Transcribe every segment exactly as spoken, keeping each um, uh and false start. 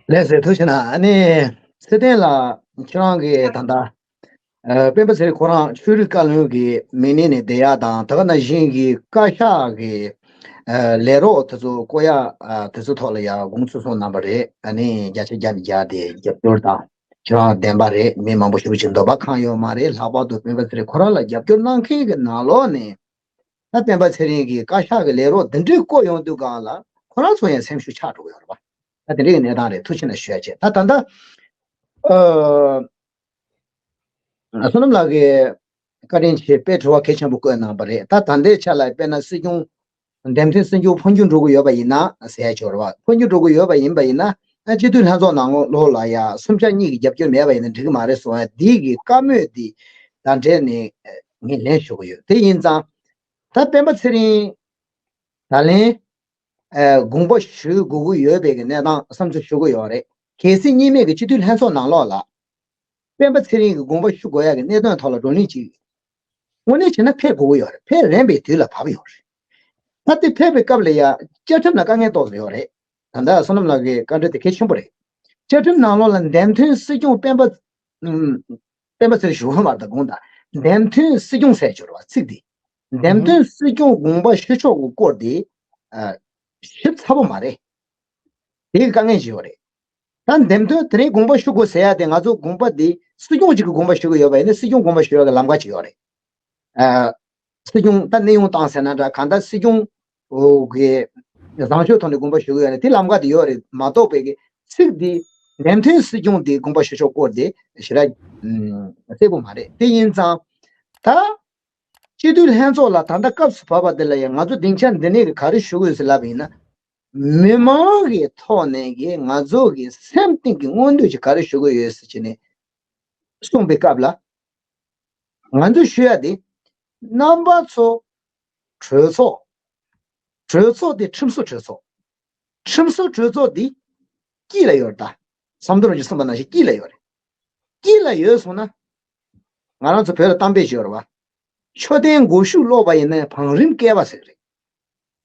ལགས་སོ། ཐུགས་རྗེ་གནང་། ཨ་ནི་ཚེ་བརྟན་ལགས་ཁྱེད་རང་གིས་ད་ལྟ་ཨ་སྤེན་པ་ཚེ་རིང་ཁོ་རང་ཆོས་རིག་བཀའ་བློན་གྱི་མི་སྣ་ནས་བསྡད་ཡག་དང་། ད་ག་ནང་བཞིན་གྱི་བཀའ་ཤག་གི་ཨ་ལས་རོགས་དེ་ཚོ་བསྐོ་ཡག་ཨ་དེ་ཚོ་ཐོག་ལ་ཡང་དགོངས་ཚུལ་གསུངས་གནང་པ་རེད། ཨ་ནི་བརྒྱ་ཆ་བརྒྱ་ནས་བརྒྱ་དེ་རྒྱབ་སྐྱོར་དང་། ཁྱེད་རང་བདེན་པ་རེད། མི་མང་པོ་ཞེ་པོ་ཅིག་འདོད་པ་ཁེངས་ཡོད་མ་རེད། ལྷག་པར་དུ་སྤེན་པ་ཚེ་རིང་ཁོ་རང་ལ་རྒྱབ་སྐྱོར་གནང་མཁན་གྱི་ནང་ལོགས་ནས། ད་སྤེན་པ་ཚེ་རིང་གིས་བཀའ་ཤག་གི་ལས་རོགས་འདི་འདྲའི་བསྐོ་ཡོང་དུས་སྒང་ལ་ཁོ་རང་ཚོ་ཡང་སེམས་ཤུགས་ཆག་འགྲོ་གི་ཡོད་རེད་པ། ད་དེ་འདྲའི་གནས་སྟངས་རེད། ཐུགས་རྗེ་ཆེ་ཞུ་ཡ་བྱས། ད་ད་ལྟ་ཨ་བསོད་ནམས་ལགས་ཀྱིས་བཀའ་དྲིན་ཆེ་དཔེ་དྲི་བ་གལ་ཆེན་པོ་བཀོད་གནང་པ་རེད། ད་ད་ལྟའི་ཆ་ལ་དཔེར་ན་སྲིད་སྐྱོང་འདེམས་ཐོན་སྲིད་སྐྱོང་འཕོ་འགྱུར་འགྲོ་གི་ཡོད་པ་ཡིན་ན་ཟེར་ཡ་ཅིག་ཡོད་རེད་པ། འཕོ་འགྱུར་འགྲོ་གི་ཡོད་པ་ཡིན་པ་ཡིན་ན། ཨ་སྤྱི་འཐུས་ལྷན་ཚོགས་ནང་ལོགས་ལ་ཡ་གསུམ་ཆ་གཉིས་ཀྱི་རྒྱབ་སྐྱོར་མེད་པ་ཡིན་ན་འགྲིག་གི་མ་རེད་གསུངས་ཡ་འདི་གི་བཀའ་མོལ་འདི་དང་འབྲེལ་ནས་ངས་ལན་ཞུ་གི་ཡོད། དེ་ཡིན་ཙང་ད་སྤེན་པ་ཚེ་རིང་ད་ལན་ཨ་དགོངས་པ་ཞུ་དགོས་ཀྱི་ཡོད་པའི་གི་གནས་སྟངས་བསམ་ཚུལ་ཞུ་གི་ཡོད་རེད། གལ་སྲིད་གཉིས་སྨན་གྱི་སྤྱི་འཐུས་ལྷན་ཚོགས་ནང་ལོགས་ལ་སྤེན་པ་ཚེ་རིང་གི་དགོངས་པ་ཞུ་དགོས་ཡ་གི་གནད་དོན་ཐོག་ལ་བགྲོ་གླེང་ཅིག་དངོས་གནས་བྱས་ན་ཕེབས་དགོས་ཀྱི་ཡོད་རེད། ཕེབས་རན་པའི་དུས་ལ་བབས་ཡོད་རེད། ད་དེ་ཕེབས་པའི་སྐབས་ལ་ཡ་བཅའ་ཁྲིམས་ལ་དཀའ་ངལ་ཏོག་ཙམ་ཡོད་རེད། ད་ལྟ་བསོད་ནམས་ལགས་ཀྱི་བཀའ་འདྲི་དེ་གལ་ཆེན་པོ་རེད། བཅའ་ཁྲིམས་ནང་ལོགས་ལ་འདེམས་ཐོན་སྲིད་སྐྱོང་སྤེན་པ་ཨུམ་སྤེན་པ་ཚེ་རིང་ཞུ་དགོས་མ་རེད། ད་དགོངས་དག་འདེམས་ཐོན་སྲིད་སྐྱོང་ཟེར་ཡོད་རེད་པ། ཚིག་འདི་འདེམས་ཐོན་སྲིད་སྐྱོང་དགོངས་པ་ཞུ་ཆོག་གི་སྐོར་དེ་ཨ་ཞིབ་ཚགས་པོ་མ་རེད། དེ་གི་དཀའ་ངལ་ཞིག་ཡོད་རེད། ད་འདེམས་ཐོན་དེ་རིང་དགོངས་པ་ཞུ་དགོས་ཟེར་ཡ་དེ་ང་ཚོ་དགོངས་པ་དེ་སྲིད་སྐྱོང་གཅིག་གི་དགོངས་པ་ཞུ་གི་ཡོད་པ་ཡིན་ན་སྲིད་སྐྱོང་དགོངས་པ་ཞུ་ཡ་གི་ལམ་ཁ་ཅིག་ཡོད་རེད། ཨ་སྲིད་སྐྱོང་ད་གནས་དབྱུང་བཏང་ཟེར་ན་འདྲ། གང་ལྟར་སྲིད་སྐྱོང་གི་བཟང་སྤྱོད་ཐོག་ནས་དགོངས་པ་ཞུ་གི་ཡོད་རེད། དེ་ལམ་ཁ་དེ་ཡོད་རེད་མ་གཏོགས་པའི་གི་ཚིག་དེ་འདེམས་ཐོན་སྲིད་སྐྱོང་དེ་དགོངས་པ་ཞུ་ཆོག་སྐོར་དེ་ཞེ་དྲག་གསལ་པོ་མ་རེད། དེ་ཡིན་ཙང་ད་སྤྱི་འཐུས་ལྷན་ཚོགས་ལ་ད་ལྟ་སྐབས་སུ་བབས་པ་དེ་ལ་ཡང་ང་ཚོ་སྡིངས་ཆ་འདི་ནས་གི་ག་རེ་ཞུ་དགོས་ཟེར་ལབ་པ་ཡིན་ན། མི་མང་གི་ཐོག་ནས་གི་ང་ཚོ་གི་སེམས་གཏིང་གི་མངོན་འདོད་ཅིག་ག་རེ་ཞུ་དགོས་ཡོད་ཟེར་བྱས་ནས་གསུངས་པའི་སྐབས་ལ། ང་ཚོས་ཞུ་ཡ་དེ། རྣམ་པ་ཚོ་གྲོས་ཚོགས། གྲོས་ཚོགས་དེ་ཁྲིམས་བཟོ་གྲོས་ཚོགས། ཁྲིམས་བཟོ་གྲོས་ཚོགས་དེ་དཀྱིལ་ལ་ཡོད་རེད་ད། ཟམ་གདོང་རིན་པོ་ཆེས་གསུངས་པ་ནང་བཞིན་དཀྱིལ་ལ་ཡོད་རེད། དཀྱིལ་ལ་ཡོད་སོང་ན། ང་རང་ཚོ་བོད་ལ་གཏམ་དཔེ་ཅིག་ཡོད་རེད་པ། མཆོད་རྟེན་སྒོ་ཕྱུགས་ལོག་པ་ཡིན་ན་བང་རིམ་བསྐལ་པ་ཟེར་གི་རེད།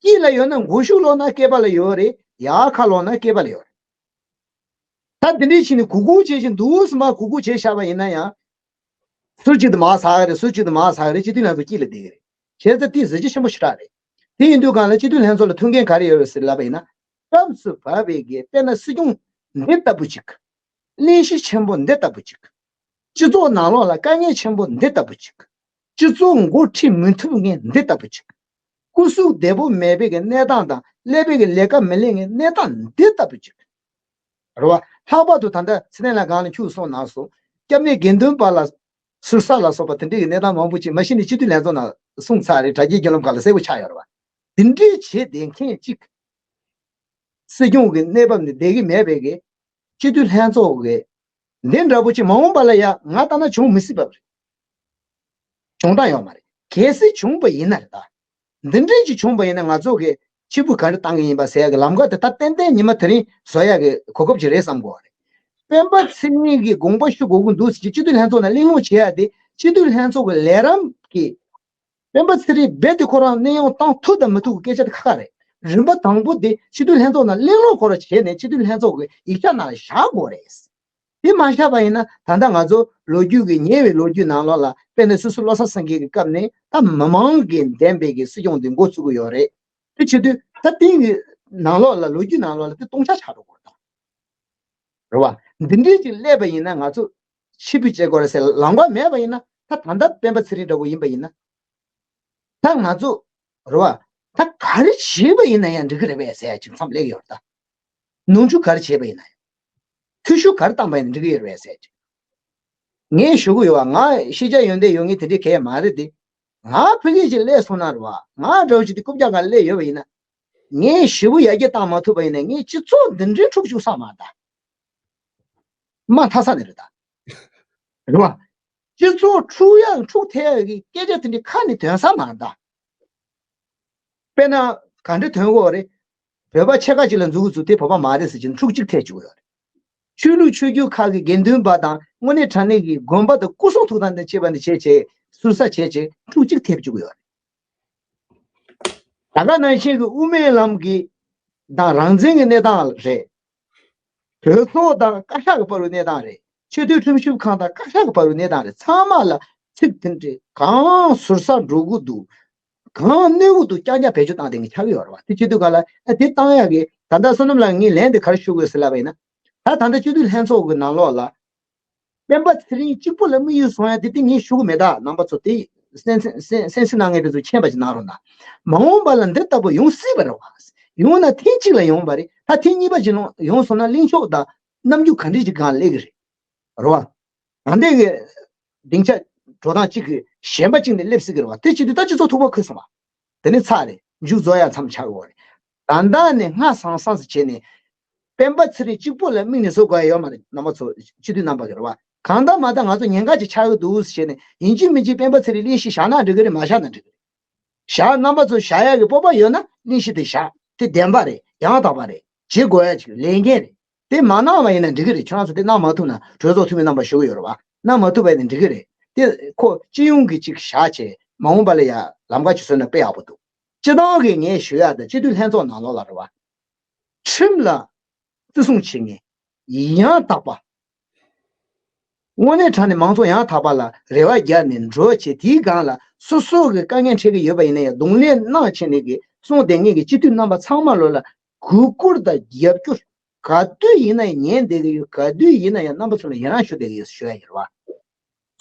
དཀྱིལ་ལ་ཡོད་ན་སྒོ་ཕྱུགས་ལོག་ན་བསྐལ་པ་ལ་ཡོད་རེད། ཡར་ཁ་ལོག་ན་བསྐལ་པ་ལ་ཡོད་རེད། ད་འདི་འདྲའི་ཕྱིན་ནས་གུག་གུག་བྱེད་བཞིན་འདུག་སེ་མར་གུག་གུག་བྱས་བཞག་པ་ཡིན་ན་ཡང་། ཚུར་གཅིག་ཏུ་མར་ཟག་གི་རེད། ཚུར་གཅིག་ཏུ་མར་ཟག་གི་རེད། སྤྱི་འཐུས་ལྷན་ཚོགས་དཀྱིལ་ལ་བསྡད་ཀྱི་རེད། བྱས་ཙང་དེ་གཟི་བརྗིད་ཆེན་པོ་ཞེ་དྲག་རེད། དེ་ཡིན་དུས་སྒང་ལ་སྤྱི་འཐུས་ལྷན་ཚོགས་ལ་ཐུགས་འགན་ག་རེ་ཡོད་རེད་ཟེར་ལབ་པ་ཡིན་ན། སྐབས་སུ་བབས་པའི་གི་དཔེར་ན་སྲིད་སྐྱོང་འདི་ལྟ་བུ་ཅིག། གླེང་གཞི་ཆེན་པོ་འདི་ལྟ་བུ་ཅིག། སྤྱི་ཚོགས་ནང་ལོགས་ལ་དཀའ་ངལ་ཆེན་པོ་འདི་ལྟ་བུ་ཅིག། སྤྱི་ཚོགས་འགོ་ཁྲིད་མི་ཐུབ་མཁན་འདི་ལྟ་བུ་ཅིག། སྐུ་གཟུགས་བདེ་པོ་མེད་པའི་གི་གནས་སྟངས་དང་ཀླད་པའི་གི་ལས་ཀ་མི་ལས་མཁན་གནས་སྟངས་འདི་ལྟ་བུ་ཅིག། རེད་བ། ལྷག་པར་དུ་ད་ལྟ་ཚེ་བརྟན་ལགས་སྒང་ལ་ཁྱུག་སོང་ན་སོང་། སྐྱབས་གནས་དགེ་འདུན་པ་ལ་ཟུར་ཟ་ལ་སོགས་པ་དེ་འདྲའི་གི་གནས་སྟངས་མང་པོ་ཅིག་མ་གཞི་ནས་སྤྱི་འཐུས་ལྷན་ཚོགས་ནང་གསུངས་ཚར་རེད། དྲ་རྒྱའི་བརྒྱུད་ལམ་ཁག་ལ་གསལ་པོ་ཆགས་ཡོད་རེད་བ། དེ་འདྲའི་བྱེད་བསྡད་མཁན་གཅིག། སྲིད་སྐྱོང་གི་གནས་བབ་ནས་བསྡད་ཀྱི་མེད་པའི་གི་སྤྱི་འཐུས་ལྷན་ཚོགས་ཀྱི་འདི་འདྲ་པོ་ཅིག་མ་འོངས་པ་ལ་ཡ་ང་ལྟ་ན་བྱུང་མི་སྲིད་པ་རེད། བྱུང་སྟངས་ཡོད་མ་རེད། གལ་སྲིད་བྱུང་པ་ཡིན་ན་རེད་ད། འདི་འདྲའི་ཅིག་བྱུང་པ་ཡིན་ན་ང་ཚོ་གི་ཕྱིར་འབུད་ག་རེ་བཏང་གི་ཡིན་པ་ཟེར་ཡ་གི་ལམ་ཁ་དེ་ད་ཏན་ཏན་ཉི་མ་དེ་རིང་བཟོ་ཡ་གི་གོ་སྐབས་ཅིག་རེད་བསམ་གི་ཡོད་རེད། སྤེན་པ་ཚེ་རིང་གི་དགོངས་པ་ཞུ་དགོས་ཀྱི་འདུག་ཟེར་གྱི་སྤྱི་འཐུས་ལྷན་ཚོགས་ནང་གླེང་སློང་བྱེད་ཡ་དེ་སྤྱི་འཐུས་ལྷན་ཚོགས་ཀྱི་ལས་རིམ་གྱི། སྤེན་པ་ཚེ་རིང་རྦད་དེ་ཁོ་རང་གནས་དབྱུང་བཏང་ཐུབ་དང་མི་ཐུབ་ཀྱི་སྐད་ཆ་དེ་ཁ་ཁ་རེད། རིམ་པ་དང་པོ་དེ་སྤྱི་འཐུས་ལྷན་ཚོགས་ནང་གླེང་སློང་ཁོ་རང་བྱས་ནས་སྤྱི་འཐུས་ལྷན་ཚོགས་ཀྱི་ཡིག་ཆ་ནང་ལ་བཞག་དགོས་རེད། དེ་མ་བཞག་པ་ཡིན་ན་ད་ལྟ་ང་ཚོ་ལོ་རྒྱུས་ཀྱི་ཉེ་བའི་ལོ་རྒྱུས་ནང་ལོགས་ལ་དཔེར་ན་སོ་སོ་བློ་བཟང་སེང་གེ་གི་སྐབས་ནས་ད་མི་མང་གིས་འདེམས་པའི་གི་སྲིད་སྐྱོང་དེ་འགོ་བཙུགས་ཀྱི་ཡོད་རེད། དེ་བྱེད་དུས་ད་དེང་གི་ནང་ལོགས་ལ་ལོ་རྒྱུས་ནང་ལོགས་ལ་དེ་སྟོང་ཆ་ཆགས་འགྲོ་གི་རེད་ད། རེད་བ། འདི་འདྲའི་ཅིག་སླེབས་པ་ཡིན་ན་ང་ཚོ་ཕྱིར་འབུད་བྱེད་དགོས་རེད་ཟེར་ལམ་ཁ་མེད་པ་ཡིན་ན་ད་ད་ལྟ་སྤེན་པ་ཚེ་རིང་འདྲ་བོ་ཡིན་པ་ཡིན་ན། ད་ང་ཚོ་རེད་བ། ད་ག་རེ་བྱས་པ་ཡིན་ན་ཡང་འགྲིག་གི་རེད་པས་ཟེར་ཡ་ཅིག་མཚམས་སླེབས་ཡོད་རེད་ད། ནོར་འཁྲུལ་ག་རེ་བྱས་པ་ཡིན་ན་ཡང་། འཐུས་ཤོར་ག་རེ་བཏང་པ་ཡིན་ན་འགྲིག་གི་ཡོད་རེད་པས་ཟེར་ཡ་ཅིག་ངས་ཞུ་གི་ཡོད་བ། ང་ཤེས་བྱ་ཡོན་ཏན་ཡོད་མཁན་དེ་འདྲའི་གལ་མ་རེད་དེ། ང་ཕ་གི་ཅིག་སླེབས་སོང་ན་རེད་བ། ང་འདྲ་བོ་ཅིག་དེ་རྐུབ་བཀྱག་སྒང་སླེབས་ཡོད་པ་ཡིན་ན། ངས་ཞེ་པོ་ཡར་རྒྱས་བཏང་མ་ཐུབ་པ་ཡིན་ན་ངས་སྤྱི་ཚོགས་འདི་འདྲའི་འཁྲུག་བཅུག་ས་མ་རེད་ད། མ་མཐའ་ས་ནས་རེད་ད། རེད་བ། སྤྱི་ཚོགས་འཁྲུག་ཡག་འཁྲུག་ཐེབས་ཡག་གི་སྐད་ཆ་དེ་འདྲའི་ཁ་ནས་ཐོན་ས་མ་རེད་ད། དཔེར་ན་ག་འདྲ་ཐོན་གྱི་ཡོད་རེད། བོད་པ་ཕྱེད་ཀ་ཅིག་ལ་མཛུབ་གུ་བཙུགས་དེ་བོད་པ་མ་རེད་ཟེར་གྱི་འཁྲུག་ཅིག་ཐེབས་བཅུག་གི་ཡོད་རེད། ཆོས་ལུགས་ཆོས་བརྒྱུད་ཁག་གི་དགེ་འདུན་པ་དང་དངོས་གནས་དྲང་གནས་ཀྱི་དགོན་པ་དང་སྐུ་སྲུང་ཐུགས་དམ་དང་བཅས་པ་ནས་བྱས་བྱས་ཟུར་ཟ་བྱས་བྱས་འཁྲུག་ཅིག་ཐེབས་བཅུག་གི་ཡོད་རེད། ད་ག་ནང་བཞིན་གྱི་དབུ་མའི་ལམ་གྱི་དང་རང་བཙན་གྱི་གནས་སྟངས་རེད། གྲོས་ཚོགས་དང་བཀའ་ཤག་གི་བར་དུ་གནས་སྟངས་རེད། ཆེས་མཐོའི་ཁྲིམས་ཞིབ་ཁང་དང་བཀའ་ཤག་གི་བར་དུ་གནས་སྟངས་རེད། ཚང་མ་ལ་ཚིག་དེ་འདྲའི་གང་ཟུར་ཟ་འགྲོ་གི་འདུག་གང་གནོད་གི་འདུག་རྐྱང་རྐྱང་བེད་སྤྱོད་བཏང་དེ་ངས་ཆགས་ཀྱི་ཡོད་རེད་བ། དེ་བྱེད་དུས་ག་ལ་ཨ་དེ་བཏང་ཡག་གི་ད་ལྟ་བསོད་ནམས་ལགས་ངས་ལན་དེ་ག་རེ་ཞུ་དགོས་ཟེར་ལབ་པ་ཡིན་ན། ད་ད་ལྟ་སྤྱི་འཐུས་ལྷན་ཚོགས་ཀྱི་ནང་ལོགས་ལ། སྤེན་པ་ཚེ་རིང་གཅིག་པོ་ལ་དམིགས་ཡུལ་བཟུང་ཡ་དེ་དེ་ངས་ཞུ་གི་མེད། ད་རྣམ་པ་ཚོ་དེ་གསན་གསན་གསན་གནང་མཁན་དེ་ཚོ་མཁྱེན་པ་ཞིག་གནང་རོགས་གནང་། མ་འོངས་པ་ལ་འདི་ལྟ་བུ་ཡོང་སྲིད་པ་རེད་བ། ཡོང་ན་ཐེངས་གཅིག་ལ་ཡོང་བ་རེད། ད་ཐེངས་གཉིས་པ་ཞིག་ལོང་ཡོང་སོང་ན་གླེང་ཕྱོགས་དང་རྣམ་འགྱུར་ག་འདྲ་ཞིག་སྒང་སླེབས་ཀྱི་རེད། རེད་བ། ད་ལྟའི་གི་སྡིངས་ཆ་འགྲོ་སྟངས་གཅིག་གི་གཞན་པ་གཅིག་ནས་སླེབས་སྲིད་ཀྱི་རེད་བ། དེ་བྱེད་དུས་ད་སྤྱི་ཚོགས་ཐུག་པ་ཁུར་སོང་བ། དེ་ནས་ཚར་རེད། མཇུག་རྫོགས་ཡ་མཚམས་ཆགས་ཡོད་རེད། ད་ལྟ་ནས་སྔ་སང་སང་ཟེར་བྱས་ནས། སྤེན་པ་ཚེ་རིང་གཅིག་པོ་ལ་དམིགས་ནས་བཟོ་དགོས་ཡ་ཡོད་མ་རེད། རྣམ་པ་ཚོ་སྤྱི་འཐུས་རྣམ་པ་གི་རེད་བ། གང་ལྟར་མ་ལྟར་ང་ཚོ་ཉེན་ཁ་ཅིག་ཆགས་ཀྱི་འདུག་ཟེར་བྱས་ནས་ཡིན་གཅིག་མིན་གཅིག་སྤེན་པ་ཚེ་རིང་གླེང་གཞི་བཞག་ན་འགྲིག་གི་རེད། མ་བཞག་ན་འགྲིག་གི་རེད། བཞག་རྣམ་པ་ཚོ་བཞག་ཡ་གི་སྤོབས་པ་ཡོད་ན་གླེང་གཞི་དེ་བཞག་དེ་བདེན་པ་རེད། ཡང་དག་པ་རེད། བྱེད་དགོས་ཡ་ཅིག་ལས་འགན་རེད། དེ་མ་གནང་བ་ཡིན་ན་འགྲིག་གི་རེད། ཁྱོད་རང་ཚོ་དེ་གནང་མ་ཐུབ་ན་གྲོས་ཚོགས་འཐུས་མི་རྣམ་པ་ཞུ་གི་ཡོད་རེད་བ། གནང་མ་ཐུབ་པ་ཡིན་ན་འགྲིག་གི་རེད། དེ་ཁོ་སྤྱི་ཡོངས་ཀྱི་ཅིག་བཞག་བྱས་མ་འོངས་པ་ལ་ཡ་ལམ་ཁ་ཅིག་བཟོས་ན་དཔེ་ཡག་པོ་འདུག་སྤྱི་བཏང་གི་ངས་ཞུ་ཡག་དེ་སྤྱི་འཐུས་ལྷན་ཚོགས་ནང་ལོགས་ལ་རེད་བ། ཁྲིམས་ལ་བརྩི་སྲུང་བྱེད་མཁན། ཡང་དག་པ། དངོས་གནས་དྲང་གནས་མང་ཚོགས་ཡང་དག་པ་ལ་རེ་བ་བརྒྱབ་ནས་འགྲོ་བྱེད། དེའི་སྒང་ལ་སོ་སོ་གི་དཀའ་ངལ་འཕྲད་ཀྱི་ཡོད་པ་ཡིན་ན་ཡང་གདོང་ལེན་གནང་བྱས་ནས་གི་གསུང་བསྡད་མཁན་གྱི་སྤྱི་འཐུས་རྣམ་པ་ཚང་མ་ལོ་ལ་གུས་བཀུར་དང་རྒྱབ་སྐྱོར་ག་དུས་ཡིན་ན་ཡང་ཉན་བསྡད་ཀྱི་ཡོད། ག་དུས་ཡིན་ན་ཡང་རྣམ་པ་ཚོ་ལ་ཡི་རང་ཞུ་བསྡད་ཀྱི་ཡོད་ཞུ་ཡ་ཡིན་རེད་བ།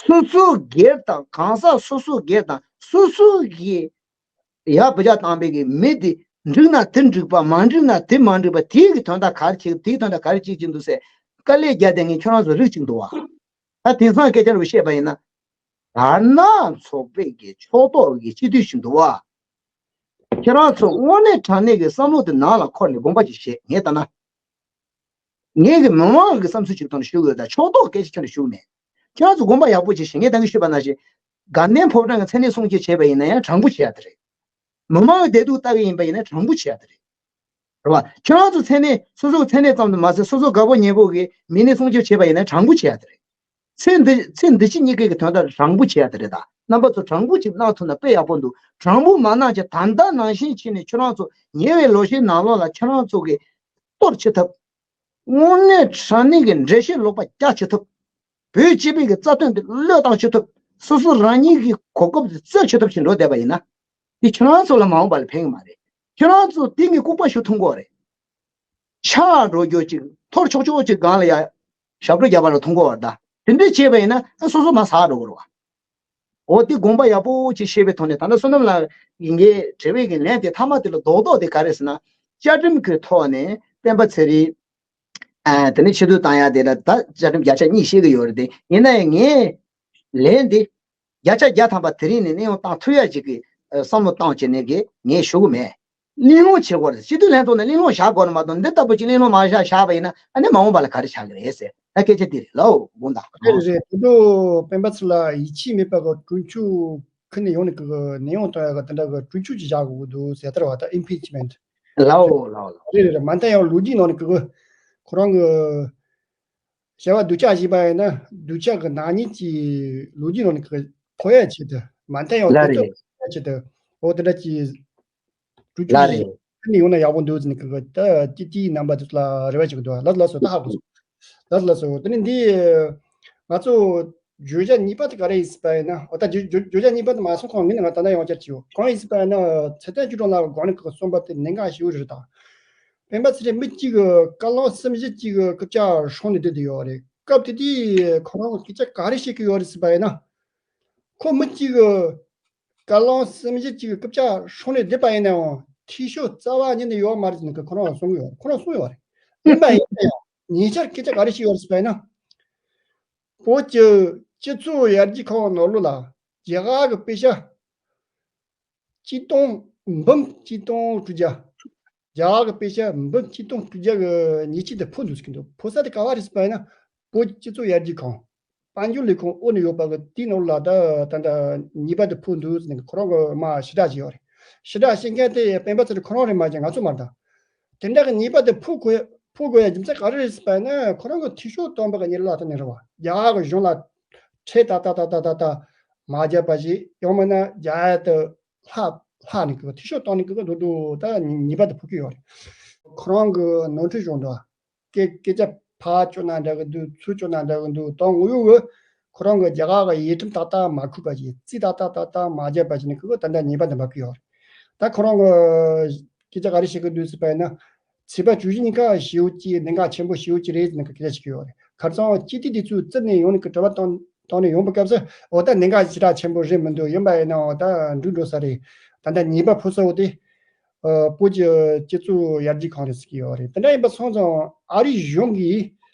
སོ་སོ་སྒེར་དང་གང་ཟག་སོ་སོ་སྒེར་དང་སོ་སོ་གི་ཡར་བུ་ཆ་བཏང་པའི་གི་མི་དེ་འགྲིག་ན་དེ་འགྲིག་པ། མ་འགྲིག་ན་དེ་མ་འགྲིག་པ། དེའི་གི་དོན་དག་ག་རེ་བྱེད། དེའི་དོན་དག་ག་རེ་བྱེད་ཀྱི་འདུག་ཟེར་དཀའ་ལས་རྒྱག་བསྡད་མཁན་ཁྱོད་རང་ཚོ་རིགས་གཅིག་འདུག་བ། ད་དེང་སང་སྐད་ཆ་རུ་བཤད་པ་ཡིན་ན། དར་ནག་ཚོགས་པའི་གི་ཕྱོགས་གཏོགས་ཀྱི་སྤྱི་འཐུས་ཤིག་འདུག་བ། ཁྱེད་རང་ཚོ་དངོས་གནས་དྲང་གནས་ཀྱི་བསམ་བློ་དེ་ནང་ལ་འཁོར་ནས་དགོངས་པ་ཅིག་བཞེས། ངས་ལྟ་ན། ངས་ཀྱི་མི་མང་གི་བསམ་ཚུལ་ཅིག་ཐོག་ནས་ཞུ་དགོས། ད་ཕྱོགས་གཏོགས་སྐད་ཆ་ཁྱོན་ནས་ཞུ་མེད། ཁྱེད་རང་ཚོ་དགོངས་པ་ཡག་པོ་ཅིག་བཞེས། ངས་ད་གིན་ཞུས་པ་ནང་བཞིན། དགའ་ལྡན་ཕོ་བྲང་གི་མཚན་གནས་སྲུང་སྐྱོབ་བྱས་པ་ཡིན་ན་ཡང་དྲང་པོ་བྱེད་ཡ་དེ་རེད། མི་མང་གི་བདེ་སྡུག་ལྟ་གི་ཡིན་པ་ཡིན་ན་དྲང་པོ་བྱེད་ཡ་དེ་རེད། རེད་བ། ཁྱེད་རང་ཚོ་མཚན་གནས་སོ་སོའི་མཚན་གནས་ཙམ་དུ་མ་ཟད་སོ་སོ་དགའ་པོ་ཉེ་པོ་གི་མི་སྣའི་སྲུང་སྐྱོབ་བྱས་པ་ཡིན་ན་དྲང་པོ་བྱེད་ཡ་དེ་རེད། ཚེ་འདི་ཚེ་འདི་ཕྱི་གཉིས་ཀའི་གི་དོན་དག་དྲང་པོ་བྱེད་ཡ་དེ་རེད། ད་རྣམ་པ་ཚོ་དྲང་པོ་ཅིག་གནང་ཐུབ་ན་དཔེ་ཡག་པོ་འདུག་དྲང་པོ་མ་གནང་བྱས་ད་ལྟ་ནང་བཞིན་བྱས་ནས་ཁྱོད་རང་ཚོ་ཉེ་བའི་ལོ་ཤས་ནང་ལོགས་ལ་ཁྱོད་རང་ཚོ་གི་གཏོར་བྱེད་ཐབས། དངོས་གནས་དྲང་གནས་ཀྱི་འགྲེལ་བཤད་ལོག་པ་རྒྱག་བྱེད་ཐབས། བོད་སྤྱི་པའི་གི་རྩ་དོན་དེ་བློས་བཏང་བྱེད་ཐབས། སོ་སོ་རང་ཉིད་ཀྱི་གོ་སྐབས་དེ་རྩོད་བྱེད་ཐབས་ཤིག་འགྲོ་བསྡད་པ་ཡིན་ན། དེ་ཁྱེད་རང་ཚོ་ལ་མ་འོངས་པ་ལ་ཕན་གི་མ་རེད། ཁྱེད་རང་ཚོ་དེ་ངས་ལྐུགས་པ་ཞུ་ཐུབ་གི་རེད། ཆག་འགྲོ་རྒྱུ་ཅིག་འཐོར་ཆོག་ཆོག་ཅིག་སྒང་ལ་ཡ་ཞབས་བྲོ་རྒྱབ་པ་ལ་ཐུག་གི་རེད། ད་དེ་འདྲས་བྱས་པ་ཡིན་ན་ཨ་སོ་སོ་མར་ཟག་འགྲོ་གི་རེད་བ། འོ་དེ་དགོངས་པ་ཡག་པོ་ཅིག་བཞེས་པའི་ཐོག་ནས་ད་ལྟ་བསོད་ནམས་ལགས་ཀྱི་ངའི་དྲི་བའི་གི་ལན་དེ་མཐའ་མ་དེ་ལ་རྡོག་རྡོག་དེ་ག་རེ་ཟེར་ན། བཅའ་ཁྲིམས་ཀྱི་ཐོག་ནས་སྤེན་པ་ཚེ་རིང་། ཨ་དེ་ནས་ཕྱིར་བསྡུ་བཏང་ཡ་དེ་ལ་ད་བཅའ་ཁྲིམས་བརྒྱ་ཆ་གཉིས་བཤད་གི་ཡོད་རེད་དེ། ཡིན་ན་ཡང་ངས་ལན་འདི་བརྒྱ་ཆ་བརྒྱ་ཐམ་པ་དེ་རིང་ནས་གནས་དབྱུང་བཏང་ཐུབ་ཡ་ཅིག་གི་ཨ་བསམ་བློ་བཏང་བྱས་ནས་གི་ངས་ཞུ་གི་མེད། གླེང་སློང་བྱེད་དགོས་རེད། སྤྱི་འཐུས་ལྷན་ཚོགས་ནས་གླེང་སློང་བཞག་དགོས་རེད་མ་གཏོགས་འདི་ལྟ་བུ་ཅིག་གླེང་སློང་མ་བཞག་བཞག་པ་ཡིན་ན་ཨ་ནི་མ་འོངས་པ་ལ་ག་རེ་ཆགས་གི་རེད་ཟེར། ད་སྐད་ཆ་འདི་རེད། ལའོ་དགོངས་དག་རེད་རེད། དེ་ཚོ་སྤེན་པ་ཚེ་ལ་ཡིད་ཆེས་མེད་པ་གི་གྲོས་ཆོད་ཁུར་ནས་ཡོང་ནས་གི་གནས་དབྱུང་བཏང་ཡ་གི་དེ་འདྲ་གི་གྲོས་ཆོད་ཅིག་བཞག་དགོས་འདུག་ཟེར་ལྟར་བ། ད་ཨིམ་པིཆ་མེན་ཊི། ལའོ་ལའོ་ལའོ། རེད་རེད་རེད། མ་མཐའ་ཡང་ལོ་རྒྱུས་ནང་ནས་གི་ཁོ་རང་གི་བྱ་བ་སྡུག་ཅག་བྱས་པ་ཡིན་ན་སྡུག་ཅག་གི་ནག་ཉེས་ཀྱི་ལོ་རྒྱུས་ནང་ནས་གི་ཕོ་ཡ་ཆེད་དུ། མ་མཐའ་ཡང་ལ་སྡུག་ཅག་རེད། ཕོ་ཡ་ཆེད་དུ། འོ་དེ་འདྲ་ཀྱི་གྲོས་ཆོད་ལ་ཅིག་རེད། ཁྱོན་ནས་ཡོང་ན་ཡག་པོ་འདུག་ཟེར་ནས་གི་གི་ད་ཅི་ཅིའི་རྣམ་པ་དེ་ཚོ་ལ་རེ་བ་བྱེད་ཀྱི་འདུག་ལགས་ལགས་སོ། ད་ཧ་གོ་སོང་། ལགས་ལགས་སོ། དེ་ནས་འདི་ང་ཚོ་བརྗོད་བྱ་གཉིས་པ་དེ་ག་རེ་ཡིན་ཟེར་པ་ཡིན་ན། འོ་ད་བརྗོད་བརྗོད་བརྗོད་བྱ་གཉིས་པ་དེ་མ་སོང་གོང་ངས་ང་ད་ལྟ་ཡང་བསྐྱར་བྱེད། གང་ཡིན་ཟེར་པ་ཡིན་ན་ཚེ་བརྟན་ཆོས་གྲགས་ལགས་སྒང་ནས་གི་གསུངས་པ་དེ་གནད་འགག་ཞེ་པོ་རེད། ད་སྤེན་པ་ཚེ་རིང་མི་གཅིག་གི་བཀའ་བློན་གསུམ་བཞི་གཅིག་གི་རྐུབ་བཀྱག་སྲུང་ནས་བསྡད་དེ་ཡོད་རེད། སྐབས་དེ་དུས་ཁོ་རང་གི་སྐད་ཆ་ག་རེ་བཤད་ཀྱི་ཡོད་རེད་ཟེར་པ་ཡིན་ན། ཁོ་མི་གཅིག་གི་བཀའ་བློན་གསུམ་བཞི་གཅིག་གི་རྐུབ་བཀྱག་སྲུང་ནས་བསྡད་པ་ཡིན་ནའང་འཐུས་ཤོར་རྩ་བ་ཉིད་ནས་ཡོད་མ་རེད་ཟེར་ནས་ཁོ་རང་གསུངས་ཡོད། ཁོ་རང་གསུངས་ཡོད་རེད། ཡིན་པ་ཡིན་ན་ཡང་ཉེ་ཆར་སྐད་ཆ་ག་རེ་བཤད་ཡོད་རེད་ཟེར་པ་ཡིན་ན། བོད་ཀྱི་སྤྱི་ཚོགས་ཡར་རྒྱས་ཁང་ནོར་ལུག་ལ་རྒྱ་གར་གྱི་པེ་ཤ་གཅིག་སྟོང་འབུམ་གཅིག་སྟོང་དྲུག་བརྒྱ། རྒྱ་གར་གྱི་པེ་ཤ་འབུམ་གཅིག་སྟོང་དྲུག་བརྒྱ་གི་ཉེས་ཆད་དེ་ཕོག་འདུག་ཟེར་གྱི་འདུག་ཕོག་ས་དེ་ག་བ་རེད་ཟེར་པ་ཡིན་ན། བོད་སྤྱི་ཚོགས་ཡར་རྒྱས་ཁང་། དཔལ་འབྱོར་ལས་ཁུངས་འོག་ནས་ཡོད་པ་གི་དེའི་ནང་ལ་ད་ད་ད་ཉེས་པ་དེ་ཕོག་འདུག་ཟེར་ནས་ཁོ་རང་གི་མ་ཞིབ་ཕྲ་བྱས་ཡོད་རེད། ཞིབ་ཕྲ་བྱེད་མཁན་དེ་སྤེན་པ་ཚེ་རིང་ཁོ་རང་རེད་མ་གཏོགས་ང་ཚོ་མ་རེད། ད་དེ་འདྲ་གི་ཉེས་པ་དེ་ཕོག་དགོས་ཕོག་དགོས་ཡ་རྒྱུ་མཚན་ག་རེ་རེད་ཟེར་པ་ཡིན་ན། ཁོ་རང་གི་འཐུས་ཤོར་བཏང་པ་གི་ཉེས་ལ་ཐོག་ནས་རེད་བ། རྒྱ་གར་གི་གཞུང་ལ་ཁྲལ་ད་ད་ད་ད་ད་ད་མ་བརྒྱབ་པ་ཞིག་ཡང་མིན་ན་རྒྱ་གར་དུ་ལྷག་ལྷག་ནས་གི་འཐུས་ཤོར་བཏང་ནས་གི་འདུག་འདུག་ད་ཉེས་པ་དེ་ཕོག་གི་ཡོད་རེད། ཁོ་རང་གི་ནོར་འཁྲུལ་བྱུང་འདུག་སྐད་སྐད་ཆ་ ཕར་བསྐྱོད་ན་འདྲ་གི་འདུག་ཚུར་བསྐྱོད་ན་འདྲ་གི་འདུག་དང་དངོས་ཡོད་ཀྱི་ཁོ་རང་གི་རྒྱ་གར་གི་ཡིག་ཁྲིམས་ཏག་ཏག་མ་ཁུར་བ་ཞིག་རྩིས་ཏག་ཏག་ཏག་ཏག་མ་བརྒྱབ་པ་ཞིག་ནི་ཁོ་གི་ད་ལྟ་ཉེས་པ་འདི་འབབ་ཀྱི་ཡོད་རེད། ད་ཁོ་རང་གི་སྐད་ཆ་ག་རེ་བཤད་ཀྱི་འདུག་ཟེར་བ་ཡིན་ན། ཚེས་པ་བཅུ་བཞི་ཉིན་ཀ་ཞེ་པོ་ཅིག་གནད་འགག་ཆེན་པོ་ཞེ་པོ་ཅིག་རེད་ཟེར་ནས་སྐད་ཆ་བཤད་ཀྱི་ཡོད་རེད། ཁ་སང་སྤྱི་འཐུས་དེ་ཚོས་རྩིས་ནས་ཡོང་ནས་ཀྱི་དྲི་བ་བཏང་བཏང་ནས་ཡོང་པའི་སྐབས་སུ་འོ་ད་གནད་འགག་ཞེ་དྲག་ཆེན་པོ་རེད་མི་འདུག་ཡིན་པ་ཡིན་ན་འོ་ད་འགྲིག་འགྲོ་ས་རེད། ད་ལྟ་ཉེས་པ་ཕོག་ས་འོ་དེ་ཨ་བོད་ཀྱི་སྤྱི་ཚོགས་ཡར་རྒྱས་ཁང་རེད་ཟེར་གྱི་ཡོད་རེད། དེ་འདྲ་ཡིན་པ་སོང་ཙང་ཨ་རིའི་གཞུང་གིས་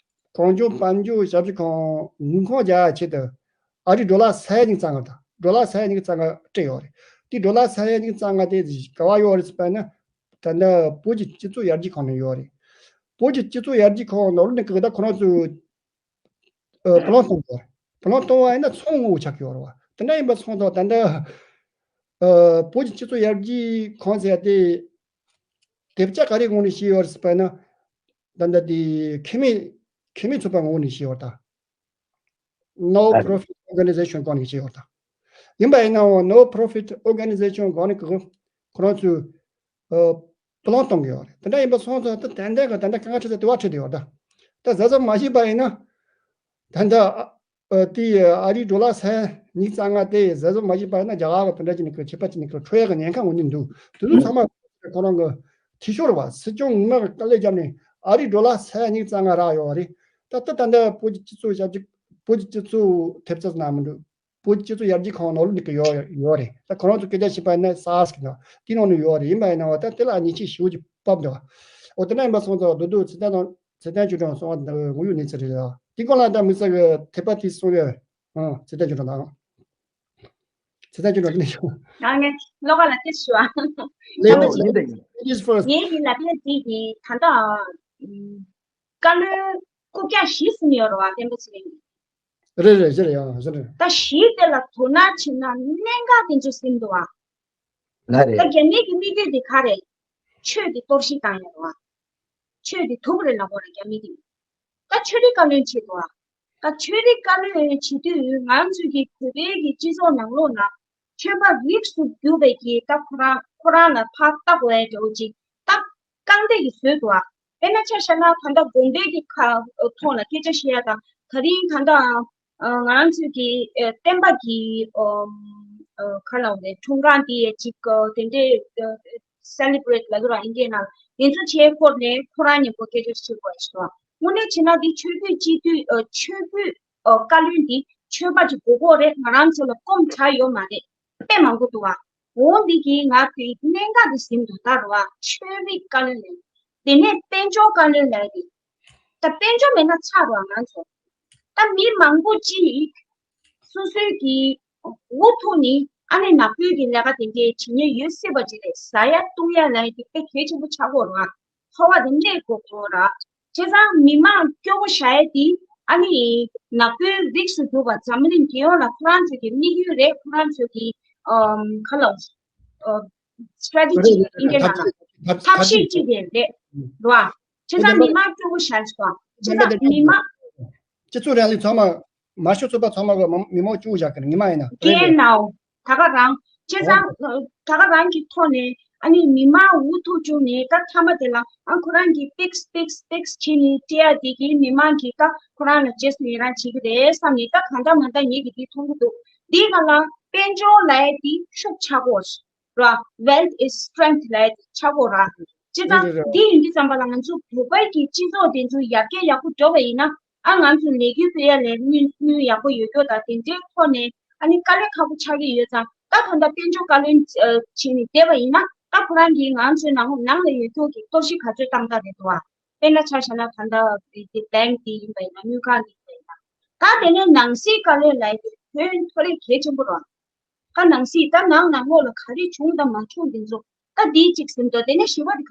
གངས་ལྗོངས་དཔལ་འབྱོར་ཞབས་ཞུ་ཁང་དངུལ་ཁང་རྒྱག་ཡ་ཆེད་དུ་ཨ་རིའི་ཌོ་ལར་ས་ཡ་ཉིས་བརྩེགས་ལྔ་དང་ཌོ་ལར་ས་ཡ་ཉིས་བརྩེགས་ལྔ་སྤྲད་ཡོད་རེད། དེ་ཌོ་ལར་ས་ཡ་ཉིས་བརྩེགས་ལྔ་དེ་ག་བ་ཡོད་རེད་ཟེར་བ་ན། ད་ལྟ་བོད་ཀྱི་སྤྱི་ཚོགས་ཡར་རྒྱས་ཁང་ནང་ཡོད་རེད། བོད་ཀྱི་སྤྱི་ཚོགས་ཡར་རྒྱས་ཁང་ནང་ལོགས་ནས་ཀྱི་ད་ཁོ་རང་ཚོས་ཨ་བུ་ལོན་གཏོང་དགོས་རེད། བུ་ལོན་གཏོང་བ་ཡིན་ན་ཚོང་དངོས་པོ་ཆགས་ཀྱི་ཡོད་རེད་བ། དེ་འདྲ་ཡིན་པ་སོང་ཙང་ད་ལྟ་ཨ་བོད་ཀྱི་སྤྱི་ཚོགས་ཡར་རྒྱས་ཁང་ཟེར་ཡ་དེ་དེབ་ཆ་ག་རེ་ངོས་ནས་བྱས་ཡོད་རེད་ཟེར་བ་ན། ད་ལྟ་དེ་ཁེ་མེད་ཁེ་མེད་ཚོགས་པ་ངོས་ནས་བྱས་ཡོད་རེད་ད། No Profit Organization སྒང་ནས་བྱས་ཡོད་ད། ཡིན་པ་ཡིན་ནའང་No Profit Organization སྒང་ནས་ཁོ་ཁོ་རང་ཚོས་ཨ་བུ་ལོན་གཏོང་གི་ཡོད་རེད། དེ་འདྲ་ཡིན་པ་སོང་ཙང་ད་ཏན་ཏན་གི་ད་ལྟ་དཀའ་ངལ་འཕྲད་ས་དེ་བ་འཕྲད་དེ་ཡོད་ད། ད་གཟབ་གཟབ་མ་བྱས་པ་ཡིན་ན་ད་ལྟ་ཨ་དེ་ཨ་རིའི་ཌོ་ལར་ས་ཡ་ཉིས་བརྩེགས་ལྔ་དེ་གཟབ་གཟབ་མ་བྱས་པ་ཡིན་ན་རྒྱ་གར་གི་དེ་འདྲ་ཅིག་ནས་ཁོ་ཁྱད་པར་ཅིག་ནས་ཁོ་འཕྲོད་ཡག་གི་ཉེན་ཁ་ངོས་ནས་འདུག་དེ་ཚོ་ཚང་མ་ཁོ་རང་གི་འཐུས་ཤོར་བ་སྲིད་སྐྱོང་ངོ་མ་གི་དཀའ་ལས་བརྒྱབ་ནས་ཨ་རིའི་ཌོ་ལར་ས་ཡ་ཉིས་བརྩེགས་ལྔ་རག་ཡོད་རེད། ད་ལྟ་ད་ལྟ་བོད་ཀྱི་སྤྱི་ཚོགས་ཞབས་ཕྱི་བོད་ཀྱི་སྤྱི་ཚོགས་ཐེབས་རྩ་ནང་མི་འདུག་བོད་ཀྱི་སྤྱི་ཚོགས་ཡར་རྒྱས་ཁང་ནང་ལོགས་འདི་གི་ཡོད་ཡོད་རེད། ད་ཁོ་རང་ཚོ་སྐད་ཆ་བཤད་པ་ཡིན་ན་སཱར་སི་གི་ནང་དེའི་ནང་ནས་ཡོད་རེད། ཡིན་པ་ཡིན་ན་འོ་ད་དེ་ལ་ཉེས་ཆད་ཞེ་པོ་ཅིག་བབས་འདུག་འོ་དེ་འདྲ་ཡིན་པ་སོང་ཙང་བདུད་འདུག་ཚེ་བརྟན་དང་ཚེ་བརྟན་ཆོས་སྒྲོན་གསུང་བ་འདི་ངོ་ཡོད་གནས་ཚུལ་རེད། དེ་སྐོར་ལ་ད་དམིགས་བསལ་གི་དད་པ་དེ་གསུང་ཡོད། ཨང་ཚེ་བརྟན་ཆོས་སྒྲོན་དང་། ཚེ་བརྟན་ཆོས་སྒྲོན་དེ་ནས་ཤོག་ང་ངས་བློ་ཁ་ལ་ཏིས་ཞུ་ཨ། Ladies, ladies first. ངའི་གི་ལབ་ཡ་དེ་གི་ད་ལྟ་ཨ་བཀའ་བློན་རྐུབ་བཀྱག་བཞི་ཟིན་ཡོད་རེད་བ། བསྟན་པ་ཚེ་རིང་གི་རེད་རེད་རེད་ཡང་རེད། ད་གཞི་དེ་ལ་དོ་སྣང་བྱེད་ན་གནད་འགག་དེ་ཚོ་ཟིན་འདུག་ཨ། ལ་རེད། ད་རྒྱ་མི་གི་དམིགས་ཡུལ་དེ་ག་རེད། ཆོས་དེ་གཏོར་བཤིག་བཏང་ཡོད་རེད་བ། ཆོས་དེ་ཐུབ་རེད་ལབ་དགོས་རེད་རྒྱ་མི་དེ། ད་ཆོས་རིག་བཀའ་བློན་བྱེད་འདུག་ཨ། ད་ཆོས་རིག་བཀའ་བློན་བྱེད་དུས་ང་ཚོས་ཀྱི་བོད་པའི་གི་སྤྱི་ཚོགས་ནང་ལོགས་ན་ཆོས་པ་རིགས་སུ་གྱུར་པའི་གི་ད་ཁོ་རང་ཁོ་རང་ལ་ཕར་ལྟ་དགོས་ཡ་འདྲ་བོ་ཅིག་ད་རྐང་སྟེགས་ཀྱི་བཟོས་འདུག་ཨ། དཔེར་ན་ཆ་བཞག་ན་ད་ལྟ་དགོན་པའི་གི་ཁ་ཐོག་ལ་སྐད་ཆ་བཤད་ཡ་དང་དེ་རིང་ད་ལྟ་ང་རང་ཚོའི་གི་བསྟན་པ་གི་ག་ལ་འོང་རེད་འཁྲུངས་སྐར་འདི་ཡ་ཅིག་དེ་འདྲའི་སེ་ལི་བྷི་རེཊ་ལབ་ཀྱི་རེད་ཨིན་སྐད་ནང་དེ་ཚོ་བྱས་སྐོར་ནས་ཁོ་རང་མཉམ་པོ་སྐད་ཆ་བཤད་དགོས་ཡ་ཞིག་འདུག་དངོས་གནས་བྱས་ན་འདི་ཆོས་བརྒྱུད་སྤྱི་འཐུས་ཨ་ཆོས་བརྒྱུད་ཨ་བཀའ་བློན་འདི་ཆོས་པ་ཅིག་དགོས་ཀྱི་རེད། ང་རང་ཚོ་ལ་སྐོམ་དྲག་ཡོད་མ་རེད། དཔེ་མང་པོ་འདུག་བ། འོ་འདི་གིས་ང་དེ་གནད་འགག་འདི་ཟིན་འདུག་ད་རེད་བ། ཆོས་རིག་བཀའ་བློན་ལབ་དེ་ནས་དཔལ་འབྱོར་བཀའ་བློན་ལབ་དེ། ད་དཔལ་འབྱོར་མེད་ན་ཚར་རེད་བ་ང་ཚོ། ད་མི་མང་པོ་ཅིག་སོ་སོའི་གི་འུ་ཐུག་ནི་ཨ་ནི་ནག་པོའི་གི་ལས་ཀ་དེ་འདྲའི་བྱེད་ཉེན་ཡོད་སྲིད་པ་ཅིག་རེད། ཟ་ཡ་བཏུང་ཡ་ལབ་ཡ་དེ་དཔེ་གལ་ཆེན་པོ་ཆགས་ཀྱི་ཡོད་རེད་བ། འཚོ་བ་དེ་གནས་དགོས་ཀྱི་ཡོད་རེད། བྱས་ཙང་མི་མང་སྐྱོ་པོ་བཞག་ཡ་དེ་ཨ་ནི་ནག་པོའི་རིགས་སུ་གྱུར་པ་འཛམ་གླིང་རྒྱལ་ཡོངས་ལ་ཁོ་རང་ཚོའི་གི་དམིགས་ཡུལ་རེད། ཁོ་རང་ཚོའི་གི་ཨམ་ག་ལ་ཨ་སི་ཊེ་རེ་ཊི་ཇི་ཨིན་སྐད་ནང་ལ་ཐབས་ཤེས་ཅིག་རེད་རེད་བ། བྱས་ཙང་མི་མང་སྐྱོ་པོ་བཞག་ཡ་ཅིག་བྱས་ཙང་མི་མང་སྤྱི་ཚོགས་རིང་ལུགས་ཚང་མ། མར་ཤོག་ཚོགས་པ་ཚང་མ་གི་མི་མང་བཅུ་བཞག་གི་ངེས་མ་ཡིན་ན། ཀེ་ཨེན་ཨེལ། ད་ག་རང་། བྱས་ཙང་ད་ག་རང་གི་ཐོག་ནས་ཨ་ནི་མི་མང་འུ་ཐུག་བཅུག་ནས་ད་མཐའ་མ་དེ་ལ་ཨ་ཁོ་རང་གིས་པིགས་པིགས་པིགས་བྱས་ནས་སྤྲད་ཡ་དེ་གིས་མི་མང་གིས་ད་ཁོ་རང་ལ་རྗེས་སུ་ཡི་རང་བྱེད་ཀྱི་རེད་བསམ་ནས་ད་གང་ལྟར་མ་ལྟར་ངེད་ཀྱིས་དེ་མཐོང་གི་འདུག་དེའི་སྒང་ལ་དཔལ་འབྱོར་ལབ་ཡ་དེ་ཤུགས་ཆག་གོ་ར། Wealth is strength ལབ་ཡ་དེ་ཆག་གོ་ར། བྱས་ཙང་རེད་རེད་རེད། འདི་ཡིན་དུས་ཙམ་པ་ལ་ང་ཚོ་བོད་པའི་གི་སྤྱི་ཚོགས་དེ་ཚོ་ཡར་རྒྱས་ཡག་པོ་འགྲོ་བ་ཡིན་ན། ཨ་ང་ཚོ་ལས་འགུལ་སྤེལ་ཡ་ལས་དངུལ་དངུལ་ཡག་པོ་ཡོད་རྒྱུ་དང་དེ་འདྲའི་ཐོག་ནས་ཨ་ནི་དཀའ་ལས་ཁག་པོ་ཆགས་ཀྱི་ཡོད་ཙང་ད་ད་ལྟ་དཔལ་འབྱོར་བཀའ་བློན་ཨ་བྱས་ནས་བསྡད་པ་ཡིན་ན་ད་ཁོ་རང་གིས་ང་ཚོའི་ནང་ནང་ལ་ཡོད་རྒྱུ་གི་གཏོར་བཤིག་ག་ཚོད་བཏང་ད་རེད་འདུག་ཨ། དཔེར་ན་ཆ་བཞག་ན་ད་ལྟ་དེ་དེ་བེང་དེ་ཡིན་པ་ཡིན་ན་དངུལ་ཁང་དེ་ཡིན་པ་ཡིན་ན་ད་དེ་ནས་ནང་སྲིད་བཀའ་བློན་ལབ་ཡ་དེ་དོན་ཐོ་རེ་གལ་ཆེན་པོ་རེད། ད་ནང་སྲིད་ད་ནང་ནང་ལོགས་ལ་ག་རེ་བྱུང་དང་མ་བྱུང་དེ་ཚོ་ད་དེའི་གཅིག་ཟིན་ཏོ། དེ་ནས་བཞི་པ་དེ་ག་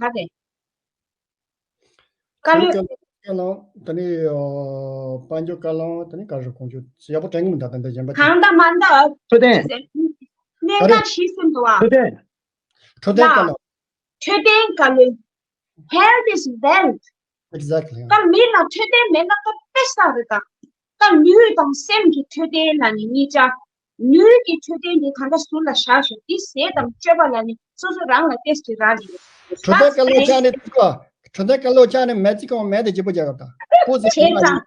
རེད། བཀའ་བཀའ་བློན། བློན་བཀའ་བློན་ད་ནི་ཨ་དཔལ་འབྱོར་བཀའ་བློན་ད་ནི་ག་རེ་དགོངས་ཞུ་ཡག་པོ་དྲན་གི་མི་འདུག་ད་ལྟ་གཞན་པ་ཅིག་གང་ལྟར་མ་ལྟར་འཕྲོད་བསྟེན། གནད་ག་རེ། འགག་བཞི་ཟིན་འདུག་བ། འཕྲོད་བསྟེན། འཕྲོད་བསྟེན་བཀའ་བློན། འཕྲོད་བསྟེན་བཀའ་བློན། Health is wealth. Exactly. ད་མི་ལ་འཕྲོད་བསྟེན་མེད་ན་ད་དཔེ་བསགས་རེད་ད། ད་ལུས་དང་སེམས་ཀྱི་འཕྲོད་བསྟེན་ལ་ནི་གཉིས་ཆ། ལུས་ཀྱི་འཕྲོད་བསྟེན་དེ་གང་འདྲ་ཟུར་ལ་བཞག་ཞོག་དེ་ཟས་དང་སྤྱོད་པ་ལ་ནི་སོ་སོ་རང་ལ་ཏོག་ཙམ་རག་ལས་ཡོད། འཕྲོད་བསྟེན་བཀའ་བློན་ཆགས་ནས་ཐུག་པ། འཕྲོད་བསྟེན་བཀའ་བློན་ཆགས་ནས་མེད་ཅིག་གང་མེད་དེ་ལྗིད་པོ་རྒྱག་གི་ད། ཁོ་ཚོ་བྱས་ཙང་།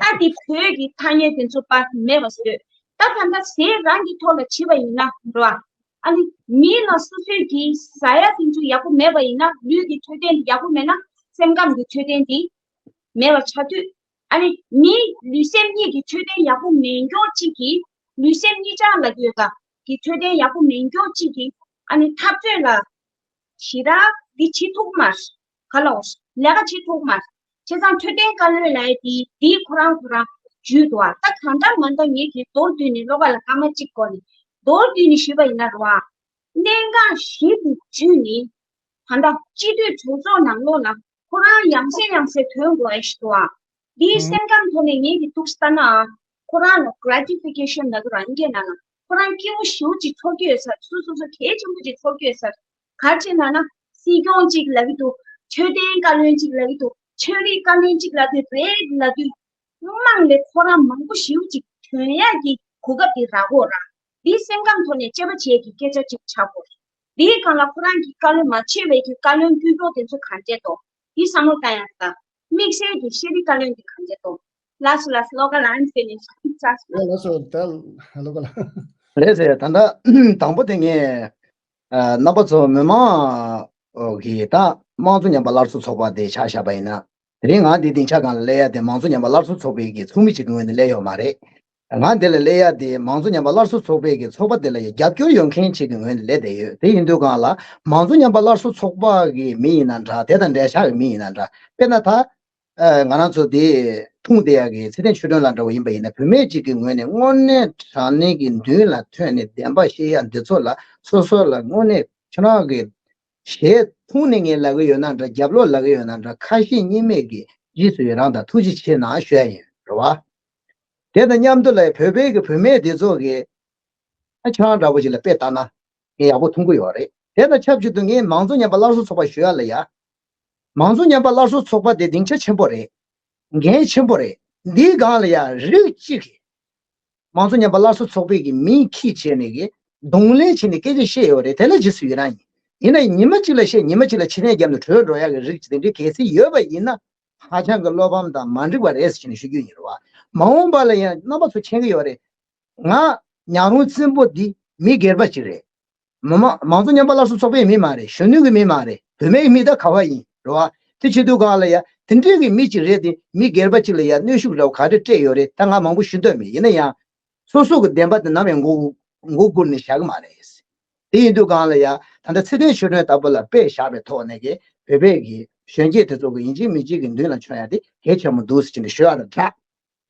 ད་འདི་བོད་ཀྱི་ཐ་སྙད་དེ་ཚོ་པ་མེད་པ་བཟོས། ད་ད་ལྟ་ཟས་རང་གི་ཐོག་ལ་བྱེད་པ་ཡིན་ན་རོ། ཨ་ནི་མིའི་ནང་སོ་སོས་ཀྱིས་ཟ་ཡ་དེ་ཚོ་ཡག་པོ་མེད་པ་ཡིན་ན། ལུས་ཀྱི་འཕྲོད་བསྟེན་དེ་ཡག་པོ་མེད་ན། སེམས་ཁམས་ཀྱི་འཕྲོད་བསྟེན་དེ་མེད་པ་ཆགས་དུས། ཨ་ནི་མིའི་ལུས་སེམས་གཉིས་ཀྱི་འཕྲོད་བསྟེན་ཡག་པོ་མེད་མཁན་གཅིག་གིས་ལུས་སེམས་གཉིས་ཆར་ལབ་ཀྱི་ཡོད་ད། གི་འཕྲོད་བསྟེན་ཡག་པོ་མེད་མཁན་གཅིག་གིས་ཨ་ནི་འཐབ་རྩོད་ལ་ཞེ་དྲག་འདི་བྱེད་ཐུབ་མ་རེད། ག་ལ་འོ་ལས་ཀ་བྱེད་ཐུབ་མ་རེད། བྱས་ཙང་འཕྲོད་བསྟེན་བཀའ་བློན་ལབ་ཡ་དེ་དེ་ཁོ་རང་ཁོ་རང་བརྒྱུད་འདུག་ཨ། ད་གང་ལྟར་མ་ལྟར་ངེད་ཀྱིས་མདོར་བསྡུས་ནས་བློ་ཁ་ལ་སྐར་མ་གཅིག་འགོར་ནས་མདོར་བསྡུས་ནས་ཞུས་པ་ཡིན་ན་རོ། གནད་འགག་བཞི་དེ་བརྒྱུད་ནས་ད་ལྟ་སྤྱི་འཐུས་གྲོས་ཚོགས་ནང་ལོགས་ལ་ཁོ་རང་ཡང་སེ་ཡང་སེ་ཐོན་དགོས་ཨེ་ཞིག་འདུག་ཨ། འདིའི་སེམས་ཁམས་ཐོག་ནས་ངེད་ཀྱི་ཐུགས་ལྟ་ན་ཨ། ཁོ་རང་ལ་གྷ་རེ་ཊི་ཕི་ཀེ་ཤན་ལབ་ཀྱི་རེད་ཨིན་སྐད་ནང་ལ། ཁོ་རང་སྐྱིད་པོ་ཞེ་པོ་ཅིག་ཚོར་གྱི་ཡོད་ས་རེད། སོ་སོ་སོ་གལ་ཆེན་པོ་ཅིག་ཚོར་གྱི་ཡོད་ས་རེད། ག་རེ་བྱས་ན་ན། སྲིད་སྐྱོང་གཅིག་ལབ་ཀྱི་འདུག་འཕྲོད་བསྟེན་བཀའ་བློན་གཅིག་ལབ་ཀྱི་འདུག་ཆོས་རིག་བཀའ་བློན་གཅིག་ལབ་དུས་རེད་ལབ་དུས། དམངས་ལས་ཁོ་རང་མང་པོ་ཞེ་པོ་ཅིག་ཐོན་ཡག་གི་གོ་སྐབས་དེ་རག་གོ་ར། འདིའི་སེམས་ཁམས་ཐོག་ནས་དཔྱད་པ་བྱེད་ཡག་གི་སྐད་ཆ་ཅིག་ཆགས་དགོས་རེད། འདིའི་སྒང་ལ་ཁོ་རང་གིས་བཀའ་བློན་མ་བྱས་པའི་གི་བཀའ་བློན་དཀྱུས་མགྱོགས་དེ་ཚོ་གང་བྱས་འདུག་འདི་བསམ་བློ་བཏང་ཡག་དང་། དམིགས་བསལ་གྱི་ཤེས་རིག་བཀའ་བློན་གྱི་གང་བྱེད་དོ། ལགས་སོ་ལགས་སོ། བློ་དགའ་ལགས་ཨ་ནི་ནས་ཤིག་ཚ་སོ། ལགས་སོ། ད་བློ་དགའ་ལགས། རེད་ཟེར། ད་ལྟ་དང་པོ་དེ་ངས་རྣམ་པ་ཚོ་མི་མང་གི་ད་དམངས་གཙོ་ཉམས་པ་སླར་གསོ་ཚོགས་པ་དེ་ཆ་བཞག་པ་ཡིན་ན། དེ་རིང་ང་འདི་སྡིངས་ཆ་སྒང་ལ་སླེབས་ཡ་དེ་མང་གཙོ་ཉམས་པ་སླར་གསོ་ཚོགས་པའི་གི་ཚོགས་མི་གཅིག་གི་ངོས་ནས་སླེབས་ཡོད་མ་རེད། ང་འདི་ལ་སླེབས་ཡ་དེ་མང་གཙོ་ཉམས་པ་སླར་གསོ་ཚོགས་པའི་གི་ཚོགས་པ་དེ་ལ་ཡ་རྒྱབ་སྐྱོར་ཡོད་མཁན་ཅིག་གི་ངོས་ནས་སླེབས་བསྡད་ཡོད། དེ་ཡིན་དུས་སྒང་ལ་མང་གཙོ་ཉམས་པ་སླར་གསོ་ཚོགས་པ་གི་མི་ཡིན་ན་འདྲ། དེ་དང་འབྲེལ་ཆགས་ཀྱི་མི་ཡིན་ན་འདྲ། དཔེར་ན་ད་ཨ་ང་རང་ཚོ་དེ་འཐུང་བསྡད་ཡ་གི་ཚེ་བརྟན་ཆོས་སྒྲོན་ལགས་འདྲ་བོ་ཡིན་པ་ཡིན་ན། བུད་མེད་ཅིག་གི་ངོས་ནས་དངོས་གནས་དྲང་གནས་ཀྱི་མདུན་ལ་ཐོན་ནས་བདེན་པ་བཤད་ཡ་འདི་ཚོ་ལ་སོ་སོ་ལ་དངོས་གནས་ཁྱེད་རང་གི་ཞལ་མཐོང་ནས་ངས་ལབ་ཀྱི་ཡོད་ན་འདྲ། རྒྱབ་ལོགས་ལབ་ཀྱི་ཡོད་ན་འདྲ། ཁ་ཞེ་གཉིས་མེད་ཀྱི་རྗེས་སུ་ཡི་རང་དང་ཐུགས་རྗེ་ཆེ་གནང་ཞུ་ཡ་ཡིན། རེད་བ། དེ་དང་མཉམ་དུ་ལ་བོད་པའི་གི་བུད་མེད་དེ་ཚོ་གི་ཨ་ཁྱེད་རང་འདྲ་པོ་ཅིག་ལ་དཔེ་ལྟ་ན་ངས་ཡག་པོ་མཐོང་གི་ཡོད་རེད། དེ་དང་ཆབས་ཅིག་ཏུ་ངས་མང་གཙོ་ཉམས་པ་སླར་གསོ་ཚོགས་པ་ཞུ་ཡ་ལ་ཡ། མང་གཙོ་ཉམས་པ་སླར་གསོ་ཚོགས་པ་དེ་སྡིངས་ཆ་ཆེན་པོ་རེད། འགན་ཆེན་པོ་རེད། འདིའི་སྒང་ལ་ཡ་རིགས་གཅིག་གིས་མང་གཙོ་ཉམས་པ་སླར་གསོ་ཚོགས་པའི་གི་མིང་ཁྱེར་བྱས་ནས་གི་གདོང་ལེན་བྱས་ནས་སྐད་ཆ་བཤད་ཡོད་རེད། དེ་ལ་རྗེས་སུ་ཡི་རང་ཡིན། ཡིན་ན་ཉི་མ་གཅིག་ལ་བཤད་ཉི་མ་གཅིག་ལ་ཕྱི་ནས་རྒྱབ་ནས་བྲོས་འགྲོ་ཡག་གི་རིགས་དེ་འདྲའི་གལ་སྲིད་ཡོད་པ་ཡིན་ན། ཧ་ཅང་གི་བློ་ཕམ་དང་མ་འགྲིག་པ་རེད་ཟེར་ནས་ཞུ་རྒྱུ་ཡིན། རེད་བ། མ་འོངས་པ་ལ་ཡང་རྣམ་པ་ཚོ་མཁྱེན་གི་ཡོད་རེད། ང་ཉང་རོང་བཙན་པོ་འདི་མི་སྒེར་པ་ཅིག་རེད། མི་མང་མང་གཙོ་ཉམས་པ་སླར་གསོ་ཚོགས་པའི་མི་མ་རེད། གཞོན་ནུ་གི་མི་མ་རེད། བུད་མེད་ཀྱི་མི་ད་ག་བ་ཡིན། རེད་བ། དེ་བྱེད་དུས་སྒང་ལ་ཡ་དེ་འདྲས་ཀྱི་མི་ཅིག་རེད་དེ། མི་སྒེར་པ་ཅིག་ལ་ཡ་གནོན་ཤུགས་འདྲ་བོ་ག་རེ་སྤྲད་ཡོད་རེད། ད་ང་མང་པོ་ཞུ་འདོད་མེད། ཡིན་ན་ཡང་སོ་སོ་གི་བདེན་པ་དེ་ནམ་ཡང་མགོ་མགོ་སྒུར་ནས་བཞག་གི་མ་རེད། དེ་ཡིན་དུས་སྒང་ལ་ཡ་ད་ལྟ་ཚེ་བརྟན་ཆོས་སྒྲོན་ལྟ་བུ་ལ་དཔེ་བཞག་པའི་ཐོག་ནས་ཀྱི་བོད་པའི་གི་གཞོན་སྐྱེས་དེ་ཚོ་གི་ཡིན་གཅིག་མིན་གཅིག་གི་མདུན་ལ་མཆོང་ཡ་དེ་གལ་ཆེན་པོ་འདུག་ཟེར་ནས་ཞུ་ཡ་དང་སྦྲགས།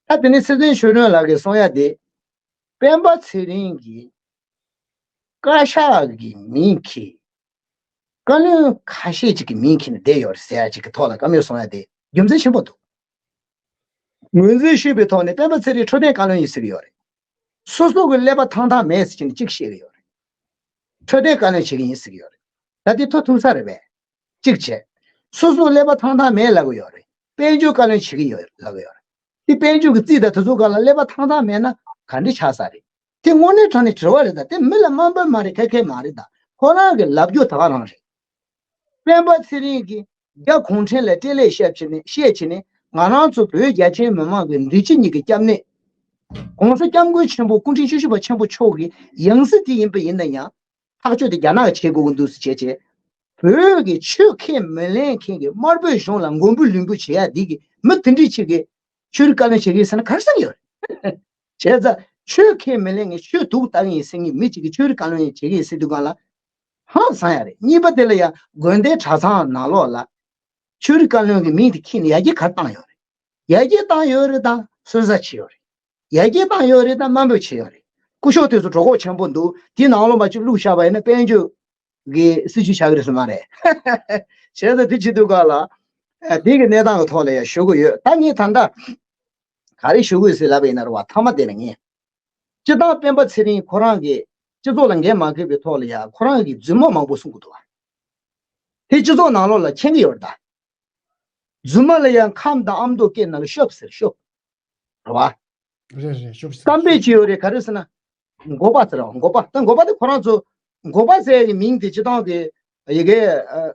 ད་དེ་ནས་ཚེ་བརྟན་ཆོས་སྒྲོན་ལགས་ཀྱིས་གསུང་ཡ་དེ། སྤེན་པ་ཚེ་རིང་གིས་བཀའ་ཤག་གི་མིང་གིས་བཀའ་བློན་ཁ་ཤས་ཅིག་གི་མིང་གིས་ནས་བསྡད་ཡོད་རེད་ཟེར་ཡ་ཅིག་གི་ཐོག་ལ་བཀའ་མོལ་གསུང་ཡ་དེ་རྒྱུ་མཚན་ཆེན་པོ་འདུག་ངོས་འཛིན་ཞུས་པའི་ཐོག་ནས་སྤེན་པ་ཚེ་རིང་འཕྲོད་བསྟེན་བཀའ་བློན་ཡིན་ཟེར་གི་ཡོད་རེད། སོ་སོ་གི་ཀླད་པ་ཐང་ཐང་མེད་ཟེར་གྱི་ནས་གཅིག་བཤད་གི་ཡོད་རེད། འཕྲོད་བསྟེན་བཀའ་བློན་བྱེད་གི་ཡིན་ཟེར་གི་ཡོད་རེད། ད་དེ་ཐོ་ཐུག་ས་རེད་པས། གཅིག་བྱས། སོ་སོ་ཀླད་པ་ཐང་ཐང་མེད་ལབ་གི་ཡོད་རེད། དཔལ་འབྱོར་བཀའ་བློན་བྱེད་གི་ཡོད་ལབ་གི་ཡོད་རེད། དེ་དཔལ་འབྱོར་གི་རྩིས་དང་དེ་ཚོ་སྒང་ལ་ཀླད་པ་ཐང་ཐང་མེད་ན་ག་འདྲ་ཆགས་ས་རེད། དེ་དངོས་གནས་དྲང་གནས་དྲི་བ་རེད་ད། དེ་མི་ལ་དམའ་འབེབས་མ་རེད། ཁེ་ཁེ་མ་རེད་ད། ཁོ་རང་གི་ལབ་རྒྱུ་ད་ག་རང་རེད། སྤེན་པ་ཚེ་རིང་གིས་རྒྱ་གུང་ཁྲན་ལ་སྤྲེལ་ལད་བཤད་བྱས་ནས་བཤད་བྱས་ནས་ང་རང་ཚོ་བོད་རྒྱ་ཆེའི་མི་མང་གི་འདི་ཕྱི་གཉིས་ཀྱི་སྐྱབས་གནས། ༸གོང་ས་༸སྐྱབས་མགོན་ཆེན་པོ་སྐུ་ཕྲེང་བཅུ་བཞི་པ་ཆེན་པོ་མཆོག་གི་ཡང་སྲིད་དེ་ཡིན་པ་ཡིན་ན་ཡང་། ཐག་གཅོད་དེ་རྒྱ་ནག་གིས་བྱེད་དགོས་ཀྱི་འདུག་ཟེར་བྱས་བྱས། བོད་ཀྱི་ཆོས་ཁས་མི་ལེན་མཁན་གྱི་དམར་པོའི་གཞུང་ལ་མགོ་འབུལ་ལུས་འབུལ་བྱེད་ཡ་འདི་གི་མི་དེ་འདྲས་ཅིག་གིས་ཆོས་རིག་བཀའ་བློན་བྱེད་ཀྱི་ཡིན་ཟེར་ན་ག་རེ་བསམ་ཡོད་རེད། བྱས་ཙང་ཆོས་ཁས་མི་ལེན་མཁན་ཆོས་དུག་ལྟ་གི་ཡིན་ཟེར་མཁན་མི་གཅིག་གིས་ཆོས་རིག་བཀའ་བློན་བྱེད་ཀྱི་ཡིན་ཟེར་དུས་སྒང་ལ་ཧང་སང་ཡ་རེད། གཉིས་པ་དེ་ལ་ཡ་དགོན་སྡེ་གྲྭ་ཚང་ནང་ལོགས་ལ་ཆོས་རིག་བཀའ་བློན་གྱི་མིང་དེ་འཁྱེར་ནས་ཡར་རྒྱས་ག་རེ་བཏང་ཡོད་རེད། ཡར་རྒྱས་བཏང་ཡོད་རེད་དང་སོན་རྩ་ཕྱེ་ཡོད་རེད། ཡར་རྒྱས་བཏང་ཡོད་རེད་དང་དམའ་འབེབས་བྱས་ཡོད་རེད། སྐུ་ཞབས་དེ་ཚོ་གྲོད་ཁོག་ཆེན་པོ་འདུག་དེ་ནང་ལོགས་མ་ཅིག་བླུགས་བཞག་པ་ཡིན་ན་དཔལ་འབྱོར་གི་སྲིད་ཇུས་ཆགས་ཀྱི་རེད་ཟེར་མ་རེད། བྱས་ཙང་དེ་བྱེད་དུས་སྒང་ལ་ཨ་དེ་གི་གནས་སྟངས་ཀྱི་ཐོག་ལ་ཡང་ཞུ་གི་ཡོད། ད་ངས་ད་ལྟ་ག་རེ་ཞུ་གི་ཡོད་ཟེར་ལབ་པ་ཡིན་ན་རེད་བ། མཐའ་མ་དེ་ལ་ངས་སྤྱིར་བཏང་སྤེན་པ་ཚེ་རིང་ཁོ་རང་གིས་སྤྱི་ཚོགས་ལ་འགན་མ་འཁུར་བའི་ཐོག་ལ་ཡང་ཁོ་རང་གིས་རྫུན་མ་མང་པོ་གསུང་གི་འདུག་བ། དེ་སྤྱི་ཚོགས་ནང་ལོགས་ལ་མཁྱེན་གྱི་ཡོད་རེད་ད། རྫུན་མ་ལ་ཡང་ཁམས་དང་ཨ་མདོ་སྐད་ནང་ལ་ཤོབ་ཟེར། ཤོབ། རེད་བ། རེད་རེད། ཤོབ་ཟེར། གཏམ་དཔེ་ཅིག་ཡོད་རེད། ག་རེ་ཟེར་ན། འགོ་པ་ཟེར་བ། འགོ་པ། ད་འགོ་པ་དེ་ཁོ་རང་ཚོ་འགོ་པ་ཟེར་ཡག་གི་མིང་དེ་སྤྱིར་བཏང་གི་ཡ་གི་ཨ་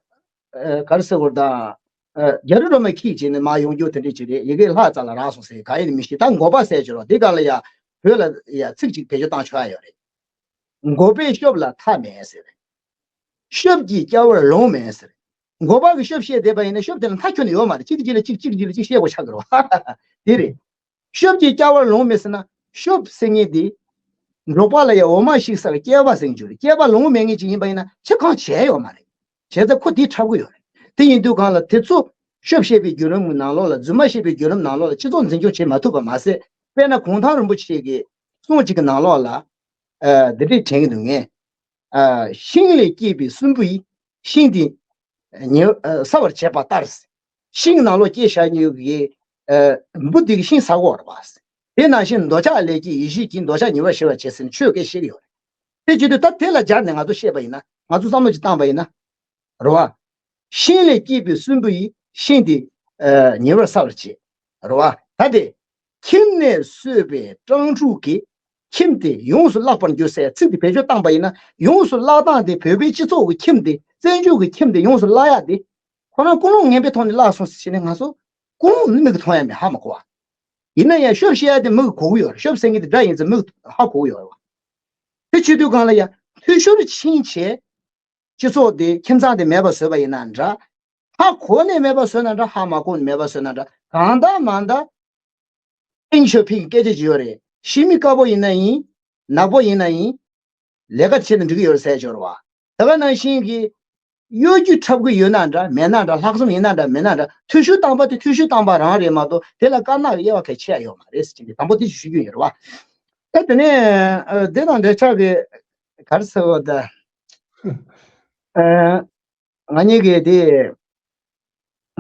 ཨ་ག་རེ་ཟེར་དགོས་རེད་ད། རྒྱ་རི་རོ་མ་ཁྱི་བྱས་ནས་མ་ཡོང་རྒྱུ་དེ་འདྲས་བྱས་རེད། ཡི་གེ་ལྷ་རྩ་ལ་རག་སོང་ཟེར་ག་ཡིན་མི་ཤེས། ད་འགོ་པ་ཟེར་གྱི་རོ་དེ་ག་ལ་ཡ་བོད་ལ་ཡ་ཚིག་གཅིག་བེད་སྤྱོད་བཏང་ཆོག་ཡ་ཡོད་རེད། འགོ་པས་ཤོབ་ལ་མཐའ་མེད་ཟེར། ཤོབ་ཀྱིས་སྐྱ་བར་ལོང་མེད་ཟེར། འགོ་པ་གིས་ཤོབ་བཤད་བསྡད་པ་ཡིན་ན་ཤོབ་དེ་ལ་མཐའ་ཁྱོན་ནས་ཡོད་མ་རེད། གཅིག་གིས་གཅིག་ལ་གཅིག་གཅིག་གིས་གཅིག་ལ་གཅིག་བཤད་དགོས་ཆགས་ཀྱི་རེད་བ། དེ་རེད། ཤོབ་ཀྱིས་སྐྱ་བར་ལོང་མེད་ཟེར་ན་ཤོབ་ཟེར་མཁན་དེ་འབྲོག་པ་ལ་ཡང་འོ་མ་བཤིག་ས་ལ་སྐྱེལ་བ་ཟེར་གྱི་རེད། སྐྱེལ་བ་ལོང་མེད་མཁན་ཅིག་ཡིན་པ་ཡིན་ན་ཁྱོད་གང་བྱས་ཡོད་མ་རེད། བྱས་ཙང་ཁོ་དེ་འཁྲབ་གི་ཡོད་རེད། དེ་ཡིན་དུས་གང་ལ་དེ་ཚོ་ཤོབ་བཤད་པའི་བརྒྱུད་རིམ་གྱི་ནང་ལོགས་ལ་རྫུན་མ་བཤད་པའི་བརྒྱུད་རིམ་ནང་ལོགས་ལ་སྤྱི་ཚོགས་འཛིན་སྐྱོང་བྱེད་མ་ཐུབ་པ་མ་ཟད། དཔེར་ན་གུང་ཐང་རིན་པོ་ཆེ་གི་གསུང་གཅིག་གི་ནང་ལོགས་ལ་འདི་འདྲས་དྲན་གྱི་འདུག་ངས། ཤིང་ལས་སྐྱེས་པའི་སྲིན་བུ་ཡིས་ཤིང་དེ་ཉེ་ས་བར་བྱེད་པ་ལྟར། ཤིང་ནང་ལོགས་སྐྱེས་བཞག་ཉོས་ཀྱི་འབུ་དེ་གི་ཤིང་ཟ་གོ་བར་བ། དེ་ནང་བཞིན་འདོད་ཆགས་ལས་སྐྱེས་ཡེ་ཤེས་ཀྱིས་འདོད་ཆགས་ཉེ་བར་ཞི་བར་བྱེད་ཟེར་ནས་ཆོས་སྐད་བཤད་ཀྱི་ཡོད་རེད། དེ་བྱེད་དུས་ད་དེ་ལ་སྦྱར་ནས་ང་ཚོ་བཤད་པ་ཡིན་ན་ང་ཚོ་བསམ་བློ་ཅིག་བཏང་པ་ཡིན་ན། རེད་བ། ཤིང་ལས་སྐྱེས་པའི་སྲིན་བུ་ཡིས་ཤིང་དེ་ཉེ་བར་ཟ་བར་བྱེད། རེད་བ། ད་དེ། ཁྱིམ་ནས་གསོས་པའི་སྤྲང་ཕྲུག་གིས་ཁྱིམ་དེ་ཡོངས་སུ་བརླག་པར་འགྱུར་ཟེར་ཚིག་དེ་བེད་སྤྱོད་བཏང་པ་ཡིན་ན་ཡོངས་སུ་བརླག་སྟངས་དེ་བོད་པའི་སྤྱི་ཚོགས་ཀྱི་ཁྱིམ་དེ་བཙན་བྱོལ་གྱི་ཁྱིམ་དེ་ཡོངས་སུ་བརླག་ཡག་དེ་ཁོ་རང་ཀུན་སློང་ངན་པའི་ཐོག་ནས་བརླག་སོང་ཟེར་བྱས་ནས་ང་ཚོ་ཀུན་སློང་ནི་མིག་གིས་མཐོང་ཡ་མེད་ཧ་མ་གོ་བ། ཡིན་ན་ཡང་ཤོབ་བཤད་ཡ་དེ་མིག་གིས་གོ་གི་ཡོད་རེད། ཤོབ་ཟེར་མཁན་དེ་འདྲ་ཡིན་ཙང་མིག་གིས་ཧ་གོ་གི་ཡོད་རེད་བ། དེ་བྱེད་དུས་གང་ལ་ཡ་འཐུས་ཤོར་ཕྱིན་བྱས། སྤྱི་ཚོགས་དེ་ཁྱིམ་ཚང་དེ་མེད་པ་བཟོས་པ་ཡིན་ན་འདྲ། ཧ་གོ་ནས་མེད་པ་བཟོས་ན་འདྲ། ཧ་མ་གོ་ནས་མེད་པ་བཟོས་ན་འདྲ། གང་ལྟར་མ་ལྟར། ཏེང་ཞའོ་ཕིང་གི་སྐད་ཆ་ཅིག་ཡོད་རེད། ཤི་མི་དཀར་པོ་ཡིན་ན་ཡིན། ནག་པོ་ཡིན་ན་ཡིན། ལས་ཀ་བྱེད་ན་འགྲིག་གི་ཡོད་རེད་ཟེར་ཞོར་བ། དེ་ག་ནང་བཞིན་གྱི། གཡོ་སྒྱུ་འཁྲབ་གི་ཡོད་ན་འདྲ་མེད་ན་འདྲ། ལྷག་བསམ་ཡིན་ན་འདྲ་མེད་ན་འདྲ། འཐུས་ཤོར་བཏང་པ་དེ་འཐུས་ཤོར་བཏང་པ་རང་རེད་མ་གཏོགས་དེ་ལ་དཀར་ནག་གི་དབྱེ་བ་གལ་ཆེ་ཡ་ཡོད་མ་རེད་ཟེར་གྱི་འདུག་དང་པོ་དེ་ཞུ་རྒྱུ་ཡིན་རེད་བ། ཨ་དེ་ནས་ཨ་དེ་དང་འབྲེལ་ཆགས་ཀྱི་ག་རེ་ཟེར་བ་ད། ཨ། ང་གཉིས་ཀྱིས་དེ།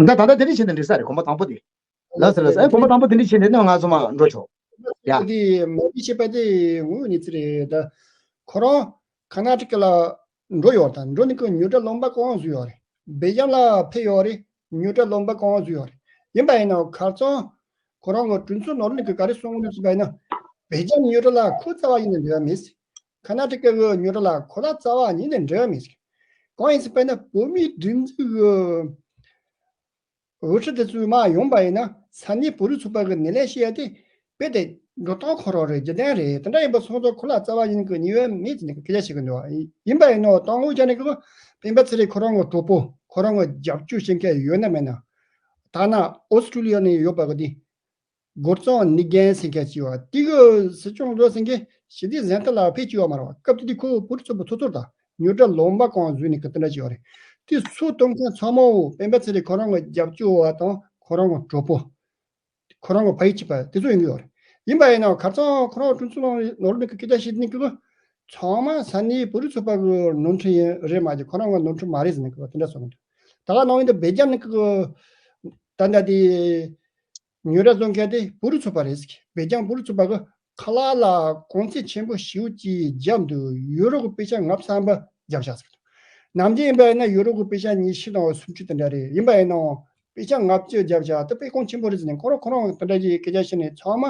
ད་ད་ལྟ་དེ་འདྲ་བྱས་ན་འགྲིག་ས་རེད། གོམ་པ་དང་པོ་དེ། ལགས་སོ་ལགས་སོ། ཨེ་གོམ་པ་དང་པོ་དེ་འདྲ་བྱས་ནས་ནི་ང་ཚོ་མར་འགྲོ་ཆོག་ཡ། དེ་མ་བྱས་པ་དེ་ངོ་བོ་ཉིད་ཚེ་རེད་ད། ཁོ་རང་ཁ་ན་ཊ་ཀ་ལ་འགྲོ་ཡོད་ད། འགྲོ་ནི་ཀི་ཉོ་གྲྭ་ལོན་པ་གང་བཟོས་ཡོད་རེད། སྦེལ་ཇམ་ལ་ཕེབས་ཡོད་རེད། ཉོ་གྲྭ་ལོན་པ་གང་བཟོས་ཡོད་རེད། ཡིན་པ་ཡིན་ན་ཁ་རྩང་ཁོ་རང་གི་དྲིན་གཟོ་ནོར་ནི་ཀི་ག་རེ་གསུང་གི་འདུག་ཟེར་བ་ཡིན་ན། སྦེལ་ཇམ་ཉོ་གྲྭ་ལ་ཁོ་རྩ་བ་ཉིད་ནས་འབྲེལ་བ་མེད་ཟེར། ཁ་ན་ཊ་ཀ་གི་ཉོ་གྲྭ་ལ་ཁོ་ལ་རྩ་བ་ཉིད་ནས་འབྲེལ་བ་མེད་ཟེར། གང་ཡིན་ཟེར་བ་ཡིན་ན་བོད་མིའི་སྒྲིག་འཛུགས་ཀྱི་དབུ་ཁྲིད་དེ་ཚོས་མར་ཡོང་པ་ཡིན་ན་ས་གནས་བོད་རིགས་ཚོགས་པ་གི་སྣེ་ལེན་བྱེད་ཡ་དེ་རྦད་དེ་འགྲོ་སྟངས་ཁོ་རང་རེད། རྒྱུ་ལྡན་རེད། དེ་འདྲ་ཡིན་པ་སོང་ཙང་ཁོ་ལ་རྩ་བ་ཉིད་ཀྱི་ཉེས་པ་མེད་ཟེར་ནས་སྐད་ཆ་བཤད་ཀྱི་འདུག་ཡིན་པ་ཡིན་ནོ་དང་པོ་ཆ་ནས་ཀྱི་སྤེན་པ་ཚེ་རིང་ཁོ་རང་གི་གྲོགས་པོ་ཁོ་རང་གི་རྒྱབ་སྐྱོར་བྱེད་མཁན་ཡོད་ན་མེད་ན། ཐ་ན་ཨོ་སི་ཀྲུ་ལི་ཡ་ནས་ཡོད་པ་གི་དེ། སྒོར་བརྩོན་ནི་རྒན་ཟེར་མཁན་ཅིག་ཡོད། དེ་གི་སྲིད་སྐྱོང་མཛོད་ཟེར་མཁན་ཞི་བདེ་གཟེངས་རྟགས་ལ་ཕེབས་ཀྱི་ཡོད་མ་རེད་བ། སྐབས་དེ་དུས་ཁོ་བོད་རིགས་ཚོགས་པ་ཚོགས་གཙོ་དང་ཉོ་གྲྭ་ལོན་པ་གང་བཟོས་ནས་ཀི་དེ་འདྲ་ཅིག་ཡོད་རེད། དེ་ཚོ་གཏོང་མཁན་ཚང་མ་བོ་སྤེན་པ་ཚེ་རིང་ཁོ་རང་གི་རྒྱབ་སྐྱོར་བ་དང་ཁོ་རང་གི་གྲོགས་པོ། ཁོ་རང་གི་ཕ་ཡུལ་གཅིག་པ་དེ་ཚོ་ཡིན་གྱི་ཡོད་རེད། ཡིན་པ་ཡིན་ན་ཁ་རྩང་ཁོ་རང་དྲིན་གཟོ་ནོར་ནི་ཀི་སྐད་ཆ་བཤད་ནི་ཀི་ཚང་མ་ས་གནས་བོད་རིགས་ཚོགས་པ་གི་ནོར་འཁྲུལ་ཡིན་རེད་མ་གཏོགས་ཁོ་རང་གི་ནོར་འཁྲུལ་མ་རེད་ཟེར་ནས་ཀི་དེ་འདྲ་གསུངས་འདུག་ད་ག་ནང་བཞིན་དུ་སྦེལ་ཇམ་ནི་ཀི་ད་ལྟ་དེ། ཉོ་གྲྭ་བཙོང་མཁན་དེ་བོད་རིགས་ཚོགས་པ་རེད་ཟེར། སྦེལ་ཇམ་བོད་རིགས་ཚོགས་པ་གི་ཁ་ལག་ལ་གོང་ཚད་ཆེན་པོ་ཞེ་པོ་ཅིག་བརྒྱབ་འདུག་ཡུ་རོ་གི་པེ་ཤ་ལྔ་བཅུ་ཐམ་པ་བརྒྱབ་བཞག་ཟེར་འདུག་ནམ་རྒྱུན་ཡིན་པ་ཡིན་ན་ཡུ་རོ་གི་པེ་ཤ་ཉི་ཤུ་དང་སུམ་ཅུ་དེ་འདྲ་རེད། ཡིན་པ་ཡིན་ནའང་པེ་ཤ་ལྔ་བཅུ་བརྒྱབ་བཞག་དེ་དཔེ་གོང་ཆེན་པོ་རེད་ཟེར་ནས་ཁོ་རང་ཁོ་རང་དེ་འདྲ་ཅིག་སྐད་ཆ་བཤད་ནས་ཚང་མ་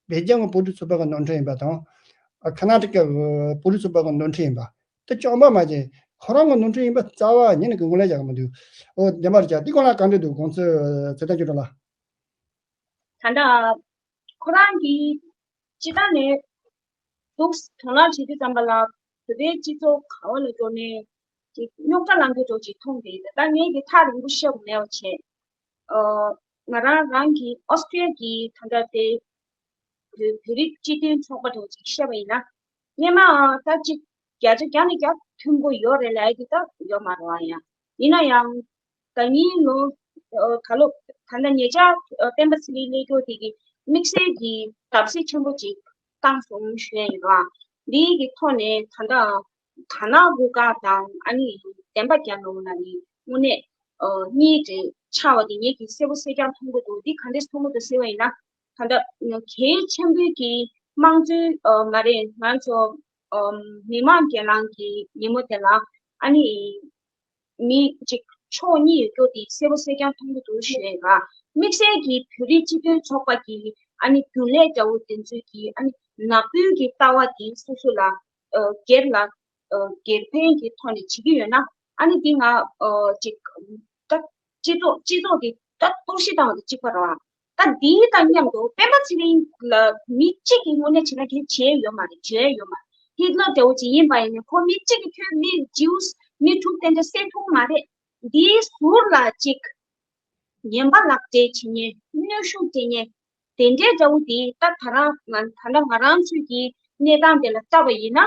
སྦེལ་ཇམ་གི་བོད་རིགས་ཚོགས་པ་གི་ནོར་འཁྲུལ་ཡིན་པ་དང་། ཁ་ན་ཊ་ཀ་གི་བོད་རིགས་ཚོགས་པ་གི་ནོར་འཁྲུལ་ཡིན་པ། དེ་བཅོམ་པ་མ་བྱས། ཁོ་རང་གི་ནོར་འཁྲུལ་ཡིན་པ་རྩ་བ་ཉིད་ནས་ངོས་ལེན་རྒྱག་གི་མི་འདུག་ཨོ་བདེན་པ་རེད་ཀྱང་འདི་སྐོར་ལ་ག་འདྲ་འདུག་དགོངས་ཚུལ་ཚེ་བརྟན་ཆོས་སྒྲོན་ལགས། ད་ལྟ་ཁོ་རང་གིས་སྤྱིར་བཏང་ནས་འདུག་དོ་སྣང་བྱེད་དུས་ཙམ་པ་ལ་བོད་པའི་སྤྱི་ཚོགས་ག་བ་ལ་འགྲོ་ནས་ཅིག་རྙོག་དྲ་ལངས་ཀྱི་འགྲོ་ཅིག་མཐོང་དེ་ད་ལྟ་ངས་ཀྱི་ཐག་རིང་པོ་ཤེས་དགོས་མེད་པ་བྱས། ཨ། ང་རང་རང་གི་ཨོ་སི་ཀྲི་ཡ་གི་ད་ལྟ་དེ་བོད་བོད་རིགས་སྤྱི་མཐུན་ཚོགས་པ་དང་ཅིག་བཤད་པ་ཡིན་ན། སྔོན་མ་ད་ཅིག་བརྒྱ་ཆ་བརྒྱ་ནས་བརྒྱ་མཐུན་པོ་ཡོད་རེད་ལབ་ཀྱི་ད་ཡོད་མ་རེད་བ། ཡང་ཡིན་ན་ཡང་ད་ཉིན་ལོ་ཨ་ག་ལོ་ད་ལྟ་ཉེ་ཆར་ཨ་སྤེན་པ་ཚེ་རིང་སླེབས་རྒྱུ་དེ་གི་དམིགས་བསལ་གྱི་བརྡབ་གསིག་ཆེན་པོ་ཅིག་བཏང་སོང་ཞུ་ཡ་ཡིན་ར། འདིའི་གི་ཐོག་ནས་ད་ལྟ་དར་ནག་གུར་དཀར་དང་ཨ་ནི་བདེན་པ་རྒྱལ་ལོ་ལ་ནི་དངོས་གནས་ཨ་གཉིས་དེ་ཆགས་པ་དེ་ངེད་ཀྱིས་གསལ་པོ་གསལ་རྐྱང་མཐོང་གི་འདུག་འདི་ག་འདྲས་མཐོང་གི་འདུག་ཟེར་བ་ཡིན་ན། ད་ལྟ་གལ་ཆེན་པོའི་གི་དམངས་གཙོའི་ཨ་མ་རེད། ང་ཚོ་ཨ་མི་དམངས་སྒེར་ལངས་ཀྱི་ཉིན་མོ་དེ་ལ་ཨ་ནི་མི་གཅིག་ཕྱོགས་གཉིས་ཡོད་རྒྱུ་དེ་གསལ་པོ་གསལ་རྐྱང་མཐོང་གི་འདུག་ཞུ་ཡ་ཡིན་ར། དམིགས་བསལ་གྱི་བོད་རིགས་སྤྱི་མཐུན་ཚོགས་པ་གི་ཨ་ནི་རྒྱུན་ལས་འདྲ་བོ་དེ་ཚོས་ཀྱི་ཨ་ནི་ནག་པོའི་གི་ལྟ་བ་དེ་སོ་སོ་ལ་ཨ་སྒེར་ལ་ཨ་སྒེར་ཕན་གྱི་ཐོག་ནས་བྱེད་ཀྱི་ཡོད་ན་ཨ་ནི་དེ་ང་ཨ་ཅིག་ད་ སྤྱི་ཚོགས་སྤྱི་ཚོགས་ཀྱི་ད་གཏོར་བཤིག་བཏང་བ་དང་གཅིག་པ་རེད་བ། ད་འདིའི་དང་མཉམ་དུ་སྤེན་པ་ཚེ་རིང་ལ་མི་གཅིག་གིས་དངོས་གནས་བྱས་ན་དེ་བྱས་ཡོད་མ་རེད། བྱས་ཡོད་མ་རེད། ཧིཊ་ལར་འདྲ་བོ་ཅིག་ཡིན་པ་ཡིན་ན་ཁོ་མི་གཅིག་གིས་ཁྱོད་མི་ཇིའུ་མི་དྲུག་དེ་འདྲ་བསད་ཐུབ་མ་རེད། འདིའི་ཟུར་ལ་ཅིག་ངན་པ་ལག་འབྲེལ་བྱེད་མཁན། གནོན་ཤུགས་སྤྲད་མཁན་དེ་འདྲའི་འདྲ་བོ་དེ་ད་ད་རང་ང་ད་ལྟ་ང་རང་ཚོའི་གི་གནས་སྟངས་དེ་ལ་ལྟ་བ་ཡིན་ན།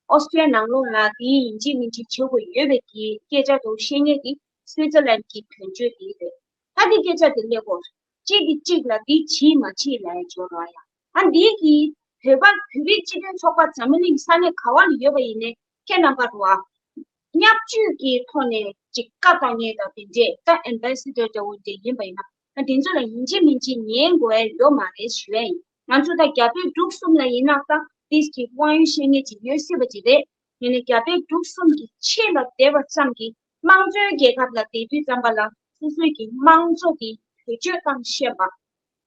ཨོ་སི་ཀྲི་ཡ་ནང་ལོགས་ལ་དེ་ཡིན་གཅིག་མིན་གཅིག་བྱེད་དགོས་ཡོད་པའི་གི་སྐད་ཆ་དེ་བཤད་མཁན་དེ་སུའི་ཙི་ལན་གྱི་དོན་གཅོད་དེ་རེད། ད་དེ་སྐད་ཆ་དེ་སླེབས་དགོས། གཅིག་གིས་གཅིག་ལ་འདི་བྱེད་མ་བྱེད་ལབ་ཡ་འབྱོར་བ་ཡ། ཨ་འདི་གི་བོད་པ་བོད་རིགས་སྤྱི་མཐུན་ཚོགས་པ་འཛམ་བུ་གླིང་ས་གནས་ག་བ་ལ་ཡོད་པ་ཡིན་ནའི་ཁྱེད་རྣམ་པ་རུ་བ། བརྙས་བཅོས་ཀྱི་ཐོག་ནས་ཅིག་བཀའ་བཏང་མཁན་དང་དེ་འདྲས་ད་ཨེམ་བྷེ་སི་ཌར་འདྲ་བོ་དེ་ཡིན་པ་ཡིན་ན། ཨ་དེ་ཚོ་ལ་ཡིན་གཅིག་མིན་གཅིག་ཉན་དགོས་ཡ་ཡོད་མ་རེད་ཞུ་ཡ་ཡིན། ང་ཚོ་ད་རྒྱ་བོད་འབྲུག་གསུམ་ལ་ཡིན་ན་ད་ཏིས་ཀྱི་དབང་ཡོད་བཤད་མཁན་ཅིག་ཡོད་སྲིད་པ་ཅིག་རེད། ཡིན་ནའི་རྒྱ་བོད་འབྲུག་གསུམ་གྱི་ཆེད་ལ་བསྡད་པ་ཙམ་གྱིས་དམངས་གཙོའི་རྒྱལ་ཁབ་ལ་བསྡད་དུས་ཙམ་པ་ལ་སོ་སོའི་གི་དམངས་གཙོ་གི་བེད་སྤྱོད་བཏང་ཤེས་པ་རེད་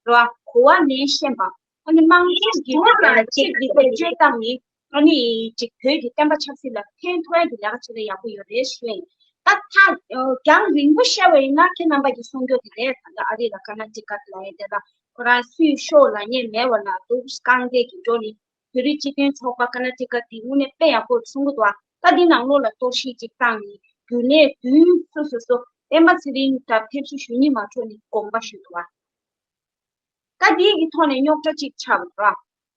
བ། གོ་བ་ལེན་ཤེས་པ། ཨ་ནི་དམངས་གཙོ་གི་ཐོག་ལ་ཆེད་ཀྱི་བེད་སྤྱོད་བཏང་ནས་ཨ་ནི་ཅིག་བོད་ཀྱི་བསྟན་པ་ཆབ་སྲིད་ལ་ཕན་ཐོགས་ཡ་གི་ལས་ཀ་བྱེད་ན་ཡག་པོ་ཡོད་རེད་ཞུ་ཡ་ཡིན། ད་ཐག་རྒྱང་རིང་པོ་བཤད་པ་ཡིན་ན་ཁྱེད་རྣམ་པ་གི་གསུང་རྒྱུ་དེ་རེད། ད་ལྟ་ཨ་རི་ལ་ཀར་ནཱ་ཊི་ཀ་ལབ་ཡ་དེ་ལ་ཁོ་རང་སུས་ཤོག་ལབ་མཁན་མེད་པ་ལ་འདུག་རྐང་རྗེས་ཀྱི་འགྲོ་ནི། བོད་རིགས་སྤྱི་མཐུན་ཚོགས་པ་ཀར་ནཱ་ཊི་ཀ་འདི་དངོས་གནས་དཔེ་ཡག་པོ་གསུང་གི་འདུག་ཨ་ད་འདི་ནང་ལོགས་ལ་གཏོར་བཤིག་ཅིག་བཏང་ནས་རྒྱུན་ལས་བདུན་སོ་སོ་སོ་སྤེན་པ་ཚེ་རིང་དང་ཕེབས་བསུ་ཞུ་སྙིང་མ་བྲོ་ནས་དགོངས་པ་ཞུས་འདུག་ཨ། ད་འདི་གི་ཐོག་ནས་རྙོག་དྲ་ཅིག་ཆགས་འདུག་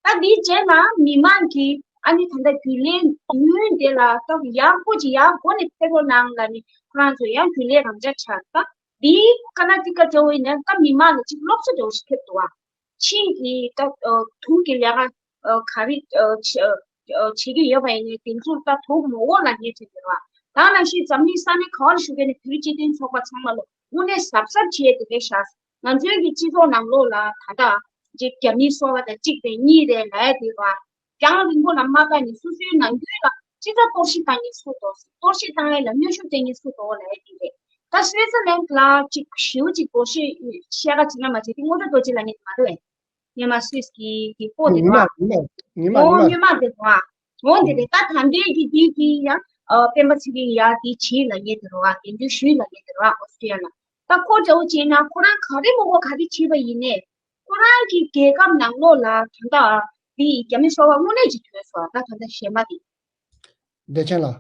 ཨ། ད་འདིའི་རྗེས་ལ་མི་མང་གིས་ཨ་ནི་ད་ལྟ་རྒྱུན་ལས་བདུན་དེ་ལ་ད་ཡག་པོ་ཅིག་ཡག་སྒོ་ནས་ཕེབས་རོགས་གནང་ལབ་ནས་ཁོ་རང་ཚོ་ཡང་རྒྱུན་ལས་རང་འཇགས་ཆགས། ད་འདིའི་ཀར་ནཱ་ཊི་ཀ་འདྲ་བོ་ཡིན་ན་ད་མི་མང་ལ་ཅིག་སློབ་གསོ་འདྲ་བོ་ཞིག་ཐེབས་འདུག་ཨ། ཆིངས་ཀྱི་ད་ཨ་དུག་གི་ལས་ཀ་ཨ་ག་རེ་ཨ་བྱེད་ཨ་བྱེད་ཀྱི་ཡོད་པ་ཡིན་ནའི་དེ་ཚོར་ད་དུག་མ་འོག་ལ་ངས་དྲན་གྱི་རེད་བ། ད་ནང་བཞིན་འཛམ་གླིང་ས་གནས་ག་བ་ལ་བཞུགས་མཁན་ནི་བོད་རིགས་སྤྱི་མཐུན་ཚོགས་པ་ཚང་མ་ལ་དངོས་གནས་གཟབ་གཟབ་བྱས་དེ་འདྲ་བཞག་ང་ཚོའི་གི་སྤྱི་ཚོགས་ནང་ལོགས་ལ་ད་ལྟ་ཅིག་རྒྱ་མིའི་སོ་པ་དང་གཅིག་རེད་གཉིས་རེད་ལབ་ཡ་དེ་རེད་བ། རྒྱང་རིང་པོ་ལ་མ་བལྟས་ནས་སོ་སོའི་ནང་ཁུལ་ལ་སྤྱི་ཚོགས་གཏོར་བཤིག་བཏང་མཁན་སུ་འདུག་གཏོར་བཤིག་བཏང་ཡ་ལ་གནོན་ཤུགས་སྤྲད་མཁན་སུ་འདུག་ལབ་ཡ་དེ་རེད། ད་སུའི་ཙི་ལན་ལ་ཅིག་ཞེ་པོ་ཅིག་དགོངས་བཞེས་བཤད་ཁ་ཅིག་ན་མ་བྱེད་དེ་དངོས་གྲུབ་རྡོ་རྗེ་ལབ་མཁན་དེ་མ་རེད། སྔོན་མ་སུད་སི་གི་གི་སྤོ་དེ་ཉི་མ་རེད་ཉི་མ་ཉི་མ། འོ་ཉི་མ་ཉི་མ་དེ་རེད། འོ་དེ་རེད། ད་ད་ལྟའི་གི་དེ་གི་ཡང་ཨ་སྤེན་པ་ཚེ་རིང་ཡ་དེ་བྱེད་ལབ་མཁན་དེ་རེད་བ། འགན་བཅོལ་ཞུས་ལབ་མཁན་དེ་རེད་བ། ཨོ་སི་ཀྲི་ཡ་ལ། ད་ཁོ་འདྲ་བོ་བྱས་ན་ཁོ་རང་ག་རེ་མང་པོ་ག་རེ་བྱས་པ་ཡིན་ནའི། ཁོ་རང་གི་རྒྱལ་ཁབ་ནང་ལོགས་ལ་ད་ལྟ་འདི་རྒྱ་མི་སོ་པ་དངོས་གནས་ཀྱི་ཐོན་སོང་། ད་ད་ལྟ་གཞན་པ་འདི། བདེ་ཆེན་ལགས།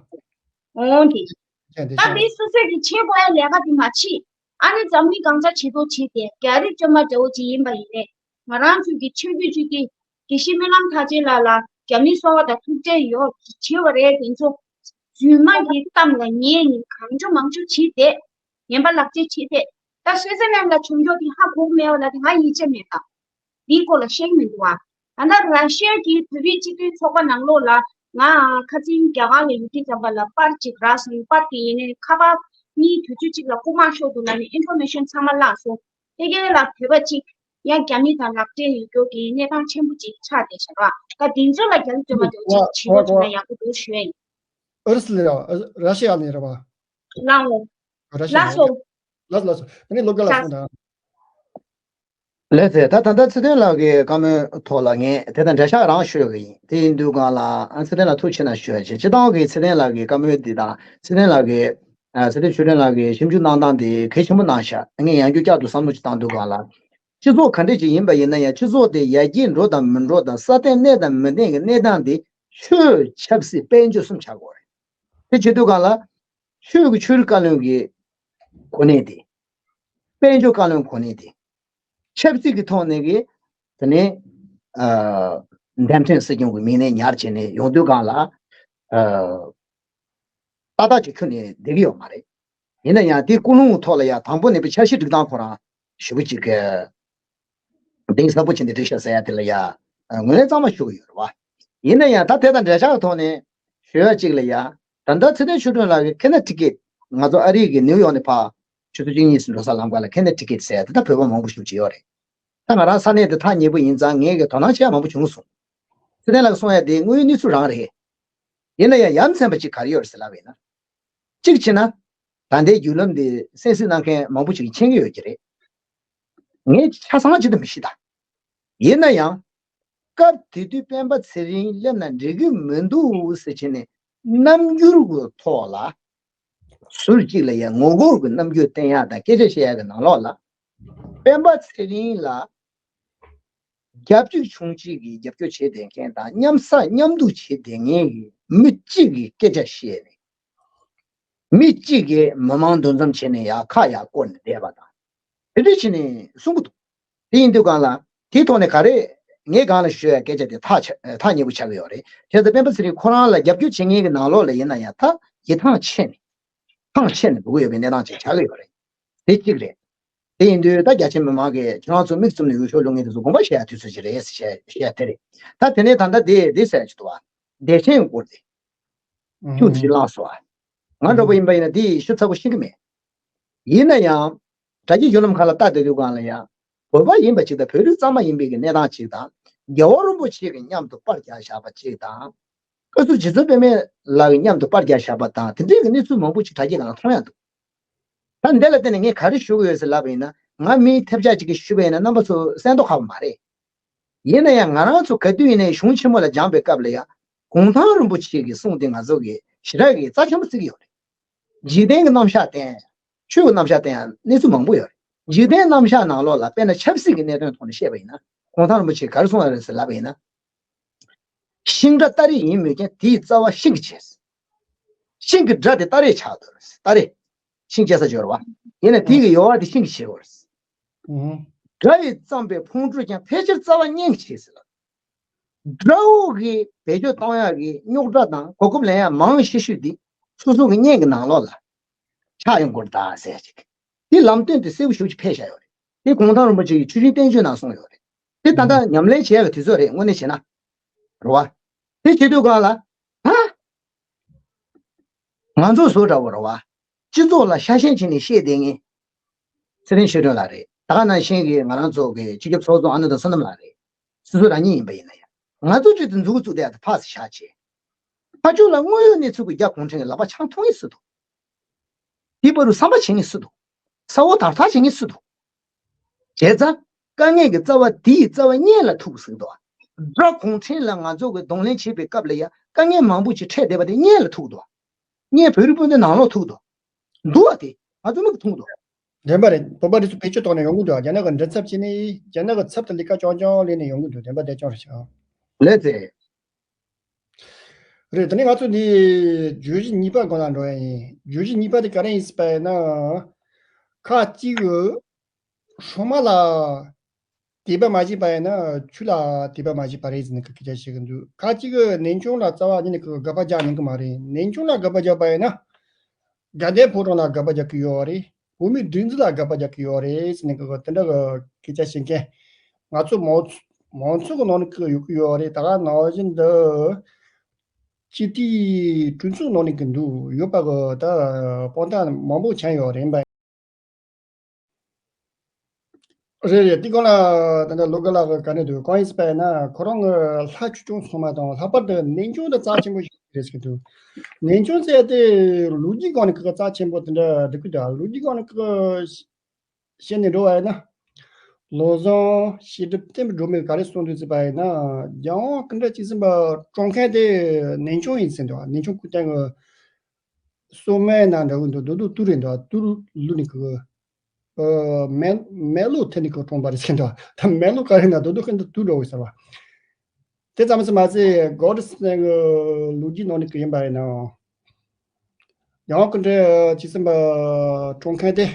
འོང་འདི། བདེ་ཆེན་བདེ་ད་ཆེན་འདི་ལགས། སོ་སོས་ཀྱི་བྱེད་དགོས་ཡ་ལས་ཀ་འདི་མ་བྱེད། ཨ་ནི་འཛམ་གླིང་གང་ས་ཇེ་མཐོར་ཕྱིན་ཏེ་རྒྱ་རིགས་བཅོས་མ་འདྲ་བོ་ཅིག་ཡིན་པ་ཡིན་ནའི། ང་རང་ཚོའི་གི་ཆོས་བརྒྱུད་ཅིག་གི་དགེ་བཤེས་སྨོན་ལམ་མཐར་ཕྱིན་ལགས་ལ་རྒྱ་མི་སོ་པ་དང་ཐུག་འཕྲད་ཡོད་བྱེད་པ་རེད། དེ་ཚོ་རྫུན་མ་གི་གཏམ་ལ་ཉན་ནས་གང་བྱུང་མང་བྱུང་བྱེད་དེ། ངན་པ་ལག་འཁྱེར་བྱེད་དེ། ད་སུའི་ཙི་ལན་ལ་བྱུང་ཆོག་དེ་ཧ་གོ་གི་མེད་པ་ལ་དེ་ང་ཡིད་ཆེས་མེད་ད། འདིའི་སྐོར་ལ་ཤེས་ཀྱི་མི་འདུག་ཨ། ད་ལྟ་ར་ཤི་ཡ་གི་བོད་རིགས་སྤྱི་མཐུན་ཚོགས་པ་ནང་ལོགས་ལ་ང་ཁ་སང་རྒྱ་གར་ལ་ཡོད་དུས་ཙམ་པ་ལ་པར་ཅིག་རག་སོང་། པར་དེ་ཡིན་ནའི་ཁ་པར་གཉིས་དུས་ཚོད་གཅིག་ལ་རྐུ་མ་ཤོར་འདུག་ལབ་ནས་ཨིན་ཕོར་མེ་ཤོན་ཚང་མ་བརླག་སོང་། ཕ་གི་ལ་བོད་པ་གཅིག་ཡང་རྒྱ་མི་དང་ལག་འབྲེལ་ཡོད་རྒྱུ་གི་གནས་སྟངས་ཆེན་པོ་ཅིག་ཆགས་བསྡད་ཤག་ར། ད་འདི་ཚོ་ལ་རྒྱ་ལ་སྐྱོན་མ་འདྲ་བོ་ཅིག་བྱེད་དགོས་བྱུང་ན་ཡག་པོ་འདུག་ཞུ་ཡ་ཡིན། ཨུ་རུ་སུ་ལ་ར་ཤི་ཡ་ནས་རེད་པ། ལགས་འོང་། ར་ཤི་ཡ་ལགས་སོ། ནས། ལགས་སོ་ལགས་སོ། ཨ་ནི་སློབ་དགེ་ལགས་གསུངས་དང་། ལགས་སེ། ད་ད་ལྟ་ཚེ་བརྟན་ལགས་ཀྱི་བཀའ་མོལ་ཐོག་ལ་ངས་དེ་དང་འགྲེལ་བཤད་རང་ཞུ་གི་ཡིན། དེ་ཡིན་དུས་སྒང་ལ་ཨ་ཚེ་བརྟན་ལགས་ཐུགས་ཆེ་གནང་ཞུ་ཡ་བྱེད། སྤྱིར་བཏང་གི་ཚེ་བརྟན་ལགས་ཀྱི་བཀའ་མོལ་འདི་དང་ཚེ་བརྟན་ལགས་ཀྱི་ཨ་ཚེ་བརྟན་ཆོས་སྒྲོན་ལགས་ཀྱི་ཞིབ་འཇུག་གནང་སྟངས་དེ་གལ་ཆེན་པོ་གནང་ཤག་ངས་ཡང་བསྐྱར་བསྐྱར་དུ་བསམ་བློ་ཅིག་བཏང་དུས་སྒང་ལ། སྤྱི་ཚོགས་ག་འདྲས་ཅིག་ཡིན་པ་ཡིན་ན་ཡང་སྤྱི་ཚོགས་དེ་ཡར་རྒྱས་འགྲོ་དང་མི་འགྲོ་དང་སྲ་བརྟན་གནས་དང་མི་གནས་ཀྱི་གནས་སྟངས་དེ་ཆོས་ཆབ་སྲིད་དཔལ་འབྱོར་གསུམ་ཆགས་དགོས་རེད། དེ་བྱེད་དུས་སྒང་ལ་ཆོས་ཀྱི་ཆོས་རིག་བཀའ་བློན་གྱི་གོ་གནས་དེ། དཔལ་འབྱོར་བཀའ་བློན་གོ་གནས་དེ། ཆབ་སྲིད་ཀྱི་ཐོག་ནས་ཀྱི་དེ་ནས་ཨ་འདེམས་ཐོན་སྲིད་སྐྱོང་གི་མིང་གནས་ཉར་བྱས་ནས་ཡོང་དུས་སྒང་ལ་ཨ་ཏག་ཏག་ཅིག་ཁྱོན་ནས་བསྡད་ཀྱི་ཡོད་མ་རེད། ཡིན་ན་ཡང་དེའི་ཀུན་སློང་ཐོག་ལ་ཡང་དང་པོ་ནས་པའི་འཆར་གཞི་སྒྲིག་སྟངས་ཁོ་རང་ཞེ་པོ་ཅིག་གི་གདེང་ཟབ་པོ་བྱས་ནས་སྒྲིག་ཤག་ཟེར་ཡ་དེ་ལ་ཡང་ངོས་ལེན་གཙང་མ་ཞུ་གི་ཡོད་རེད་བ། ཡིན་ན་ཡང་ད་དེ་དང་འབྲེལ་ཆགས་ཀྱི་ཐོག་ནས་ཞུ་ཡ་གཅིག་ལ་ཡ། ད་ལྟ་ཚེ་བརྟན་ཆོས་སྒྲོན་ལགས་ཀྱིས་ཁེ་ན་ཊི་ཀེཊ་ང་ཚོ་ཨ་རི་གི་ནིའུ་ཡོག་ནས་ཕར་ཆུ་ཚོད་བཅུ་གཉིས་སུ་འགྲོ་ས་ལམ་ཁ་ལ་ཁེ་ན་ཊི་ཀེཊ་ཟེར་ཡ་དེ་ད་བོད་པ་མང་པོ་ཞིག་ཅིག་ཡོད་རེད། ད་ང་རང་ས་གནས་དེ་ཐག་ཉེ་པོ་ཡིན་ཙང་ངས་གི་དོ་སྣང་བྱེད་ཡ་མང་པོ་བྱུང་སོང་། ཚེ་བརྟན་ལགས་གསུང་ཡ་དེ་དངོས་ཡོད་གནས་ཚུལ་རང་རེད། ཡིན་ན་ཡང་ཡ་མཚན་པ་ཅིག་ག་རེ་ཡོད་རེད་ཟེར་ལབ་པ་ཡིན་ན། གཅིག་བྱས་ན། ད་ལྟའི་བརྒྱུད་ལམ་འདི་གསན་གཟིགས་གནང་མཁན་མང་པོ་ཅིག་མཁྱེན་གྱི་ཡོད་ཀྱི་རེད། ངས་ཆ་ཚང་ཅི་ད་མི་ཤེས་ད། ཡིན་ན་ཡང་། སྐབས་དེ་དུས་སྤེན་པ་ཚེ་རིང་སླེབས་ན་འགྲིག་གི་མི་འདུག་ཟེར་བྱས་ནས་རྣམ་འགྱུར་གྱི་ཐོག་ལ། ཟུར་གཅིག་ལ་ཡང་ངོ་རྒོལ་གྱི་རྣམ་འགྱུར་བསྟན་ཡག་དང་སྐད་ཆ་བཤད་ཡག་གི་ནང་ལོགས་ལ། སྤེན་པ་ཚེ་རིང་ལ་རྒྱབ་སྐྱོར་བྱུང་ཆེད་ཀྱི་རྒྱབ་སྐྱོར་བྱེད་བསྡད་མཁན་དང་མཉམ་ཟ་མཉམ་འདུག་བྱེད་བསྡད་མཁན་གྱི་མི་གཅིག་གིས་སྐད་ཆ་བཤད་ནས། མི་གཅིག་གིས་མི་མང་འདུ་འཛོམས་བྱས་ནས་ཡར་ཁ་ཡར་བསྐོར་ནས་བསྡད་པ་དང་། དེ་འདྲ་བྱས་ནས་གསུང་གི་འདུག་དེ་ཡིན་དུས་གང་ལ། དེའི་ཐོག་ནས་ག་རེ། ངས་གང་ལ་ཞུ་ཡ་སྐད་ཆ་དེ་ཐག་ཆ་ཐག་ཉེ་པོ་ཆགས་ཀྱི་ཡོད་རེད། བྱས་ཙང་སྤེན་པ་ཚེ་རིང་ཁོ་རང་ལ་རྒྱབ་སྐྱོར་བྱེད་མཁན་གྱི་ནང་ལོགས་ལ་ཡིན་ན་ཡང་ཐག་ཡིད་ཐང་ཆད་ནས། ཐང་ཆད་ནས་འདུག་ཡོད་པའི་གནས་སྟངས་ཅིག་ཆགས་ཀྱི་ཡོད་རེད། དེ་གཅིག་རེད། དེ་ཡིན་དུས་ད་རྒྱ་ཆེ་མི་མང་གིས་ཁྱེད་རང་ཚོ་མིག་བཙུམ་ནས་འོས་ཤོག་བླུག་མཁན་དེ་ཚོ་དགོངས་པ་བཞེས་ཡ་དུས་ཚོད་ཅིག་རེད་ཟེར་བཤད་བཤད་དེ་རེད། ད་དེ་ནས་ད་ལྟ་དེ་དེ་ཟེར་ཡ་ཅིག་འདུག་བ། བདེ་ཆེན་སྐོར་དེ། ཁྱུག་ཅིག་བླངས་སོང་བ། ང་འདྲ་པོ་ཡིན་པ་ཡིན་ན་དེ་ཞིབ་ཚགས་པོ་ཤེས་ཀྱི་མེད། ཡིན་ན་ཡང་། དྲ་རྒྱའི་བརྒྱུད་ལམ་ཁག་ལ་ལྟ་བསྡད་དུས་སྒང་ལ་ཡང་། བོད་པ་ཡིན་པ་ཅིག་དང་བོད་རིགས་གཙང་མ་ཡིན་པའི་གི་གནས་སྟངས་ཅིག་དང་། རྒྱལ་བ་རིན་པོ་ཆེ་གི་མཉམ་དུ་པར་རྒྱག་བཞག་པ་ཅིག་དང་། བཀའ་ཟུར་རྗེ་བཙུན་པད་མ་ལགས་ཀྱི་མཉམ་དུ་པར་རྒྱག་བཞག་པ་དང་དེ་འདྲའི་གི་གནས་ཚུལ་མང་པོ་ཅིག་དྲ་རྒྱའི་ནང་ལ་མཐོང་ཡ་འདུག་ད་འདི་ལ་བརྟེན་ནས་ངས་ག་རེ་ཞུ་གི་ཡོད་ཟེར་ལབ་པ་ཡིན་ན། ང་མིའི་ཐབས་ཆག་ཅིག་གིས་ཞུས་པ་ཡིན་ན་རྣམ་པ་ཚོ་གསན་མདོག་ཁ་པོ་མ་རེད། ཡིན་ན་ཡང་ང་རང་ཚོ་ག་དུས་ཡིན་ནའི་གཞུང་ཆེན་མོ་ལ་སྦྱངས་པའི་སྐབས་ལ་ཡང་། གུང་ཐང་རིན་པོ་ཆེ་གི་གསུང་དེ་ང་ཚོ་གིས་ཞེ་དྲག་གི་རྩ་ཆེན་པོ་བརྩི་གི་ཡོད་རེད། འཇིག་རྟེན་གྱི་རྣམ་གཞག་བསྟན། ཆོས་ཀྱི་རྣམ་གཞག་བསྟན་ཡང་གནས་ཚུལ་མང་པོ་ཡོད་རེད། འཇིག་རྟེན་རྣམ་གཞག་ནང་ལོགས་ལ་དཔེར་ན་ཆབ་སྲིད་ཀྱི་གནད་དོན་ཐོག་ནས་བཤད་པ་ཡིན་ན། གུང་ཐང་རིན་པོ་ཆེས་ག་རེ་གསུངས་ཡོད་རེད་ཟེར་ལབ་པ་ཡིན་ན། ཤིང་དགྲ་སྟ་རེ་ཡིན་མོད་ཀྱང་དེའི་རྩ་བ་ཤིང་གིས་བྱས། ཤིང་གི་དགྲ་དེ་སྟ་རེ་ཆགས་འདུག་རེད། སྟ་རེ། ཤིང་སྐྱེ་ས་སྦྱོར་བ། ཡིན་ན་དེ་གི་ཡོལ་བ་དེ་ཤིང་གིས་བྱས་ཡོད་རེད། དགྲ་ཡིས་བརྩམས་པའི་ཕུང་དཀྲོལ་ཀྱང་ཕལ་ཆེར་རྩ་བ་གཉན་གྱིས་བྱས་ཟེར་ལ། དགྲ་བོ་གིས་བེད་སྤྱོད་གཏོང་ཡག་གི་རྙོག་དྲ་དང་གོ་སྐབས་ལེན་ཡག་མང་ཤོས་ཤོས་འདི་སོ་སོ་གི་གཉན་གྱི་ནང་ལོགས་ལ་ཆགས་ཡོང་གི་རེད་ད་ཟེར་ཅིག་དེ་ལམ་སྟོན་དེ་གསལ་པོ་ཞེ་པོ་ཅིག་ཕེབས་བཞག་ཡོད་རེད། དེ་གུང་ཐང་རིན་པོ་ཆེ་གི་ཆུ་ཆེན་བསྟན་བཅོས་ནང་གསུངས་ཡོད་རེད། དེ་ད་ལྟ་ཉམས་ལེན་བྱེད་ཡག་གི་དུས་ཚོད་རེད་དངོས་གནས་བྱས་ན། རེད་བ། དེ་བྱེད་དུས་སྒང་ལ། ཧ། ང་ཚོ་བཟོ་འདྲ་བོ་རེད་བ། སྤྱི་ཚོགས་ལ་ཤ་ཞེན་བྱས་ནས་བཤད་བསྡད་མཁན། ཚེ་རིང་ཆོས་སྒྲོན་ལགས་རེད། ད་ག་ནང་བཞིན་གྱི་ང་རང་ཚོ་གི་སྤྱི་ཁྱབ་ཚོགས་གཙོ་ཨ་ནུ་དང་བསོད་ནམས་ལགས་རེད། སོ་སོ་རང་ཉིད་ཡིན་པ་ཡིན་ན་ཡང་། ང་ཚོ་གཅིག་ཏུ་མཛུབ་གུ་བཙུགས་བསྡད་ཡག་དེ་ཕར་ཞོག་བྱས། ཕར་ཕྱོགས་ལ་དངོས་ཡོད་གནས་ཚུལ་གྱི་རྒྱ་གུང་ཁྲན་གྱི་ལག་པ་འཆང་ཐུབ་མཁན་སུ་འདུག་དེའི་བར་དུ་བསམ་པ་བྱེད་མཁན་སུ་འདུག་ས་འོག་དར་ཐག་བྱེད་མཁན་སུ་འདུག་བྱས་ཙང་། དཀའ་ངལ་གྱི་རྩ་བ་དེའི་རྩ་བ་གཉན་ལ་ཐུག་ཟེར་གི་འདུག་དགྲ་གུང་ཁྲན་ལ་ང་ཚོ་གིས་གདོང་ལེན་བྱེད་པའི་སྐབས་ལ་ཡང་དཀའ་ངལ་མང་པོ་ཅིག་འཕྲད་བསྡད་པ་དེ་གཉན་ལ་ཐུག་འདུག་གཉན་བོད་རིགས་སྤུན་ཟླའི་ནང་ལོགས་ཐུག་འདུག་འདུག་བ་དེ་ང་ཚོ་མིག་གིས་མཐོང་འདུག་བདེན་པ་རེད། བོད་པ་རིགས་ཚོ་བེད་སྤྱོད་གཏོང་ནས་ཡོང་གི་འདུག་རྒྱ་ནག་གི་མགྲིན་ཚབ་བྱས་ནས་རྒྱ་ནག་གི་ཚབ་ཏུ་ལས་ཀ་རྐྱང་རྐྱང་ལས་ནས་ཡོང་གི་འདུག་བདེན་པ་དེ་རྐྱང་རེད་ཤག་ལགས་སེ། རེད། དེ་ནས་ང་ཚོ་འདི་བརྗོད་གཞི་གཉིས་པ་སྒང་ལ་འགྲོ་ཡ་ཡིན། བརྗོད་གཞི་གཉིས་པ་དེ་ག་རེ་ཡིན་ཟེར་བ་ཡིན་ན། ཁ་ཅིག་གིས་སྲུང་མ་ལ་དད་པ་མ་བྱས་པ་ཡིན་ན་ཆོས་ལ་དད་པ་མ་བྱས་པ་རེད་ཟེར་ནས་སྐད་ཆ་བཤད་གི་འདུག་ཁ་ཅིག་གིས་གནས་ཆུང་ལ་རྩ་བ་ཉིད་ནས་དགག་པ་རྒྱག་ཉན་གི་མ་རེད། གནས་ཆུང་ལ་དགག་པ་རྒྱག་པ་ཡིན་ན། དགའ་ལྡན་ཕོ་བྲང་ལ་དགག་པ་རྒྱག་གི་ཡོད་རེད། བོད་མིའི་སྒྲིག་འཛུགས་ལ་དགག་པ་རྒྱག་གི་ཡོད་རེད་ཟེར་ནས་གི་དེ་འདྲ་གི་སྐད་ཆ་བཤད་མཁན། ང་ཚོ་མང་ཚོ་མང་ཚོགས་ཀྱི་ནང་ནས་གི་ཡོད་ཀྱི་ཡོད་རེད། ད་ག་ནང་བཞིན་དུ་སྤྱི་འཐུས་གྲོས་ཚོགས་ནང་ནས་གི་འདུག་ཡོད་པ་གི་ད་དཔང་རྟགས་མང་པོ་བྱུང་ཡོད་རེད་པ། རེད་རེད། དེ་སྒང་ལ་ད་ལྟ་ལོ་དགའ་ལགས་ཀྱིས་ག་ནས་འདུག་གང་ཡིན་ཟེར་བ་ཡིན་ན་ཁོ་རང་གི་ལྷ་ཆོས་སྐྱོང་སྲུང་མ་དང་ལྷག་པར་དུ་གནས་ཆུང་དེ་རྩ་ཆེན་པོ་ཞིག་རེད་ཟེར་གྱི་འདུག་གནས་ཆུང་ཟེར་དེ་ལོ་རྒྱུས་སྒང་ནས་ཁག་རྩ་ཆེན་པོ་དེ་འདྲ་འགྲིག་གི་འདུག་ལོ་རྒྱུས་སྒང་ནས་ཁག་བཤད་ནས་འགྲོ་བ་ཡིན་ན། བློ་བཟང་བཤད་སྒྲུབ་བསྟན་པའི་སྒྲོན་མེས་ག་རེ་གསུངས་འདུག་ཟེར་བ་ཡིན་ན། རྒྱལ་དབང་སྐུ་ཕྲེང་བཅུ་གསུམ་པ་བཀྲོངས་མཁན་དེ་གནས་ཆུང་ཡིན་ཟེར་འདུག་གནས་ཆུང་སྐུ་རྟེན་གྱི་སྲུང་མ་ན་འདྲ་བོ་འདུག་རྡོ་རྡོ་ཏུ་རེད་འདུག་ཏུ་ལུ་ནི་གི། ཨ། མེ་མེ་ལོ་ཐེ་ནི་གི་གྲོང་པ་རེད་ཟེར་འདུག་ད་མེ་ལོ་ག་རེ་ན་རྡོ་རྡོ་ཁན་དུ་ཏུ་འགྲོ་བའི་ཟེར་བ། དེ་ཙམ་ཟེར་མ་ཟད་གོ་ཏི་སི་ནི་གི་ལོ་རྒྱུས་ནང་ནི་གི་ཡིན་པ་ཡིན་ན། ཡང་ཀུན་དྲེ་ཆི་སིམ་པ་གྲོང་ཁན་དེ།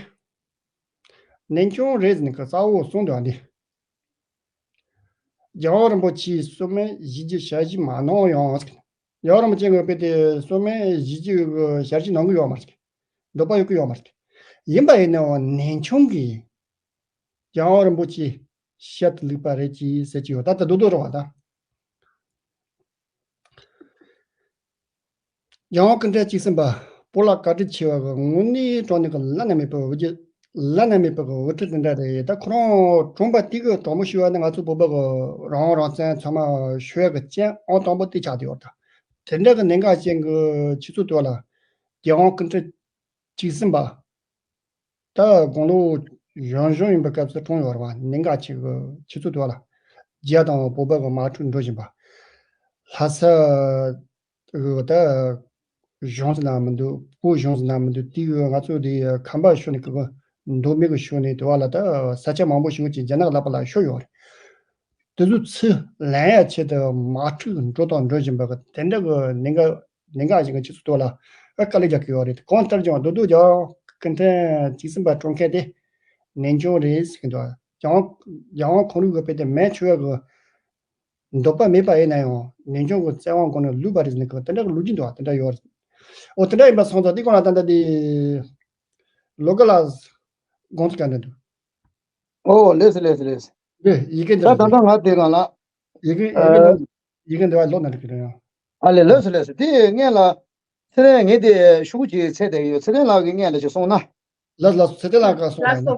ནན་ཆུང་རེད་ཟེར་ནི་གི་གསལ་བོ་གསུངས་འདུག་ཨ་འདི། རྒྱལ་བ་རིན་པོ་ཆེའི་སྲུང་མས་ཞི་རྒྱས་ཞལ་བཞེས་མ་གནང་ཡང་། རྒྱལ་བ་རིན་པོ་ཆེ་གི་དཔེ་དེ་སྲུང་མས་ཞི་རྒྱས་ཞལ་བཞེས་གནང་གི་ཡོད་མ་རེད། འདོད་པ་ཡོད་ཀྱི་ཡོད་མ་རེད། ཡིན་པ་ཡིན་ནའང་ནན་ཆུང་གིས་རྒྱལ་བ་རིན་པོ་ཆེ་ཞལ་དུ་ལུས་པ་རེད་ཅེས་ཟེར་གྱི་ཡོད། ད་ལྟ་རྡོག་རྡོག་རེད་བ་ད། རྒྱལ་དབང་སྐུ་ཕྲེང་བཅུ་གསུམ་པ། སྤོ་ལགས་བཀའ་དྲིན་ཆེ་བ་གི་དངོས་གནས་དྲང་གནས་ཀྱི་བླ་ན་མེད་པའི་འོས་བརྒྱུད། བླ་ན་མེད་པའི་འོས་ཁྲི་དེ་འདྲ་རེད། ད་ཁོ་རང་གྲོངས་པ་དེ་གི་དྲང་པོ་ཞུ་བ་ནི་ང་ཚོ་བོད་པ་གི་རང་དབང་རང་བཙན་ཚང་མ་ཤོར་ཡ་གི་རྐྱེན་ཨང་དང་པོ་དེ་ཆགས་བསྡད་ཡོད་ད། དེ་འདྲ་གི་གནད་འགག་ཅན་གྱི་ཆུ་ཚོད་དུ་བ་ལ། རྒྱལ་དབང་སྐུ་ཕྲེང་བཅུ་གསུམ་པ། ད་དགུང་ལོ་གཞོན་གཞོན་ཡིན་པའི་སྐབས་སུ་གྲོངས་ཡོད་རེད་བ། གནད་འགག་ཆེ་གི་ཆུ་ཚོད་དུ་བ་ལ། རྒྱ་དང་བོད་པ་གི་དམག་འཁྲུག་འགྲོ་བཞིན་པ། ལྷ་ས་གི་ད་ གཞུང་ཟེར་ན་མི་འདུག་བོད་གཞུང་ཟེར་ན་མི་འདུག་དེ་ཡོད། ང་ཚོ་དེ་ཁམས་པ་ཕྱོགས་ནས་གི་མདོ་སྨད་ཀྱི་ཕྱོགས་ནས་དེ་བ་ལ་ད་ས་ཆ་མང་པོ་ཞིག་ཅིག་རྒྱ་ནག་ལ་པ་ལ་ཤོར་ཡོད་རེད། དེ་ཚོ་ཚུར་ལེན་ཡ་ཆེད་དུ་དམག་འཁྲུག་འགྲོ་དང་འགྲོ་བཞིན་པ་གི་དེ་འདྲ་གི་གནད་འགག་གནད་འགག་ཞིག་གི་སྤྱི་ཚོགས་ཐོག་ལ་ཨ་དཀའ་ལས་རྒྱག་གི་ཡོད་རེད། གང་ལྟར་ཀྱང་རྡོག་རྡོག་རྒྱག་གི་འཕྲལ་གཅིག་སེམས་པ་སྤྲོ་མཁན་དེ་ནན་ཆུང་རེད་ཟེར་གི་འདུག་ཡང་ཡང་ཁོང་རུ་གི་དཔེ་དེ་མེད་ཆོག་ཡ་གི་འདོད་པ་མེད་པ་ཡིན་ན་ཡང་ནན་ཆུང་གི་བཙན་དབང་སྒང་ནས་ལུས་པ་རེད་ཟེར་ནས་གི་དེ་འདྲ་གི་ལོ་རྒྱུས་འདུག་དེ་འདྲ་ཡོད་རེད། འོ་དེ་འདྲ་ཡིན་པ་སོང་ཙང་དེ་སྒང་ལ་ད་ལྟ་དེ་ལོ་ག་ལ་དགོངས་ཚུལ་ག་འདྲ་འདུག་ཨོ་ལེས་ལེས་ལེས། དེ་ཡི་གེ་འདི་ད་ལ་ད་ལྟ་ང་དེ་གང་ལ། ཡི་གེ་ཡི་གེ་ཨ། འདི་ཡི་གེ་འདི་བ་ལོ་ན་རིག་གི་རེད་ཡང་། ཨ་ལེ་ལེས་ལེས། དེ་སྔན་ལ་ཚེ་རིང་ངས་དེ་ཤུགས་ཀྱིས་ཚད་བསྡད་ཡོད། ཚེ་རིང་ལགས་ཀྱིས་སྔན་ལ་ཅིག་གསུངས་ན། ལགས་ལགས་ཚེ་རིང་ལགས་ཀྱིས་གསུངས་ལ་ལགས་སོ།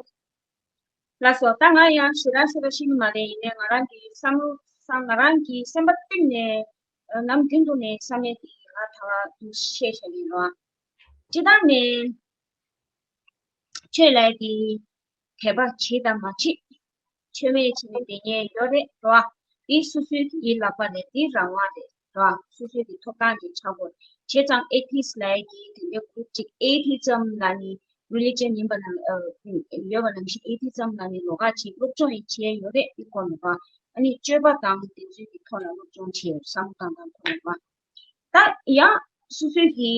ལགས་སོ། ད་ང་ཡང་ཞེ་དྲག་ཞེ་དྲག་ཤེས་ཀྱི་མ་རེད། ཡིན་ནའི་ང་རང་གི་བསམ་བློ་བསམ་ང་རང་གི་སེམས་པ་གཏིང་ནས་ནམ་རྒྱུན་དུ་ནས་བསམ་ཡས་དེ་ང་ད་བར་བཤད་བཞག་གི་ཡིན་རོགས། སྤྱིར་བཏང་ནས་ཆོས་ལབ་དེ་དད་པ་བྱེད་དང་མ་བྱེད། ཆོས་མེད་བྱས་ནས་བསྡད་མཁན་ཡོད་རེད་རོ། འདི་སོ་སོའི་གི་ལག་པ་རེད། འདི་རང་དབང་རེད་རོ། སོ་སོའི་གི་ཐོབ་ཐང་དེ་ཆགས་དགོས། བྱས་ཙང་atheist་ལབ་ཀྱི་དེ་འདྲའི་group་ཅིག atheism་ལབ་ནི་religion་ཡིན་པ་ན་ཡོད་པ་ནང་བཞིན་atheism་ལབ་ནི་ལོགས་ཀ་ཅིག་སློབ་སྦྱོང་ཡང་བྱས་ཡོད་རེད། འདི་སྐོར་ནས་རོ། ཨ་ནི་སྤྱོད་པ་དང་དེ་ཚོའི་གི་ཐོག་ལ་སློབ་སྦྱོང་བྱས་ཡོད། བསམ་བློ་བཏང་སྟངས་ཐོག་ནས་རོ། ད་ཡང་སོ་སོའི་གི་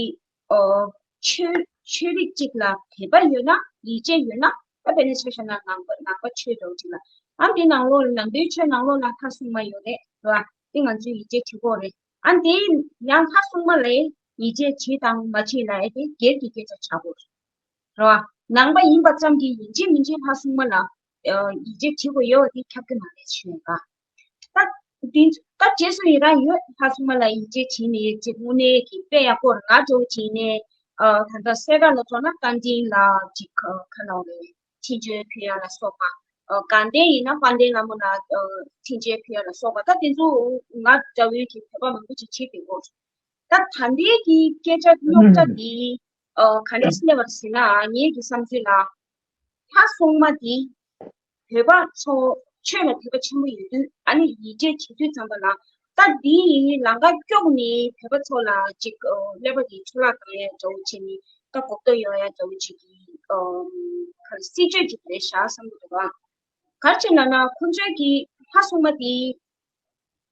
ཨོ། ཆོས་ཆོས་རིག་ཅིག་ལ་དད་པ་ཡོད་ན་ཡིད་ཆེས་ཡོད་ན་ད་དཔེར་ན་ཆ་བཞག་ན་ནང་པ་ནང་པ་ཆོས་འདྲ་བོ་ཅིག་ལ་ཨ་འདི་ནང་ལོགས་ལ་ནང་པའི་ཆོས་ནང་ལོགས་ལ་ལྷ་སྲུང་མ་ཡོད་རེད་རེད་བ། འདི་ང་ཚོས་ཡིད་ཆེས་བྱེད་དགོས་རེད། ཨ་འདི་ཡང་ལྷ་སྲུང་མ་ལ་ཡིད་ཆེས་བྱེད་དང་མ་བྱེད་ལ་ཨེ་དེ་སྒེར་གྱི་སྐད་ཆ་ཆགས་དགོས་རེད་བ། ནང་པ་ཡིན་པ་ཙམ་གྱིས་ཡིན་གཅིག་མིན་གཅིག་ལྷ་སྲུང་མ་ལ་ཡིད་ཆེས་བྱེད་དགོས་ཡོད་པ་དེ་ཁྱབ་ཀྱི་མ་རེད་ཞུ་ཡིན་པ། ད་འདི་ད་རྗེས་སུ་ཡི་རང་ཡོད། ལྷ་སྲུང་མ་ལ་ཡིད་ཆེས་བྱེད་ནས་ཅིག་དངོས་གནས་ཀྱི་དཔེ་ཡག་པོ་ར་འགྲོ་བྱས་ནས་ཨ་ད་ལྟ་སེ་ར་ལ་མཚོན་ན་བཀའ་དྲིན་ལ་ཅིག་ཁ་ལོ་རེད། འཕྲིན་བཅོལ་ཕུལ་ཡ་ལ་སོགས་པ། ཨ་དགའ་ལྡན་ཡིན་ན་དཔལ་ལྡན་ལྷ་མོ་ལ་ཨ་འཕྲིན་བཅོལ་ཕུལ་ཡ་ལ་སོགས་པ། ད་དེ་ཚོ་ང་འདྲ་བོའི་གི་བོད་པ་མང་པོ་ཅིག་བྱེད་བསྡད་ཡོད། ད་ད་ལྟའི་གི་སྐད་ཆ་རྙོག་དྲ་འདི་ཨ་ག་འདྲས་སླེབས་པ་ཟེར་ན་ངའི་གི་བསམ་ཚུལ་ལ། ལྷ་སྲུང་མ་འདི་བོད་པ་ཚོ་ཆོས་ལ་དད་པ་ཆེན་པོ་ཡོད་དུས་ཨ་ནི་ཡིད་ཆེས་བྱེད་དུས་ཙམ་པ་ལ་ད་འདི་ཡི་ལམ་ཁ་སྐྱོག་ནས་བོད་པ་ཚོ་ལ་ཅིག་ཨ་ཀླད་པ་འདི་འཕྲོ་བརླག་བཏང་ཡ་འདྲ་བོ་བྱས་ནས་ད་གོ་བརྡ་ཡོང་ཡ་འདྲ་བོ་ཅིག་གི་ཨ་ག་རེ་སྲིད་ཇུས་ཅིག་རེད་ཤག་བསམ་གྱི་འདུག་ག་ག་རེ་བྱས་ན་ན་ཁོང་ཚོའི་གི་ལྷ་སྲུང་མ་འདི་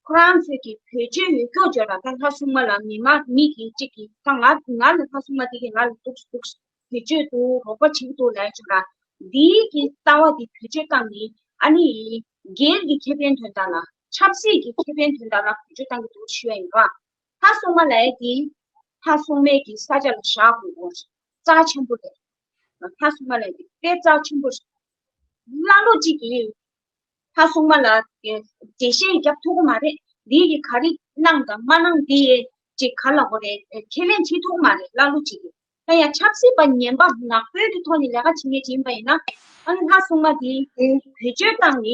ཁོ་རང་ཚོས་ཀྱི་བེད་སྤྱོད་ཡོད་སྐྱོ་བརྗོད་ལ་ད་ལྷ་སྲུང་མ་ལ་མི་མ་མི་གི་གཅིག་གི་ད་ང་ང་ལ་ལྷ་སྲུང་མ་དེ་གི་ང་ལ་འདུག་འདུག་བེད་སྤྱོད་འདུག་རོགས་པ་བྱེད་འདུག་ལབ་བརྗོད་ལ་འདིའི་གི་ལྟ་བ་དེ་བེད་སྤྱོད་བཏང་ནི་ཨ་ནི་སྒེར་གྱི་ཁེ་ཕན་དོན་དག་ལ་ཆབ་སྲིད་ཀྱི་ཁེ་ཕན་དོན་དག་ལ་བེད་སྤྱོད་བཏང་གི་འདུག་ཞུ་ཡ་ཡིན་པ། ལྷ་སྲུང་མ་ལབ་ཡ་དེ་ལྷ་སྲུང་མའི་གི་ས་ཆ་ལ་བཞག་དགོས་རྩ་ཆེན་པོ་རེད། ལྷ་སྲུང་མ་ལབ་ཡ་དེ་དཔེ་རྩ་ཆེན་པོ་རེད། ལ་ལོ་གཅིག་གིས་ལྷ་སྲུང་མ་ལ་འགྲེལ་བཤད་རྒྱབ་ཐུབ་ཀྱི་མ་རེད། འདི་གི་ག་རེ་གནང་དང་མ་གནང་འདི་ཅིག་ག་ལ་གོ་རེད། ཁས་ལེན་བྱེད་ཐུབ་ཀྱི་མ་རེད་ལ་ལོ་གཅིག་གིས། ད་ཡང་ཆབ་སྲིད་པ་ངན་པ་ནག་པོའི་གི་ཐོག་ནས་ལས་ཀ་བྱེད་མཁན་ཅིག་ཡིན་པ་ཡིན་ན་ཨ་ནི་ལྷ་སྲུང་མ་འདི་བེད་སྤྱོད་བཏང་ནི་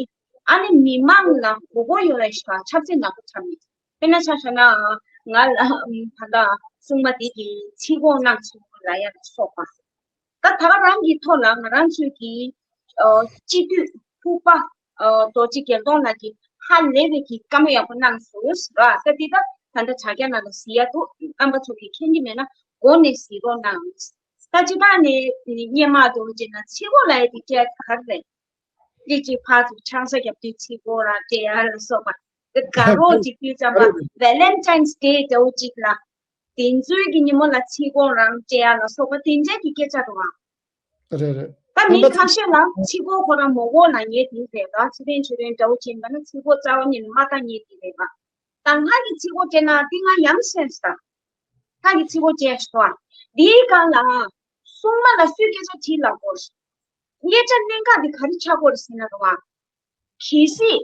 ཨ་ནི་མི་མང་ལ་མགོ་སྐོར་ཡོང་བའི་ཞིག་ཆབ་སྲིད་ནག་པོ་འཁྲབ་ནི། དཔེར་ན་ཆ་བཞག་ན་ང་ལ་ད་ལྟ་སྲུང་མ་འདི་གི་ཚིག་གོ་གནང་སོང་ལ་ཡ་ལ་སོགས་པ། ད་ད་ག་རང་གི་ཐོག་ལ་ང་རང་ཚོའི་གི་ཨ་སྤྱི་འཐུས་ཕུག་པ་ཨ་རྡོ་རྗེ་རྒྱལ་མཐོང་ལགས་ཀྱི་ཧ་ལས་པའི་གི་བཀའ་མོལ་ཡག་པོ་གནང་སོང་ར། ད་འདི་ད་ད་ལྟ་དྲ་རྒྱ་ནང་ལ་གཟིགས་ཡ་འདུག་རྣམ་པ་ཚོ་གི་མཁྱེན་གྱི་མེད་ན་འགོ་ནས་གཟིགས་རོགས་གནང་། ད་སྤྱི་བཏང་ནས་སྔོན་མ་རྡོ་རྗེ་ན་ཚིག་གོ་ལ་ཡ་དེ་སྤྲད་ག་རེ་རེད། ཅིག་ཅིག་ཕར་ཚུར་ཆང་ས་བརྒྱབ་དུས་ཚིག་གོ་རང་སྤྲད་ཡ་ལ་སོགས་པ། དེ་དགའ་རོགས་ཅིག་དུས་ཙམ་པ་Valentine's Day་འདྲ་བོ་ཅིག་ལ། དེ་ཚོའི་གི་ཉིན་མོ་ལ་ཚིག་གོ་རང་སྤྲད་ཡ་ལ་སོགས་པ་དེ་འདྲའི་གི་སྐད་ཆ་རེད་བ། རེད་རེད། ད་མི་ཁ་ཤས་ལ་ཚིག་གོ་ཁོ་རང་མོ་གོ་ལ་ཉེ་དེ་རེད་ད་ཚེ་བརྟན་ཆོས་སྒྲོན་འདྲ་བོ་ཅིག་ཡིན་པ་ན་ཚིག་གོ་རྩ་བ་ཉིད་ནས་མ་བཏང་ཉེ་དེ་རེད་བ། ད་ང་གི་ཚིག་གོ་སྤྲད་ན་དེ་ང་ཡང་སེམས་ད། ང་གི་ཚིག་གོ་སྤྲད་ཤོག་ཨ། དེའི་སྒང་ལ་སྲུང་མ་ལ་སུས་སྐད་ཆ་དྲིས་ལ་གོ། ཉེ་ཆར་གནད་འགག་འདི་ག་རེ་ཆགས་ཀྱི་ཡོད་རེད་ཟེར་ན་རེད་བ། གལ་སྲིད་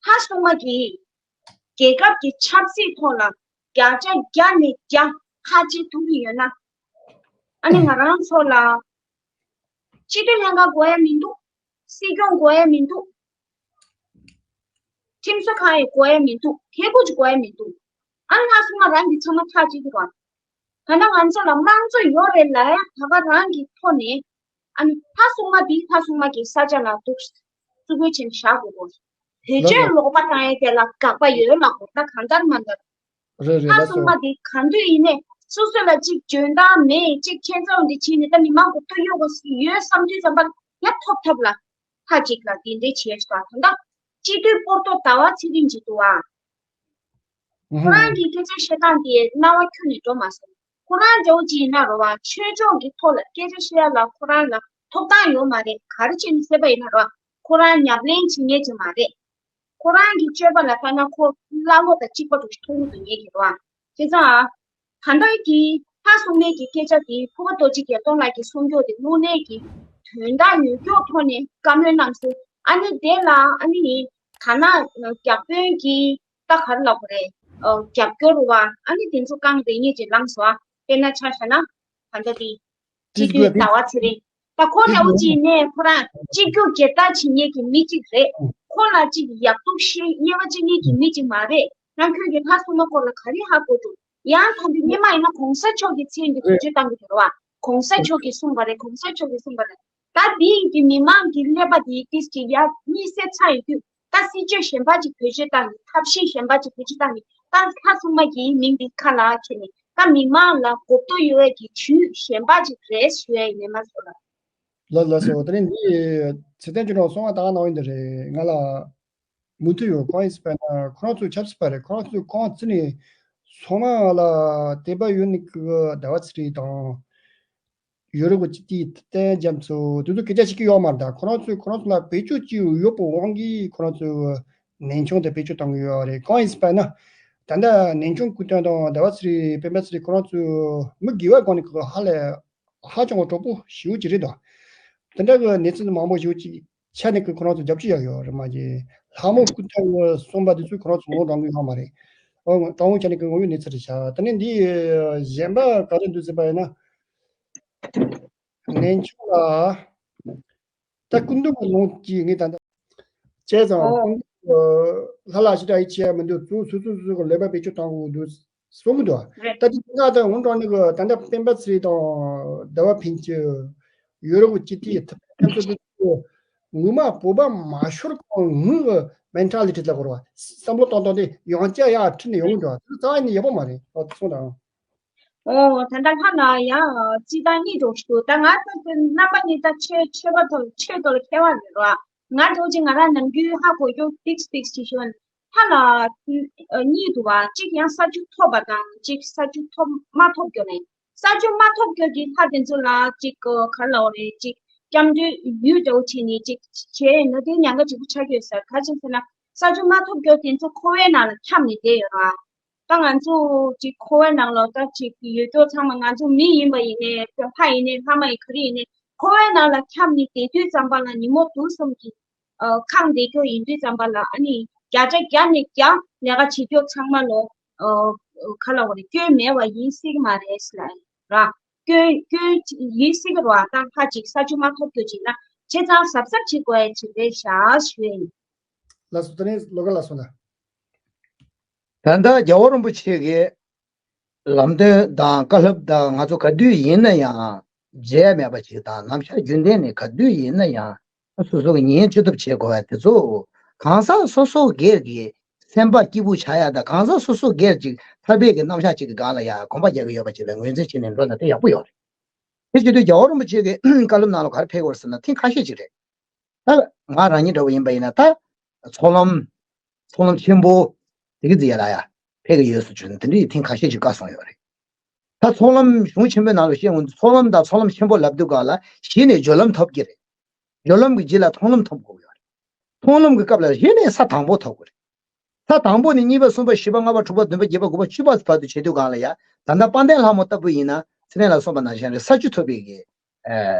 ལྷ་སྲུང་མ་གིས་རྒྱལ་ཁབ་ཀྱི་ཆབ་སྲིད་ཐོག་ལ་བརྒྱ་ཆ་བརྒྱ་ནས་བརྒྱ་ཁ་ཕྱེ་ཐུབ་ཀྱི་ཡོད་ན། ཨ་ནི་ང་རང་ཚོ་ལ་སྤྱི་འཐུས་ལྷན་ཁང་དགོས་ཡ་མི་འདུག་སྲིད་སྐྱོང་དགོས་ཡ་མི་འདུག་ཁྲིམས་བཟོ་ཁང་ཡང་དགོས་ཡ་མི་འདུག་ཐད་ཀོ་ཅིག་དགོས་ཡ་མི་འདུག་ཨ་ནི་ལྷ་སྲུང་མ་རང་གིས་ཚང་མ་ཐག་གཅོད་ཀྱི་རེད་བ། ད་ལྟ་ང་ཚོ་ལ་དམངས་གཙོ་ཡོད་རེད་ལབ་ཡ་ད་ག་རང་གི་ཐོག་ནས་ཨ་ནི་ལྷ་སྲུང་མ་འདི་ལྷ་སྲུང་མ་གི་ས་ཆ་ལ་འདུག་བཙུགས་སྐུལ་བྱས་ནས་བཞག་དགོས་གོ། བེད་སྤྱོད་ལོག་པ་བཏང་ཡ་དེ་ལ་དགག་པ་ཡོད་ལ་གོ། ད་གང་ལྟར་མ་ལྟར་རེད་རེད་ལྷ་ལགས་སྲུང་སོ། མ་འདི་གང་དུས་ཡིན་ནས་ སོ་སོ་ལ་གཅིག་འཇོན་ཐང་མེད། གཅིག་ཁྱད་མཚར་འདི་བྱས་ནས་ད་མི་མང་གི་ཐུགས་ཡོད་གོ་ཡོད་བསམ་དུས་ཙམ་པ་ཡ་ཐོབ་ཐབས་ལ་ཁ་ཅིག་ལ་འདི་འདྲའི་བྱས་སོ། ད་ལྟ་སྤྱི་འཐུས་སྤོར་ཏོ་ཟླ་བ་ཚེ་རིང་གཅིག་འདུག་ཨ། ཁོ་རང་གི་སྐད་ཆ་བཤད་སྟངས་དེ་རྣ་བ་ཁྱོན་ནས་འགྲོ་མ་སོང་། ཁོ་རང་འདྲ་བོ་ཅིག་ཡིན་ན་རོ་བ་ཆོས་ཕྱོགས་ཀྱི་ཐོག་ལ་སྐད་ཆ་བཤད་ཡ་ལ་ཁོ་རང་ལ་ཐོབ་ཐང་ཡོད་མ་རེད། ག་རེ་བྱས་ནས་ཟེར་བ་ཡིན་ན་རོ་བ་ཁོ་རང་ཉམས་ལེན་བྱེད་མཁན་ཅིག་མ་རེད། ཁོ་རང་གི་སྤྱོད་པ་ལ་ལྟ་ན་ཁོ་ཀླ་ཀློ་དང་གཅིག་པ་འདྲ་བོ་ཞིག་མཐོང་གི་འདུག་ངེད་ཀྱི་རོ་བ། བྱས་ཙང་། ད་ལྟ་གི་ལྷ་སྲུང་མའི་གི་སྐད་ཆ་དེ་ཕུར་པ་རྡོ་རྗེ་རྒྱལ་མཚན་ལགས་ཀྱིས་གསུང་རྒྱུ་དེ་དངོས་གནས་ཀྱི་དོན་དག་ཡོད་རྒྱུ་ཐོག་ནས་བཀའ་མོལ་གནང་སོང་། ཨ་ནི་དེ་ལ་ཨ་ནི་ཐ་ན་རྒྱ་དཔོན་གྱི་ད་ག་རེ་ལབ་དགོས་རེད། རྒྱབ་སྐྱོར་བ་ཨ་ནི་དེ་ཚོ་རྐང་རེ་གཉིས་ཅིག་ལངས་སོང་། ཨ་དཔེར་ན་ཆ་བཞག་ན་ད་ལྟ་དེ་སྤྱི་འཐུས་ཟླ་བ་ཚེ་རིང་། ད་ཁོ་འདྲ་བོ་ཅིག་ནས་ཁོ་རང་གཅིག་གྱུར་སྒེར་བདག་བྱེད་མཁན་གྱི་མི་གཅིག་རེད། ཁོ་ལ་གཅིག་ཡག་སྡུག་ཤེས་དབྱེ་བ་འབྱེད་མཁན་གྱི་མི་གཅིག་མ་རེད། རང་ཁྱོད་ཀྱི་ལྷ་སྲུང་མ་སྐོར་ལ་ག་རེ་ཧ་གོ་འདུག་ཡང་ཐ་འདི་སྔོན་མ་ཡིན་ན་གོང་ས་མཆོག་གི་མཚན་གྱི་བེད་སྤྱོད་བཏང་གི་འདུག་རེད་བ། གོང་ས་མཆོག་གིས་གསུངས་པ་རེད། གོང་ས་མཆོག་གིས་གསུངས་པ་རེད། ད་འདི་ཡིན་གྱི་མི་མང་གི་ཀླད་པ་འདི་ཏིས་ཅིག་ཡར་གཉིད་སད་ཚར་ཡོད་དུས་ད་སྲིད་བྱུས་གཞན་པ་ཅིག་བེད་སྤྱོད་བཏང་གི། ཐབས་ཤེས་གཞན་པ་ཅིག་བེད་སྤྱོད་བཏང་གི། ད་ལྷ་སྲུང་མ་གི་མིང་འདི་ཁ་ལ་ཁྱེར་ནས་ད་མི་མང་ལ་གོ་བརྡ་ཡོད་ཀྱི་ཇུས་གཞན་པ་ཅིག་རེད་ཞུ་ཡ་ཡིན་ནས་མ་སོ་ལ། ལ་ལ་སོ་དེ་ནས་འདི་ཚེ་བརྟན་ཅུ་ནང་སོང་བ་ད་ནང་ཡིན་འདི་རེད། ང་ལ་མུ་མཐུད་ཡོད། གང་ཡིན་ཟེར་བ་ན་ཁོ་རང་ཚོའི་ཆབ་སྲིད་པ་རེད། ཁོ་རང་ཚོའི་རྐང་རྩེ་ནས་ཚང་མ་ལ་དད་པ་ཡོད་ནི་གི་ཟླ་བ་ཚེ་རིང་དང་། ཡོ་རོབ་ཀྱི་སྤྱི་འཐུས་བསྟན་རྒྱ་མཚོ་དེ་ཚོ་སྐད་ཆ་བཤད་ཀྱི་ཡོད་མ་རེད། ད་ཁོ་རང་ཚོས་ཁོ་རང་ཚོ་ལ་བེད་སྤྱོད་ཅིག་ཡོད་པའི་དབང་གིས་ཁོ་རང་ཚོས་ནན་ཆུང་དེ་བེད་སྤྱོད་བཏང་གི་ཡོད་རེད། གང་ཡིན་ཟེར་བ་ན། ད་ལྟ་ནན་ཆུང་སྐུ་དོན་དང་ཟླ་བ་ཚེ་རིང་སྤེན་པ་ཚེ་རིང་ཁོ་རང་ཚོས་མི་དགེ་བའི་སྒང་ནས་ཁོ་ཧ་ལས་ཧ་ཅང་གི་གྲོགས་པོ་ཞེ་པོ་ཅིག་རེད་དོ། དེ་འདྲ་གི་གནས་ཚུལ་མང་པོ་ཞེ་པོ་ཅིག་ཆ་ནས་ཁོ་རང་ཚོ་རྒྱབ་སྐྱོར་ཡག་ཡོད་རེད་མ་གཞི། ལྷ་མོ་སྐུ་དོན་གསུངས་པ་དེ་ཚོས་ཁོ་རང་ཚོ་ངོ་དྲང་གི་ཡོད་མ་རེད། ཨོ་དྲང་བོ་ཆ་ནས་ཁོ་ངོ་ཡོད་གནས་ཚུལ་རེད་ཤག་དེ་ནས་འདི་གཞན་པ་ག་རེ་འདུག་ཟེར་བ་ཡིན་ན། ནན་ཆུང་ལ་ད་སྐུ་མདུན་གྱི་ལུང་གཅིག་ངས་ད་ལྟ་བྱས་ཙང་ཨོ་སྐུ་མདུན་ལྷ་ལ་ཞེ་དྲག་ཡིད་ཆེས་ཡ་མི་འདུག་ཚུར་སོ་སོ་སོ་སོ་གི་ལས་པ་བེད་སྤྱོད་བཏང་དགོས་འདུག་གསུང་གི་འདུག་རེད། ད་དེ་ང་ད་འོང་དྲང་ནི་གི་ད་ལྟ་སྤེན་པ་ཚེ་རིང་དང་ཟླ་བ་ཕུན་སྐྱིད་ཡོ་རོབ་ཀྱི་སྤྱི་འཐུས་ཐུབ་ཚོད་དུ་ངོ་མ་བོད་པ་མ་ཤོར་གོང་ངུ་གི་མེན་ཊ་ལི་ཊི་ལ་གོ་ར་བ་བསམ་བློ་གཏོང་སྟངས་དེ་ཡང་བསྐྱར་ཡར་ཁྲིད་ནས་ཡོང་གི་འདུག་དེ་རྩ་བ་ནས་ཡག་པོ་མ་རེད། ཨོ་དེ་སོང་དང་། ཨོ་ད་ལྟ་ལྷ་ལ་ཡང་སྤྱི་བཏང་གཉིས་འགྲོ་ཞིག་འདུག་ད་ང་ད་དེ་རྣམ་པ་གཉིས་ད་ཆོས་ཆོས་པ་ཐོག་ཆོས་ཐོག་ལ་མཁས་པ་རེད་ར། ང་འགྲོ་ཅིག་ང་རང་ནམ་རྒྱུན་ཧ་གོ་རྒྱུ་ཏིག་ཏིག་ཅིག་ཞུ་ན། ལྷ་ལ་གཉིས་འདུག་བ། གཅིག་ཡང་ས་བཅུ་ཐོབ་པ་དང་གཅིག་ས་བཅུ་ཐོབ་མ་ཐོབ་རྒྱུ་ནས། ས་བཅུ་མ་ཐོབ་རྒྱུ་གི་ལྷ་དེ་ཚོ་ལ་གཅིག་ག་རེ་ལབ་དགོས་རེད། གཅིག་སྐྱབས་འགྲོའི་ཡུལ་འདྲ་བོ་བྱས་ནས་གཅིག་བྱས་ན་དེ་ཉེན་ཁ་ཆེན་པོ་ཆགས་ཀྱི་ཡོད་ས་རེད། ག་རེ་བྱས་ཟེར་ན་ས་བཅུ་མ་ཐོབ་རྒྱུ་དེ་ཚོ་འཁོར་བའི་ནང་ལ་འཁྱམས་ནས་བསྡད་ཡོད་རེད། ད་ང་ཚོ་གཅིག་འཁོར་བའི་ནང་ལ་ད་གཅིག་ཡོད་རྒྱུ་ཚང་མ་ང་ཚོ་མི་ཡིན་པ་ཡིན་ནའི་ལྷ་ཡིན་ནའི་ལྷ་མ་ཡིན་ག་རེ་ཡིན་ནའི་འཁོར་བའི་ནང་ལ་འཁྱམས་ནས་བསྡད་དུས་ཙམ་པ་ལ་ཉིན་མོ་དུག་གསུམ་གྱི་ཨ་ཁེངས་བསྡད་རྒྱུ་ཡིན་དུས་ཙམ་པ་ལ་ཨ་ནི་བརྒྱ་ཆ་བརྒྱ་ནས་བརྒྱ་ལས་ཀ་བྱེད་རྒྱུ་ཚང་མ་ལོ་ཨ་ག་ལབ་དགོས་རེད། སྐྱོན་མེད་པ་ཡིན་སྲིད་ཀྱི་མ་རེད་ཟེར་ལབ་ཡིན་ར། སྐྱོན་སྐྱོན་ཡིན་སྲིད་ཀྱི་རེད་བ། ད་ལྷ་གཅིག་ས་བཅུ་མ་ཐོབ་རྒྱུ་ཅིག་ན་བྱས་ཙང་གཟབ་གཟབ་བྱེད་དགོས་ཡ་ཅིག་རེད་ཤག་ཞུ་ཡ་ཡིན། ལགས་སོ། དེ་ནས་ལོ་ག་ལ་སོང་ན། ད་ལྟ་རྒྱལ་བ་རིན་པོ་ཆེ་གིས་ལམ་སྟོན་དང་བཀའ་སློབ་དང་ང་ཚོ་ག་དུས་ཡིན་ན་ཡང་བརྗེད་མེད་པ་ཞིག་དང་ནམ་ཞག་རྒྱུན་ལྡན་ནས་ག་དུས་ཡིན་ན་ཡང་སོ་སོ་གི་ཉིན་ཅི་ཐུབ་བྱེད་དགོས་པ་དེ་ཚོ་གང་ཟག་སོ་སོ་སྒེར་གྱི་སེམས་པ་སྐྱིད་པོ་ཆགས་ཡ་དང་གང་ཟག་སོ་སོ་སྒེར་གྱི་ཐར་པའི་གི་རྣམ་གཞག་ཅིག་གི་སྒང་ལ་ཡ་གོམ་པ་རྒྱག་གི་ཡོད་པ་ཅིག་ལ་ངོས་འཛིན་བྱས་ནས་འགྲོ་ན་དེ་ཡག་པོ་ཡོད་རེད། དེ་བྱེད་དུས་རྒྱལ་བ་རིན་པོ་ཆེ་གི་བཀའ་སློབ་ནང་ལ་ག་རེ་ཕེབས་ཡོད་ཟེར་ན་ཐེངས་ཁ་ཤས་ཅིག་རེད། ད་ང་རང་ཉིད་འདྲ་བོ་ཡིན་པ་ཡིན་ན་ད་ཚོགས་ལམ་ཚོགས་ལམ་ཆེན་པོ་དེ་གི་ཛི་ཡ་ལ་ཡ་ཕེབས་ཀྱི་ཡོད་ཟེར་བྱུང་དེ་འདྲའི་ཐེངས་ཁ་ཤས་ཅིག་བཀའ་གསུངས་ཡོད་རེད། ད་ཚོགས་ལམ་གཞུང་ཆེན་པོའི་ནང་ལ་བཤད་འོང་དུས་ཚོགས་ལམ་དང་ཚོགས་ལམ་ཆེན་པོ་ལབ་དུས་སྒང་ལ་གཞི་ནས་སྦྱོར་ལམ་ཐོབ་ཀྱི་རེད། སྦྱོར་ལམ་གྱི་རྗེས་ལ་མཐོང་ལམ་ཐོབ་དགོས་ཡོད་རེད། མཐོང་ལམ་གྱི་སྐབས་ལ་གཞི་ནས་ས་དང་པོ་ཐོབ་དགོས་རེད། ས་དང་པོ་ནས་གཉིས་པ་གསུམ་པ་བཞི་པ་ལྔ་པ་དྲུག་པ་བདུན་པ་བརྒྱད་པ་དགུ་པ་བཅུ་པ་བར་དུ་བྱེད་དུས་སྒང་ལ་ཡ་ད་ལྟ་དཔལ་ལྡན་ལྷ་མོ་ལྟ་བུ་ཡིན་ན་ཚེ་རིང་ལ་གསུངས་པ་ནང་བཞིན་རེད། ས་བཅུ་ཐོབ་པའི་གི་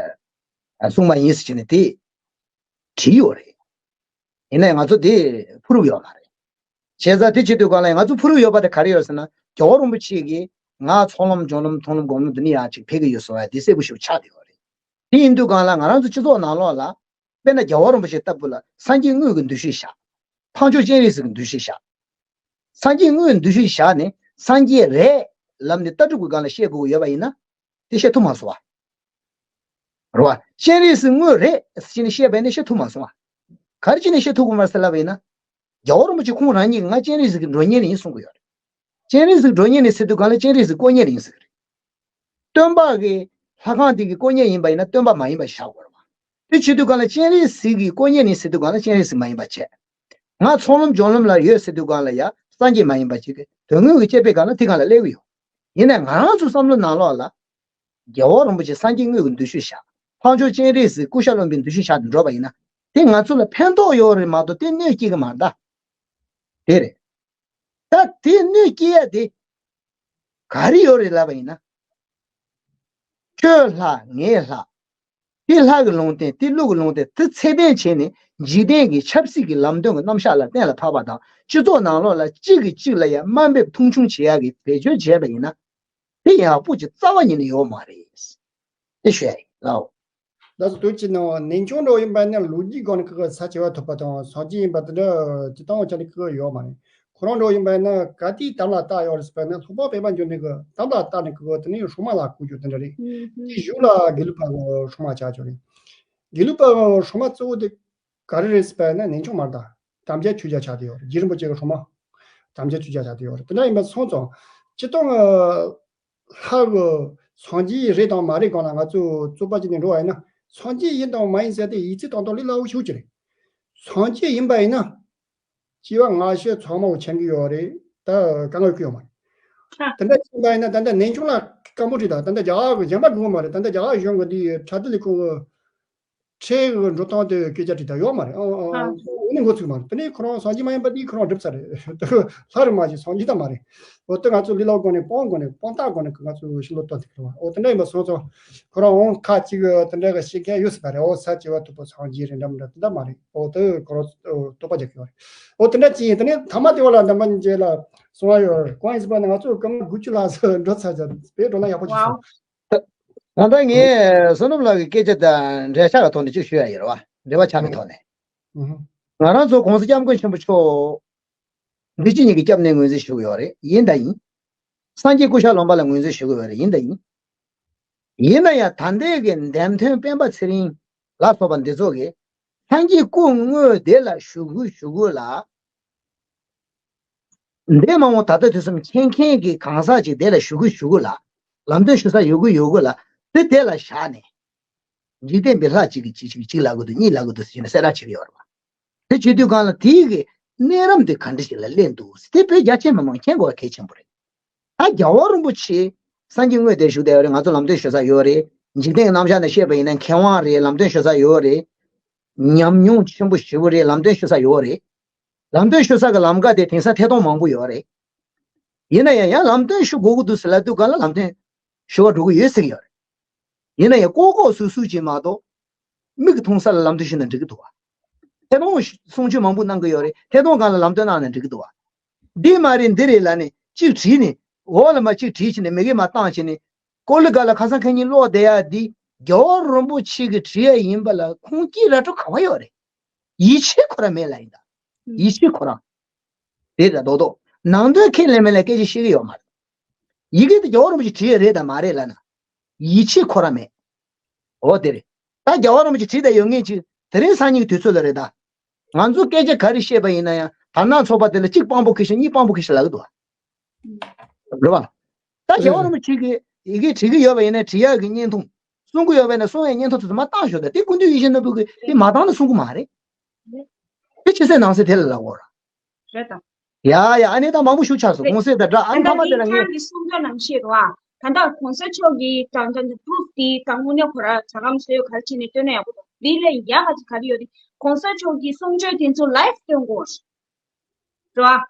ཨ་སྲུང་མ་ཡིན་ཟེར་བྱས་ནས་དེ་བྲིས་ཡོད་རེད། ཡིན་ནའི་ང་ཚོ་དེ་ཕུ་རུབ་ཡོད་མ་རེད། བྱས་ཙང་དེ་བྱེད་དུས་སྒང་ལ་ང་ཚོ་ཕུ་རུབ་ཡོད་པ་དེ་ག་རེ་ཡོད་ཟེར་ན་རྒྱལ་བ་རིན་པོ་ཆེ་གིས་ང་ཚོགས་ལམ་སྦྱོར་ལམ་མཐོང་ལམ་སྒོམ་ལམ་འདི་ནས་ཡང་ཅིག་ཕེབས་ཀྱི་ཡོད་གསུང་བ་དེ་གསལ་པོ་ཞིག་ཆགས་བསྡད་ཡོད་རེད། དེ་ཡིན་དུས་སྒང་ལ་ང་རང་ཚོ་སྤྱི་ཚོགས་ནང་ལོགས་ལ་དཔེར་ན་རྒྱལ་བ་རིན་པོ་ཆེ་ལྟ་བུ་ལ་སངས་རྒྱས་དངོས་ཀྱི་འདུ་ཤེས་བཞག་འཕགས་མཆོག་སྤྱན་རས་གཟིགས་ཀྱི་འདུ་ཤེས་བཞག་སངས་རྒྱས་དངོས་འདུ་ཤེས་བཞག་ནས་སངས་རྒྱས་རེད་ལབ་ནས་ལྟ་གྲུབ་ཀྱི་སྒང་ལ་བཤད་དགོས་ཀྱི་ཡོད་པ་ཡིན་ན། དེ་བཤད་ཐུབ་མ་སོང་བ། རེད་བ། སྤྱན་རས་གཟིགས་དངོས་རེད་ཟེར་ནས་བཤད་པ་ཡིན་ན་བཤད་ཐུབ་མ་སོང་བ། ག་རེ་བྱས་ནས་བཤད་ཐུབ་ཀྱི་མ་རེད་ཟེར་ལབ་པ་ཡིན་ན། རྒྱལ་བ་རིན་པོ་ཆེ་ཁོང་རང་ཉིད་ཀྱིས་ང་སྤྱན་རས་གཟིགས་ཀྱི་མགྲོན་གཉེར་ཡིན་གསུང་གི་ཡོད་རེད། སྤྱན་རས་གཟིགས་མགྲོན་གཉེར་ཡིན་ཟེར་དུས་སྒང་ལ་སྤྱན་རས་གཟིགས་དཀོན་གཉེར་ཡིན་ཟེར་གི་རེད། སྟོན་པ་གི་ལྷ་ཁང་དེ་གི་དཀོན་གཉེར་ཡིན་པ་ཡིན་ན་སྟོན་པ་མ་ཡིན་པ་བཞག་དགོས་རེད་བ། དེ་བྱེད་དུས་གང་ལ་སྤྱན་རས་གཟིགས་ཀྱི་དཀོན་གཉེར་ཡིན་ཟེར་དུས་གང་ལ་སྤྱན་རས་གཟིགས་མ་ཡིན་པ་བྱས། ང་ཚོགས་ལམ་སྦྱོར་ལམ་ལ་ཡོད་ཟེར་དུས་གང་ལ་ཡ་སངས་རྒྱས་མ་ཡིན་པ་ཅིག་གི་དོན་དངོས་ཀྱི་དཔྱད་པའི་སྒང་ལ་དེ་སྒང་ལ་སླེབས་ཀྱི་ཡོད། ཡིན་ནའི་ང་རང་ཚོའི་བསམ་བློ་ནང་ལོགས་ལ་རྒྱལ་བ་རིན་པོ་ཆེ་སངས་རྒྱས་དངོས་ཀྱི་འདུ་ཤེས་བཞག་འཕགས་མཆོག་སྤྱན་རས་གཟིགས་སྐུ་ཤ་རློན་པའི་འདུ་ཤེས་བཞག་ནས་འགྲོ་བ་ཡིན་ན། དེ་ང་ཚོ་ལ་ཕན་ཐོགས་ཡོད་རེད་མ་གཏོགས་དེ་གནོད་སྐྱེལ་གི་མ་རེད་ད། དེ་རེད། ད་དེ་གནོད་སྐྱེལ་ཡ་དེ་ག་རེ་ཡོད་རེད་ལབ་པ་ཡིན་ན། ཁྱོད་ལྷ་ངའི་ལྷ། དེ་ལྷ་གི་ལུང་བསྟན་དེ་ཀླུ་གི་ལུང་བསྟན་དེ་ཚད་ལྡན་བྱས་ནས་འཇིག་རྟེན་གྱི་ཆབ་སྲིད་ཀྱི་ལམ་སྟོན་གྱི་རྣམ་གཞག་ལ་གཏན་ལ་ཕབ་པ་དང་སྤྱི་ཚོགས་ནང་ལོགས་ལ་གཅིག་གིས་གཅིག་ལ་ཡང་དམའ་འབེབས་མཐོང་ཆུང་བྱེད་ཡག་གི་བེད་སྤྱོད་བྱས་པ་ཡིན་ན། དེ་ཡག་པོ་ཅིག་རྩ་བ་ཉིད་ནས་ཡོད་མ་རེད། དེ་ཞུ་ཡ་ཡིན་ལགས། ད་སུ་དུས་ཀྱི་ནང་ནན་ཆུང་འགྲོ་ཡིན་པ་ནི་ལོ་རྒྱུས་སྒང་ནས་ཁག་ས་ཆེ་བ་ཐོབ་པ་དང་སངས་རྒྱས་ཡིན་པ་དེ་འདྲ་ཇི་ལྟ་བ་ཆ་ནས་ཁག་ཡོད་མ་རེད། ཁོ་རང་འགྲོ་ཡིན་པ་ན་ག་དུས་དམ་ལ་བཏགས་ཡོད་རེད་ཟེར་བ་ན་སློབ་དཔོན་པད་མ་འབྱུང་གནས་ཀྱི་དམ་ལ་བཏགས་ནས་ཁག་དེ་ནས་སྲུང་མ་ལ་བསྐོ་རྒྱུ་དེ་འདྲ་རེད། དེ་གཞུག་ལ་དགེ་ལུགས་པ་སྲུང་མ་ཆགས་ཆོག་རེད། དགེ་ལུགས་པ་སྲུང་མ་གཙོ་བོ་དེ་ག་རེ་རེད་ཟེར་བ་ན་ནན་ཆུང་མ་རེད་ད། དམ་ཅན་ཆོས་རྒྱལ་ཆགས་དེ་ཡོད་རེད། རྗེ་རིན་པོ་ཆེ་གི་སྲུང་མ་དམ་ཅན་ཆོས་རྒྱལ་ཆགས་དེ་ཡོད་རེད། དེ་འདྲ་ཡིན་པ་སོང་ཙང་སྤྱི་བཏང་ལྷ་གི་སངས་རྒྱས་རེད་དང་མ་རེད་གང་ལ་ང་ཚོས་རྩོད་པ་བྱས་ནས་འགྲོ་བ་ཡིན་ན་སངས་རྒྱས་ཡིན་དང་མ་ཡིན་ཟེར་ཏེ་ཡིག་ཚད་དང་དོ་ལས་སླ་བོ་ཤོད་ཀྱི་རེད། སངས་རྒྱས་ཡིན་པ་ཡིན་ན་སྐྱེ་བ་སྔ་ཕྱི་ཚང་མ་བོ་མཁྱེན་གྱི་ཡོད་རེད། ད་དཀའ་ངལ་ཁུལ་ཡོད་མ་རེད། དེ་འདྲ་ཡིན་པ་ཡིན་ན་ད་ལྟ་ནན་ཆུང་ལ་དཀའ་མོ་རེད། ད་ད་ལྟ་རྒྱ་གར་གི་གཞན་པ་དགོས་མ་རེད། ད་ལྟ་རྒྱ་གར་གཞུང་གི་འདི་ཕྲ་དུ་ལས་ཁུངས་གི་ཁྲལ་གི་འགྲོ་སྟངས་དེ་སྐད་ཆ་དྲིས་ད་ཡོད་མ་རེད། ཨང་ཨང་ཨང་། འོ་ནི་འགོ་ཚུགས་མ་རེད། དེ་ནས་ཁོ་རང་སངས་རྒྱས་མ་ཡིན་པ་དེ་ཁོ་རང་སྒྲུབ་ཚར་རེད། ལྷ་རེད་མ་གཞི་སངས་རྒྱས་ད་མ་རེད། འོ་དེ་ང་ཚོ་ལུས་ལ་སྒོ་ནས་སྤོང་སྒོ་ནས་སྤོང་ཐག་སྒོ་ནས་ང་ཚོ་ཤི་ལོ་ཏོ་དེ་ཁེལ་བ། འོ་དེ་འདྲ་ཡིན་པ་སོང་ཙང་ཁོ་རང་འོང་ཁ་ཅིག་དེ་འདྲ་གི་ཤེས་མཁན་ཡོད་སྲིད་པ་རེད། འོ་ས་བྱེ་བ་ཐུབ་པ་སངས་རྒྱས་རེད་འདྲ་མི་འདྲ་དེ་འདྲ་མ་རེད། འོ་དེ་ཁོ་རང་རྟོགས་པ་རྒྱག་གི་ཡོད་རེད། འོ་དེ་འདྲ་ཅི་ཡིན། དེ་ནས་ཐ་མ་དེ་བ་ལ་འདམ་པ་ཉིན་རྗེས་ལ་སོང་བ་ཡོད་རེད། གང་ཡིན་ཟེར་བ་ན་ང་ཚོ་སྐར་མ་དགུ་བཅུ་ལྷག་ཙམ་འགྲོ་ཚར་ཙང་དཔེ་འགྲོ་ན་ཡག་པོ་ཅིག་སོང་། ད་ལྟ་ངས་བསོད་ནམས་ལགས་ཀྱི་སྐད་ཆ་དང་འབྲེལ་ཆགས་ཀྱི་ཐོག་ནས་ཅིག་ཞུ་ཡ་ཡོད་རེད་བ། འབྲེལ་བ་ཆགས་པའི་ཐོག་ནས། ང་རང་ཚོ་༸གོང་ས་༸སྐྱབས་མགོན་ཆེན་པོ་མཆོག་འདི་ཕྱི་གཉིས་ཀྱི་སྐྱབས་གནས་ངོས་འཛིན་ཞུ་གི་ཡོད་རེད། ཡིན་དང་ཡིན། སངས་རྒྱས་སྐུ་ཤ་རློན་པ་ལ་ངོས་འཛིན་ཞུ་གི་ཡོད་རེད། ཡིན་དང་ཡིན། ཡིན་ན་ཡང་ད་ལྟའི་གི་འདེམས་ཐོན་སྤེན་པ་ཚེ་རིང་ལ་སོགས་པ་འདི་ཚོ་གིས་སངས་རྒྱས་སྐུ་དངོས་དེ་ལ་ཞུ་དགོས་ཞུ་དགོས་ལ། འདས་མ་འོངས་ད་ལྟ་དུས་གསུམ་མཁྱེན་མཁན་གྱི་གང་ཟག་ཅིག་དེ་ལ་ཞུ་དགོས་ཞུ་དགོས་ལ། ལམ་སྟོན་ཞུ་ས་ཡོད་དགོས་ཡོད་དགོས་ལ། དེ་དེ་ལ་བཞག་ནས། འཇིག་རྟེན་པའི་ལྷ་གཅིག་གིས་གཅིག་གཅིག་གཅིག་ལབ་གི་འདུག་གཉིས་ལབ་གི་འདུག་ཟེར་ནས་གསལ་བསྒྲགས་བྱེད་ཀྱི་ཡོད་རེད་བ། དེ་བྱེད་དུས་གང་ལ་དེའི་གི་གནས་རིམ་དེ་ག་འདྲ་ཞིག་ལ་སླེབས་འདུག་ཟེར་དེ་བོད་རྒྱ་ཆེ་མི་མང་མཁྱེན་དགོས་པ་གལ་ཆེན་པོ་རེད། ད་རྒྱལ་བ་རིན་པོ་ཆེ་སངས་རྒྱས་དངོས་དེ་བཞུགས་བསྡད་ཡོད་རེད། ང་ཚོ་ལམ་སྟོན་ཞུ་ས་ཡོད་རེད། འཇིག་རྟེན་གྱི་རྣམ་གཞག་ནས་བཤད་པ་ཡིན་ན་མཁས་དབང་རེད། ལམ་སྟོན་ཞུ་ས་ཡོད་རེད། ཉམས་མྱོང་ཆེན་པོ་ཞེ་པོ་རེད། ལམ་སྟོན་ཞུ་ས་ཡོད་རེད། ལམ་སྟོན་ཞུ་ས་གི་ལམ་ཀ་དེ་དེང་སང་ཐད་གཏོང་མང་པོ་ཡོད་རེད། ཡིན་ན་ཡང་ཡང་ལམ་སྟོན་ཞུ་དགོས་ཀྱི་འདུག་ཟེར་ལབ་དུས་གང་ལ་ལམ་སྟོན་ཞུ་བ་འགྲོ་གི་ཡོད་ཟེར་གྱི་ཡོད་རེད། ཡིན་ན་ཡང་ལྐོག་ལྐོག་སུད་སུད་ཅིག་མ་གཏོགས་མིག་གིས་མཐོང་ས་ལ་ལམ་སྟོན་ཞུས་ན་འགྲིག་གི་འདུག་བ། ཐད་གཏོང་གསུང་ཆོས་མང་པོ་གནང་གི་ཡོད་རེད། ཐད་གཏོང་སྒང་ལ་ལམ་སྟོན་གནང་ན་འགྲིག་གི་འདུག་བ། འདི་མ་རེད་འདི་རེད་ལབ་ནས་གཅིག་བྲིས་ནས་འོག་ལ་མ་གཅིག་བྲིས་བྱས་ནས་མི་གེ་མ་བཏང་བྱས་ནས་ཀོ་ལི་ག་ལ་ཁ་སང་ཁ་ཉིན་ཀློག་བསྡད་ཡ་འདི་རྒྱལ་བ་རིན་པོ་ཆེ་གིས་བྲིས་ཡ་ཡིན་པ་ལ་ཁུངས་སྐྱེལ་ར་སྤྲོད་ག་བ་ཡོད་རེད། ཡིད་ཆེས་ཁོ་རང་མེད་ལ་ཡིན་ད། ཡིད་ཆེས་ཁོ་རང་། དེ་ལ་རྡོག་རྡོག་ནང་དོན་ཁས་ལེན་མེད་ལ་སྐད་ཆ་བཤད་གི་ཡོད་མ་རེད། ཡི་གེ་དེ་རྒྱལ་བ་རིན་པོ་ཆེ་བྲིས་ཡ་རེད་དང་མ་རེད་ལབ་ན། ཡིད་ཆེས་ཁོ་རང་མེད། འོ་དེ་རེད། ད་རྒྱལ་བ་རིན་པོ་ཆེ་བྲིས་དང་ཡོད་ངེས་ཅིག་དེ་རིང་སང་ཉིན་དུས་ཚོད་ལ་རེད་ད། ང་ཚོ་སྐད་ཆ་ག་རེ་བཤད་པ་ཡིན་ན་ཡང་དར་ནག་ཚོགས་པ་དེ་ལ་གཅིག་དཔང་པོ་ཁེལ་ཤག་གཉིས་དཔང་པོ་ཁེལ་ཤག་ལབ་གི་འདུག་བ། རེད་བ། ད་རྒྱལ་བ་རིན་པོ་ཆེ་གིས་ཡི་གེ་བྲིས་གི་ཡོད་པ་ཡིན་ན་བྲིས་ཡག་གི་བརྙན་ཐུང་། གསུང་གི་ཡོད་པ་ཡིན་ན་གསུང་བའི་བརྙན་ཐུང་དེ་ཚོ་མར་བཏང་ཤོག་ད་དེ་སྐུ་མདུན་ཡིད་བཞིན་ནོར་བུ་གིས་དེ་མ་བཏང་ན་གསུང་གི་མ་རེད། དེ་ཕྱི་གསལ་ནང་གསལ་དེ་ལ་ལབ་དགོས་ར། རེད་དང་། ཡ་ཡ། ཨ་ནི་ད་མང་པོ་ཞུ་ཆགས་སོང་། གོང་གསལ་དང་འདྲ། ཨ་ནི་ད་ཐ་མ་དེ་ལ་ངས་ཁྱེད་རང་གི་གསུང་རྒྱུ་ནང་བཤད་རོགས་ཨ། ད་ལྟ་གོང་ས་མཆོག་གིས་དྲང་དྲང་གི་པུ་རུབ་དེ་དང་དངོས་གནས་ཁོ་ར་ཇ་སྒམ་བཟོས་ག་རེ་བྱས་ནས་སྟོན་ན་ཡག་པོ་འདུག་དེ་ལས་ཡག་ག་ཅིག་ག་རེ་ཡོད་རེད། གོང་ས་མཆོག་གི་གསུང་ཆོས་དེ་ཚོ་ལའིབ་སྟོན་དགོས་རེད་བ།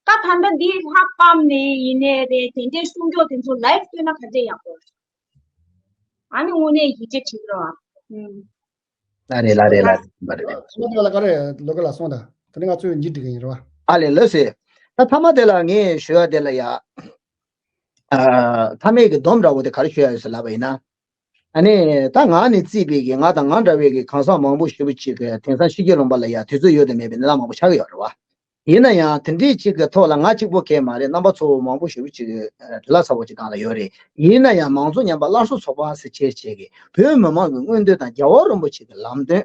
ད་ད་ལྟ་འདི་ལྷག་པའམ་ནས་ཡིན་ནའི་རེད། དེ་འདྲའི་གསུང་ཆོས་དེ་ཚོ་ལའིབ་སྟོན་ན་ག་འདྲས་ཡག་པོ་རེད། ཨ་ནི་དངོས་གནས་ཡིད་ཆེས་བྱེད་ཀྱི་རེད་བ། ཨུམ། ལ་རེད་ལ་རེད་ལ་རེད་ལ་རེད། ཐ་མ་དེ་ལ་ག་རེ་ལོ་ག་ལ་སོང་ད། དེ་ནི་ང་ཚོས་འཇིག་འགྲིག་གི་ཡིན་རེད་བ། ཨ་ལས་ལོས་ཟེར། ད་ཐ་མ་དེ་ལ་ངས་ཞུ་ཡ་དེ་ལ་ཡ། ཨ། ཐ་མའི་གི་སྡོམ་འདྲ་བོ་དེ་ག་རེ་ཞུ་ཡ་ཡོད་ཟེར་ལབ་པ་ཡིན་ན། ཨ་ནི་ད་ང་ནས་བརྩིས་པའི་གི་ང་དང་ང་འདྲ་བའི་གི་གང་ཟག་མང་པོ་ཞེ་པོ་ཅིག་གི་དེང་སང་ཕྱི་རྒྱལ་ལུང་པ་ལ་ཡ་དུས་ཚོད་ཡོད་དང་མེད་པའི་གནས་སྟངས་མང་པོ་ཆགས་ཀྱི་ཡོད་རེད་བ། ཡིན་ན་ཡང་དེ་འདྲའི་ཅིག་གི་ཐོག་ལ་ང་གཅིག་པོ་གས་མ་རེད། རྣམ་པ་ཚོ་མང་པོ་ཞེ་པོ་ཅིག་གི་དྲི་ལ་ཚ་པོ་ཅིག་སྒང་ལ་ཡོད་རེད། ཡིན་ན་ཡང་མང་གཙོ་ཉམས་པ་སླར་གསོ་ཚོགས་པ་ཟེར་བྱས་བྱས་ཀྱི་བོད་མི་མང་གི་མངོན་འདོད་དང་རྒྱལ་བ་རིན་པོ་ཆེ་གི་ལམ་སྟོན།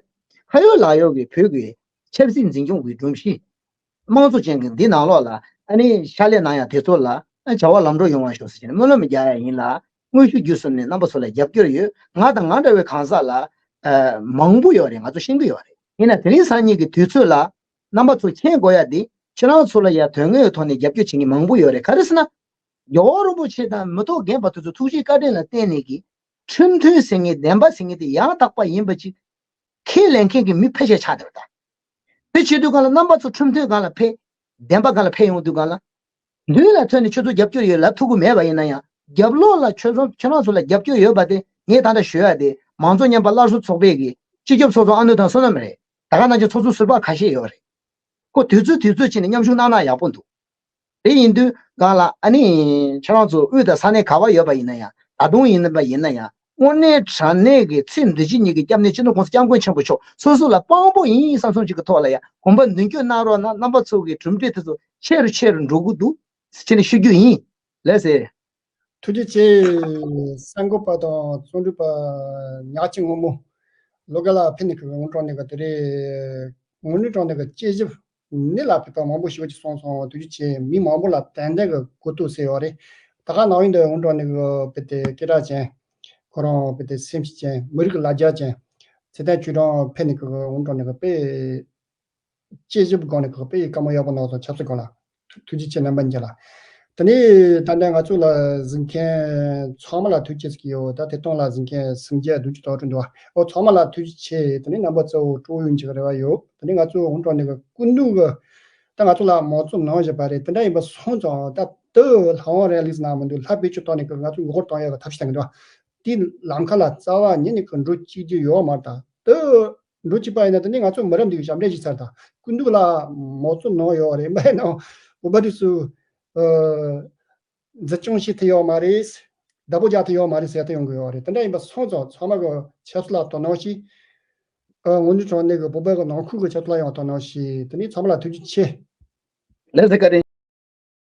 ཁ་ཡོད་ལག་ཡོད་ཀྱི་བོད་ཀྱི་ཆབ་སྲིད་འཛིན་སྐྱོང་གི་སྒྲོམ་གཞི། དམངས་གཙོ་ཅན་གྱི་འདི་ནང་ལོགས་ལ་ཨ་ནི་ཕྱག་ལས་གནང་ཡ་དེ་ཚོ་ལ་བྱ་བ་ལམ་འགྲོ་ཡོང་བ་ཤོག་ཟེར་བྱས་ནས་སྨོན་ལམ་རྒྱག་ཡ་ཡིན་ལ། དངོས་ཤུགས་བརྒྱུད་གསུམ་ནས་རྣམ་པ་ཚོ་ལ་རྒྱབ་སྐྱོར་ཡོད། ང་དང་ང་འདྲ་བའི་གང་ཟག་ལ་ཨ་མང་པོ་ཡོད་རེད། ང་ཚོ་ཤེས་ཀྱི་ཡོད་རེད། ཡིན་ན་དེ་རིང་སང་ཉིན་གྱི་དུས་ཚོད་ལ་རྣམ་པ་ཚོ་མཁྱེན་དགོས་ཡ་དེ་ཁྱེད་རང་ཚོ་ལ་ཡ་དོན་དངོས་ཐོག་ནས་རྒྱབ་སྐྱོར་བྱེད་མཁན་མང་པོ་ཡོད་རེད། ག་རེ་ཟེར་ན། རྒྱལ་བ་རིན་པོ་ཆེ་དང་མི་ཐོག་རྒན་པ་དེ་ཚོ་ཐུགས་རྗེ་བཀའ་དྲིན་ལ་བརྟེན་ནས་ཀྱི་ཁྲིམས་མཐུན་ཟེར་མཁན་བདེན་པ་ཟེར་མཁན་དེ་ཡང་དག་པ་ཡིན་པ་ཅིག་ཁས་ལེན་མཁན་གྱི་མི་ཕལ་ཆེར་ཆགས་བསྡད་པ་དང་། དེ་བྱེད་དུས་གང་ལ་རྣམ་པ་ཚོ་ཁྲིམས་མཐུན་སྒང་ལ་ཕེབས། བདེན་པ་སྒང་ལ་ཕེབས་ཡོང་དུས་གང་ལ། མདུན་ལ་ཐོན་ནས་ཁྱོད་ཚོ་རྒྱབ་སྐྱོར་ཡོད་ལབ་ཐུབ་ཀྱི་མེད་པ་ཡིན་ན་ཡང་། རྒྱབ་ལོགས་ལ་ཁྱོད་ཚོ་ཁྱོད་རང་ཚོ་ལ་རྒྱབ་སྐྱོར་ཡོད་པ་དེ་ངས་ད་ལྟ་ཞུ་ཡ་དེ་མང་གཙོ་ཉམས་པ་སླར་གསོ་ཚོགས་པའི་གི་སྤྱི་ཁྱབ་ཚོགས་གཙོ་ཨ་ནུ་དང་བསོད་ནམས་རེད། ད་ག་ནང་བཞིན་ཚོགས་གཙོ་ཟུར་པ་ཁ་ཤས་ཡོད་རེད། ཁོ་དུས་ཚོད་དུས་ཚོད་ཕྱིན་ནས་མཉམ་ཞུགས་གནང་ན་ཡག་པོ་འདུག་དེ་ཡིན་དུས་གང་ལ་ཨ་ནི་ཁྱེད་རང་ཚོ་དབུས་དང་ས་གནས་ག་བ་ཡོད་པ་ཡིན་ན་ཡང་། ད་དུང་ཡིན་པ་ཡིན་ན་ཡང་། དངོས་གནས་དྲང་གནས་ཀྱི་ཚེ་འདི་ཕྱི་གཉིས་ཀྱི་སྐྱབས་གནས་སྤྱི་ནོར་༸གོང་ས་༸སྐྱབས་མགོན་ཆེན་པོ་མཆོག་སོ་སོ་ལ་དཔང་པོ་ཡིན་བསམ་བསམ་ཅིག་གི་ཐོག་ལ་ཡང་དགོངས་པ་མདུན་སྐྱོད་གནང་རོགས་གནང་། རྣམ་པ་ཚོ་གི་གྲུབ་འབྲས་དེ་ཚོ་ཆེ་རུ་ཆེ་རུ་འགྲོ་གི་འདུག་ཟེར་ནས་ཞུ་རྒྱུ་ཡིན། ལགས་སེ། ཐུགས་རྗེ་ཆེ། གསར་འགོད་པ་དང་རྩོམ་སྒྲིག་པ་ཉག་ཆེ་སྔོན་མོ་ལོ་འགའ་ལ་ཕེབས་ནས་ཁུ་དངོས་དྲང་གནས་ཀྱི་དེ་རེད། དངོས་གནས་དྲང་གནས་ཀྱི་དཔྱད་ཞིབ་ནི་ལ་ཕེབས་པ་མང་པོ་ཞིག་ཅིག་སོང་སོང་། ཐུགས་རྗེ་ཆེ། མི་མང་པོ་ལ་ཏན་ཏན་གྱི་གོ་རྟོགས་སད་ཡོད་རེད། ད་ག་ནང་བཞིན་དུ་དངོས་དྲང་གནས་ཀྱི་དཔེ་དེ་སྐད་གྲགས་ཅན། ཁོ་རང་དཔེ་དེ་སེམས་ཤུགས་ཅན། མི་རིགས་ཀྱི་ལ་རྒྱ་ཅན། ཚེ་བརྟན་ཆོས་དྲང་ཕེབས་ནས་ཁུ་དངོས་དྲང་གནས་ཀྱི་དཔེ། དཔྱད་ཞིབ་སྒང་ནས་ཁོ་དཔེ་བཀའ་མོལ་ཡག་པོ་གནང་སོང་། ཆབ་སྲིད་སྒང་ལ། ཐུགས་རྗེ་ཆེ་རྣམ་པ་གཉིས་ལ། དེ་ནས་ད་ལྟ་ང་ཚོ་ལ་གཟིགས་མཁན་ཚང་མ་ལ་ཐུགས་རྗེ་ཆེ་ཟེར་གྱི་ཡོད། ད་དེ་སྟེང་ལ་གཟིགས་མཁན་སུམ་བརྒྱ་བདུན་ཅུ་དོན་དྲུག་འདུག་བ། ཨོ་ཚང་མ་ལ་ཐུགས་རྗེ་ཆེ། དེ་ནས་རྣམ་པ་གཙོ་བོ་སྤྲོ་ཡོང་ཅིག་རེ་བ་ཡོད། དེ་ནས་ང་ཚོ་དངོས་དྲང་གནས་ཀྱི་སྐུ་མདུན་གྱི་ད་ང་ཚོ་ལ་མང་གཙོ་གནང་བཞིན་པ་རེད། དེ་འདྲ་ཡིན་པ་སོང་ཙང་ད་དུ་ལྷ་དབང་རིང་ལུགས་ནང་མི་འདུག་ལྷ་བེད་སྤྱོད་བཏང་ནས་ཀྱི་ང་ཚོ་མགོ་སྐོར་བཏང་ཡག་གི་ཐབས་ཤེས་བཏང་གི་འདུག་བ། དེའི་ལམ་ཁ་ལ་རྩ་བ་ཉིད་ནས་ཀྱི་འགྲོ་བཅུག་རྒྱུ་ཡོད་མ་རེད། ད་དུ། འགྲོ་གཅིག་པ་ཡིན་ན་དེ་ནི་ང་ཚོ་མི་རབས་འདིའི་ཞབས་འདྲེན་ཞིག་ཚར་དང་། སྐུ་མདུན་ལ་མང་གཙོ་གནང་ཡོད་རེད། མ་ཡིན་ན་འོ་བ་དུས་སུ་ཨ་འཛིན་སྐྱོང་བྱེད་ཐུབ་ཡོད་མ་རེད། བདག་པོ་རྒྱག་ཐུབ་ཡོད་མ་རེད་ཟེར་ཐུབ་ཡོང་གི་ཡོད་རེད། དེ་འདྲ་ཡིན་པ་སོང་ཙང་ཚང་མ་གི་ཆབ་སྲིད་ལ་དོ་སྣང་བྱེད། ཨ་དངོས་གནས་དྲང་གནས་ཀྱི་བོད་པའི་གི་ནང་ཁུལ་གྱི་ཆབ་སྲིད་ལ་ཡང་དོ་སྣང་བྱེད། དེ་ནི་ཚང་མ་ལ་ཐུགས་རྗེ་ཆེ། ལགས་སོ། བཀའ་དྲིན།